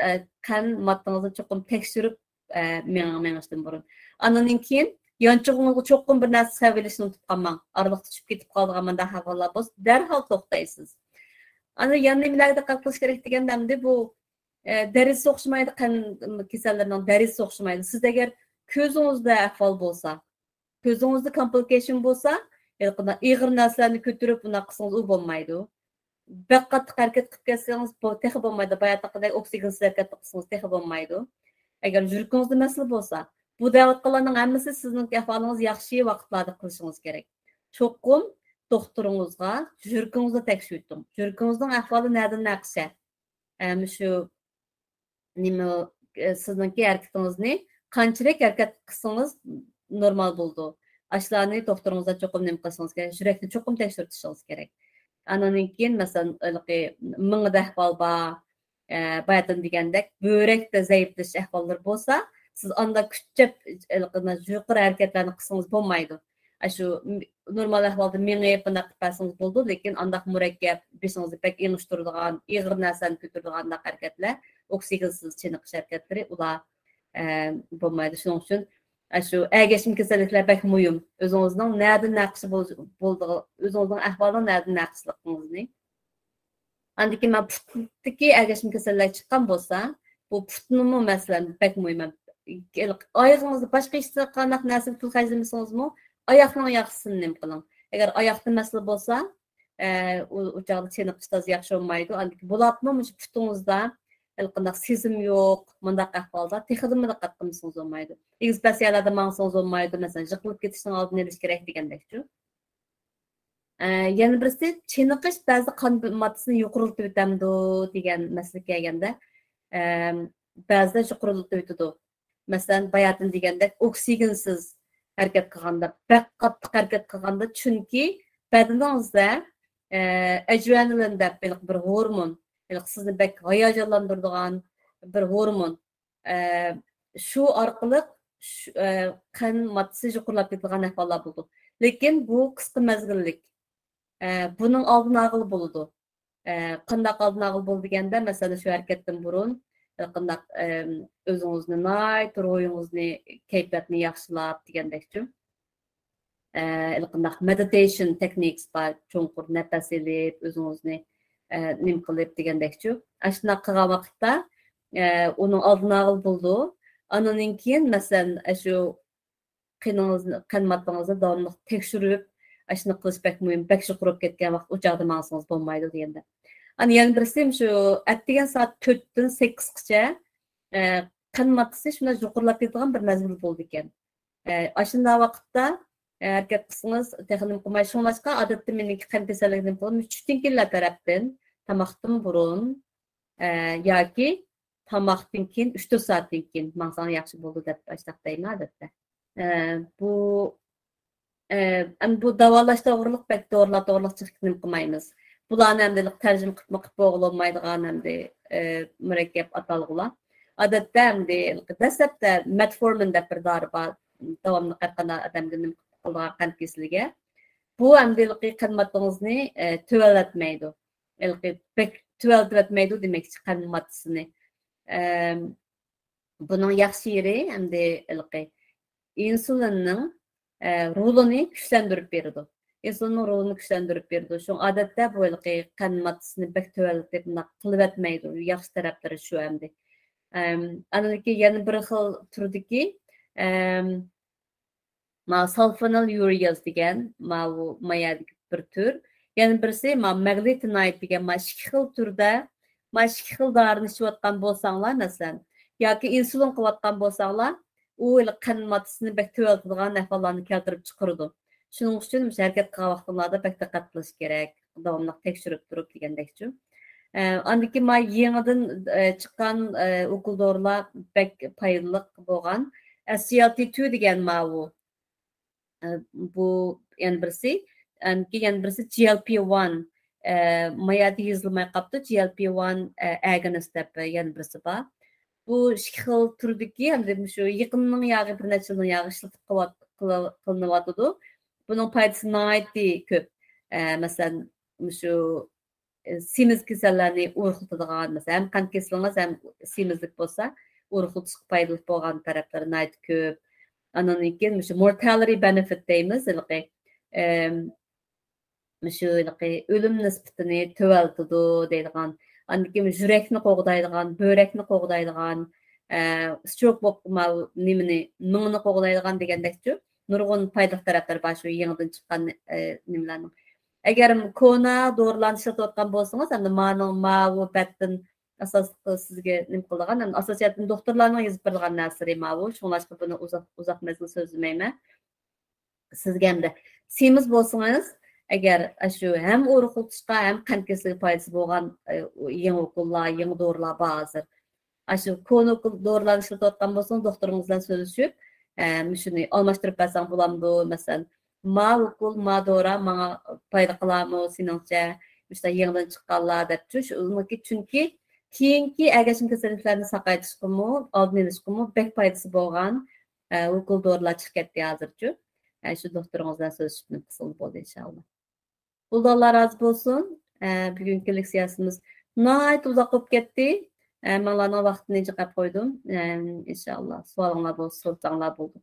ئە، قەن ماددىڭىزنى چوقۇم تەكشۈرۈپ، ئە، مېڭىڭ مېڭىشتىن بۇرۇن. ئاندىن كېيىن يانچۇقىڭىزغا چوقۇم بىر نەرسە سېلىپ ئېلىشنى ئۇنتۇپ قالماڭ. ئارىلىقتا چۈشۈپ كېتىپ قالىدىغان مۇنداق ئەھۋاللار بولسا، دەرھال توختايسىز. ئاندىن يەنە نېمىلەرگە دىققەت قىلىش كېرەك دېگەندە، ئەمدى بۇ، ئە، دەرىجىسى ئوخشىمايدۇ، قەن كېسەللىرىنىڭ دەرىجىسى ئوخشىمايدۇ. سىز ئەگەر كۆزىڭىزدە ئەھۋال بولسا، كۆزىڭىزدە كومپلىكېيشن بولسا، ھېلىقىنداق ئېغىر نەرسىلەرنى كۆتۈرۈپ بۇنداق قىلسىڭىز ئۇ بولمايدۇ. بەك قاتتىق ھەرىكەت قىلىپ كەتسىڭىز، بۇ تېخى بولمايدۇ. باياتىنقىدەك ئوكسىگېنسىز ھەرىكەت قىلسىڭىز تېخى بولمايدۇ. ئەگەر يۈرىكىڭىزدە مەسىلە بولسا، بۇ دەۋاتقانلارنىڭ ھەممىسى سىزنىڭ ئەھۋالىڭىز ياخشى ۋاقىتلاردا قىلىشىڭىز كېرەك. چوقۇم دوختۇرىڭىزغا يۈرىكىڭىزنى تەكشۈرتۈڭ. يۈرىكىڭىزنىڭ ئەھۋالى نەدىن نەقىشە؟ ئە، مۇشۇ نېمە، ئە، سىزنىڭكى ھەرىكىتىڭىزنى قانچىلىك ھەرىكەت قىلسىڭىز نورمال بولىدۇ. ئاشۇلارنى دوختۇرىڭىزدا چوقۇم نېمە قىلىشىڭىز كېرەك؟ يۈرەكنى چوقۇم تەكشۈرتۈشىڭىز كېرەك. ئاندىن كېيىن، مەسىلەن، ھېلىقى مېڭىدە ئەھۋال بار، ئە، باياتىن دېگەندەك، بۆرەكتە زەئىپلىشىش ئەھۋاللىرى بولسا، سىز ئاندا كۈچەپ ھېلىقى يۇقىرى ھەرىكەتلەرنى قىلسىڭىز بولمايدۇ. ئاشۇ نورمال ئەھۋالدا مېڭىپ، بۇنداق قىلىپ بەرسىڭىز بولىدۇ، لېكىن ئانداق مۇرەككەپ، بېشىڭىزنى بەك ئېڭىشتۇرىدىغان، ئېغىر نەرسىنى كۆتۈرىدىغان ئانداق ھەرىكەتلەر، ئوكسىگېنسىز چېنىقىش ھەرىكەتلىرى، ئۇلار، ئە، بولمايدۇ. شۇنىڭ ئۈچۈن، ئە، شۇ ئەگەشمە كېسەللىكلەر بەك مۇھىم. ئۆزىڭىزنىڭ نەدە نەقىشى بول-، بولىدىغان، ئۆزىڭىزنىڭ ئەھۋالىنىڭ نەدە نەقىشلىقىڭىزنى. ئاندىن كېيىن مانا پۇتتىكى ئەگەشمە كېسەللەر چىققان بولسا، بۇ پۇتنىمۇ، مەسىلەن، بەك مۇھىم. ئايىغىڭىزدا باشقا ھېچقانداق نەرسىگە پۇل خەجلىمىسىڭىزمۇ، ئاياقنىڭ ياخشىسىنى نېمە قىلىڭ. ئەگەر ئاياقتا مەسىلە بولسا، ئە، ئۇ، ئۇ چاغدا چېنىقىش تازا ياخشى بولمايدۇ. ئاندىن كېيىن بولۇپمۇ مۇشۇ پۇتىڭىزدا ھېلىقىنداق سېزىم يوق، مۇنداق ئەھۋالدا تېخىدىنمۇ دىققەت قىلمىسىڭىز بولمايدۇ. ئېگىز پەس يەرلەردە ماڭسىڭىز بولمايدۇ، مەسىلەن، يىقىلىپ كېتىشنىڭ ئالدىنى ئېلىش كېرەك دېگەندەكچۇ. ئە، يەنە بىرسى، چېنىقىش بەزىدە قان ماددىسىنى يۇقىرىلىتىۋېتەمدۇ دېگەن مەسىلىگە كەلگەندە، ئە، بەزىدە يۇقىرىلىتىۋېتىدۇ. مەسىلەن، باياتىن دېگەندەك ئوكسىگېنسىز ھەرىكەت قىلغاندا، بەك قاتتىق ھەرىكەت قىلغاندا، چۈنكى بەدىنىڭىزدە، ئە، ئەدرېنالىن دەپ ھېلىقى بىر ھورمون، ھېلىقى سىزنى بەك ھاياجانلاندۇرىدىغان بىر ھورمون. ئە، شۇ ئارقىلىق شۇ، ئە، قان ماددىسى يۇقىرىلاپ كېتىدىغان ئەھۋاللار بولىدۇ. لېكىن بۇ قىسقا مەزگىللىك. ئە، بۇنىڭ ئالدىنى ئالغىلى بولىدۇ. ئە، قانداق ئالدىنى ئالغىلى بولىدۇ دېگەندە، مەسىلەن، شۇ ھەرىكەتتىن بۇرۇن، ئە، قانداق، ئەم، ئۆزىڭىزنى ناھايىتى روھىڭىزنى، كەيپىياتنى ياخشىلاپ دېگەندەكچۇ. ئە، ھېلىقىنداق مېدىتېيشن تېكنىكس بار، چوڭقۇر نەپەس ئېلىپ، ئۆزىڭىزنى، ئە، نېمە قىلىپ دېگەندەكچۇ. ئاشۇنداق قىلغان ۋاقىتتا، ئە، ئۇنىڭ ئالدىنى ئالغىلى بولىدۇ. ئاندىن كېيىن، مەسىلەن، ئاشۇ قېنىڭىزنى، قان ماددىڭىزنى داۋاملىق تەكشۈرۈپ، ئاشۇنداق قىلىش بەك مۇھىم. بەك يۇقىرى بولۇپ كەتكەن ۋاقىت ئۇ چاغدا ماڭسىڭىز بولمايدۇ دېگەندە. ئانا يەنە بىرسى، شۇ ئەتىگەن سائەت تۆتتىن سەككىزگىچە، ئە، قان ماددىسى شۇنداق يۇقىرىلاپ كېتىدىغان بىر مەزگىل بولىدىكەن. ئە، ئاشۇنداق ۋاقىتتا، ئە، ھەرىكەت قىلسىڭىز تېخى نېمە قىلماي. شۇڭلاشقا ئادەتتە مېنىڭكى قان كېسەللىكى نېمە قىلىدۇ؟ چۈشتىن كېيىنلا تەرەپتىن، تاماقتىن بۇرۇن، ئە، ياكى تاماقتىن كېيىن ئۈچ تۆت سائەتتىن كېيىن ماڭساڭ ياخشى بولىدۇ دەپ ئاشۇنداق دەيمەن ئادەتتە. ئە، بۇ، ئە، ئەمدى بۇ داۋالاش توغرىلىق بەك دورىلار توغرىلىق جىق نېمە قىلمايمىز. بۇلارنى ئەمدى تەرجىمە قىلىپمۇ قىلىپ بولغىلى بولمايدىغان ئەمدى، ئە، مۇرەككەپ ئاتالغۇلار. ئادەتتە ئەمدى دەسلەپتە مېتفورمىن دەپ بىر دارى بار. داۋاملىق ھەر قانداق ئادەمگە نېمە قىلىدىغان قەنت كېسىلىگە. بۇ ئەمدى قان ماددىڭىزنى، ئە، تۆۋەنلەتمەيدۇ. ھېلىقى بەك تۆۋەنلىتىۋەتمەيدۇ دېمەكچى قان ماددىسىنى. ئەم، بۇنىڭ ياخشى يېرى ئەمدى ھېلىقى ئىنسۇلىننىڭ، ئە، رولىنى كۈچلەندۈرۈپ بېرىدۇ. ئىنسۇلىننىڭ رولىنى كۈچلەندۈرۈپ بېرىدۇ. شۇڭا ئادەتتە بۇ ھېلىقى قەنت ماددىسىنى بەك تۆۋەنلىتىپ، بۇنداق قىلىۋەتمەيدۇ. ياخشى تەرەپلىرى شۇ ئەمدى. ئەم، ئاندىن كېيىن يەنە بىر خىل تۈردىكى، ئەم، ما سالفېنىل يۇرېاز دېگەن، ماۋۇ، ما يەردىكى بىر تۈر. يەنە بىرسى، ما ماگنېتىنايت دېگەن، ما ئىككى خىل تۈردە، ما ئىككى خىل دارىنى ئىچىۋاتقان بولساڭلار، مەسىلەن، ياكى ئىنسۇلىن قىلىۋاتقان بولساڭلار، ئۇ ھېلىقى قەنت ماددىسىنى بەك تۆۋەنلىتىدىغان ئەھۋاللارنى كەلتۈرۈپ چىقىرىدۇ. شۇنىڭ ئۈچۈن مۇشۇ ھەرىكەت قىلغان ۋاقتىڭلاردا بەك دىققەت قىلىش كېرەك، داۋاملىق تەكشۈرۈپ تۇرۇپ دېگەندەكچۇ. ئە، ئاندىن كېيىن ما يېڭىدىن، ئە، چىققان، ئە، ئوكۇل دورىلار بەك پايدىلىق بولغان. ئەس جى ئەل تى تۇ دېگەن ماۋۇ. ئە، بۇ يەنە بىرسى، ئەم، كېيىن يەنە بىرسى جى ئەل پى ۋان، ئە، ما يەردە يېزىلماي قاپتۇ، جى ئەل پى ۋان، ئە، ئەگونىست دەپ يەنە بىرسى بار. بۇ ئىككى خىل تۈردىكى، ئەمدى مۇشۇ يېقىننىڭ ياغى، بىر نەچچە يىلنىڭ ياغى ئىشلىتىپ قىلىۋات-، قىلىۋ-، قىلىنىۋاتىدۇ. بۇنىڭ پايدىسى ناھايىتى كۆپ. ئە، مەسىلەن، مۇشۇ، ئە، سېمىز كېسەللەرنى ئورۇقلىتىدىغان، مەسىلەن، ھەم قەنت كېسىلىڭىز، ھەم سېمىزلىك بولسا، ئورۇقلىتىشقا پايدىلىق بولغان تەرەپلىرى ناھايىتى كۆپ. ئاندىن كېيىن مۇشۇ مورتالىتى بېنېفىت دەيمىز، ھېلىقى، ئەم، مۇشۇ ھېلىقى ئۆلۈم نىسبىتىنى تۆۋەنلىتىدۇ دەيدىغان. ئاندىن كېيىن يۈرەكنى قوغدايدىغان، بۆرەكنى قوغدايدىغان، ئە، ستروك بولۇپ، ماۋۇ نېمىنى، مېڭىنى قوغدايدىغان دېگەندەكچۇ. نۇرغۇن پايدىلىق تەرەپلىرى بار شۇ يېڭىدىن چىققان، ئە، نېمىلەرنىڭ. ئەگەر كونا دورىلارنى ئىشلىتىۋاتقان بولسىڭىز، ئەمدى مانىڭ، ماۋۇ بەتتىن ئاساسلىق سىزگە نېمە قىلىدىغان، ئەمدى ئاساسىيەتتىن دوختۇرلارنىڭ يېزىپ بېرىدىغان نەرسىلىرى ماۋۇ. شۇڭلاشقا بۇنى ئۇزاق، ئۇزاق مەزگىل سۆزلىمەيمەن. سىزگە ئەمدى سېمىز بولسىڭىز، ئەگەر ئاشۇ ھەم ئورۇقلىتىشقا، ھەم قەنت كېسىلىگە پايدىسى بولغان، ئە، يېڭى ئوكۇللار، يېڭى دورىلار بار ھازىر. ئاشۇ كونا ئوكۇل دورىلارنى ئىشلىتىۋاتقان بولسىڭىز، دوختۇرىڭىز بىلەن سۆزلىشىپ، ئە، مۇشۇنى ئالماشتۇرۇپ بەرسەڭ بولامدۇ؟ مەسىلەن، ما ئوكۇل، ما دورا ماڭا پايدا قىلارمۇ سېنىڭچە؟ مۇشۇنداق يېڭىدىن چىققانلار دەپچۇ. شۇ، چۈنكى كېيىنكى ئەگەشمە كېسەللىكلەرنى ساقايتىشقىمۇ، ئالدىنى ئېلىشقىمۇ بەك پايدىسى بولغان، ئە، ئوكۇل دورىلار چىقىپ كەتتى ھازىرچۇ. ئە، شۇ دوختۇرىڭىز بىلەن سۆزلىشىپ نېمە قىلسىڭىز بولدى، ئىنشائاللا. ئۇلۇغلار رازى بولسۇن. ئە، بۈگۈنكى لېكسىيەسىمىز ناھايىتى ئۇزاق بولۇپ كەتتى. ئە، ماڭلارنىڭ ۋاقتىنى جىقاپ قويدۇم. ئە، ئىنشائاللا، سوئالىڭلار بولسا، سورىساڭلار بولدى.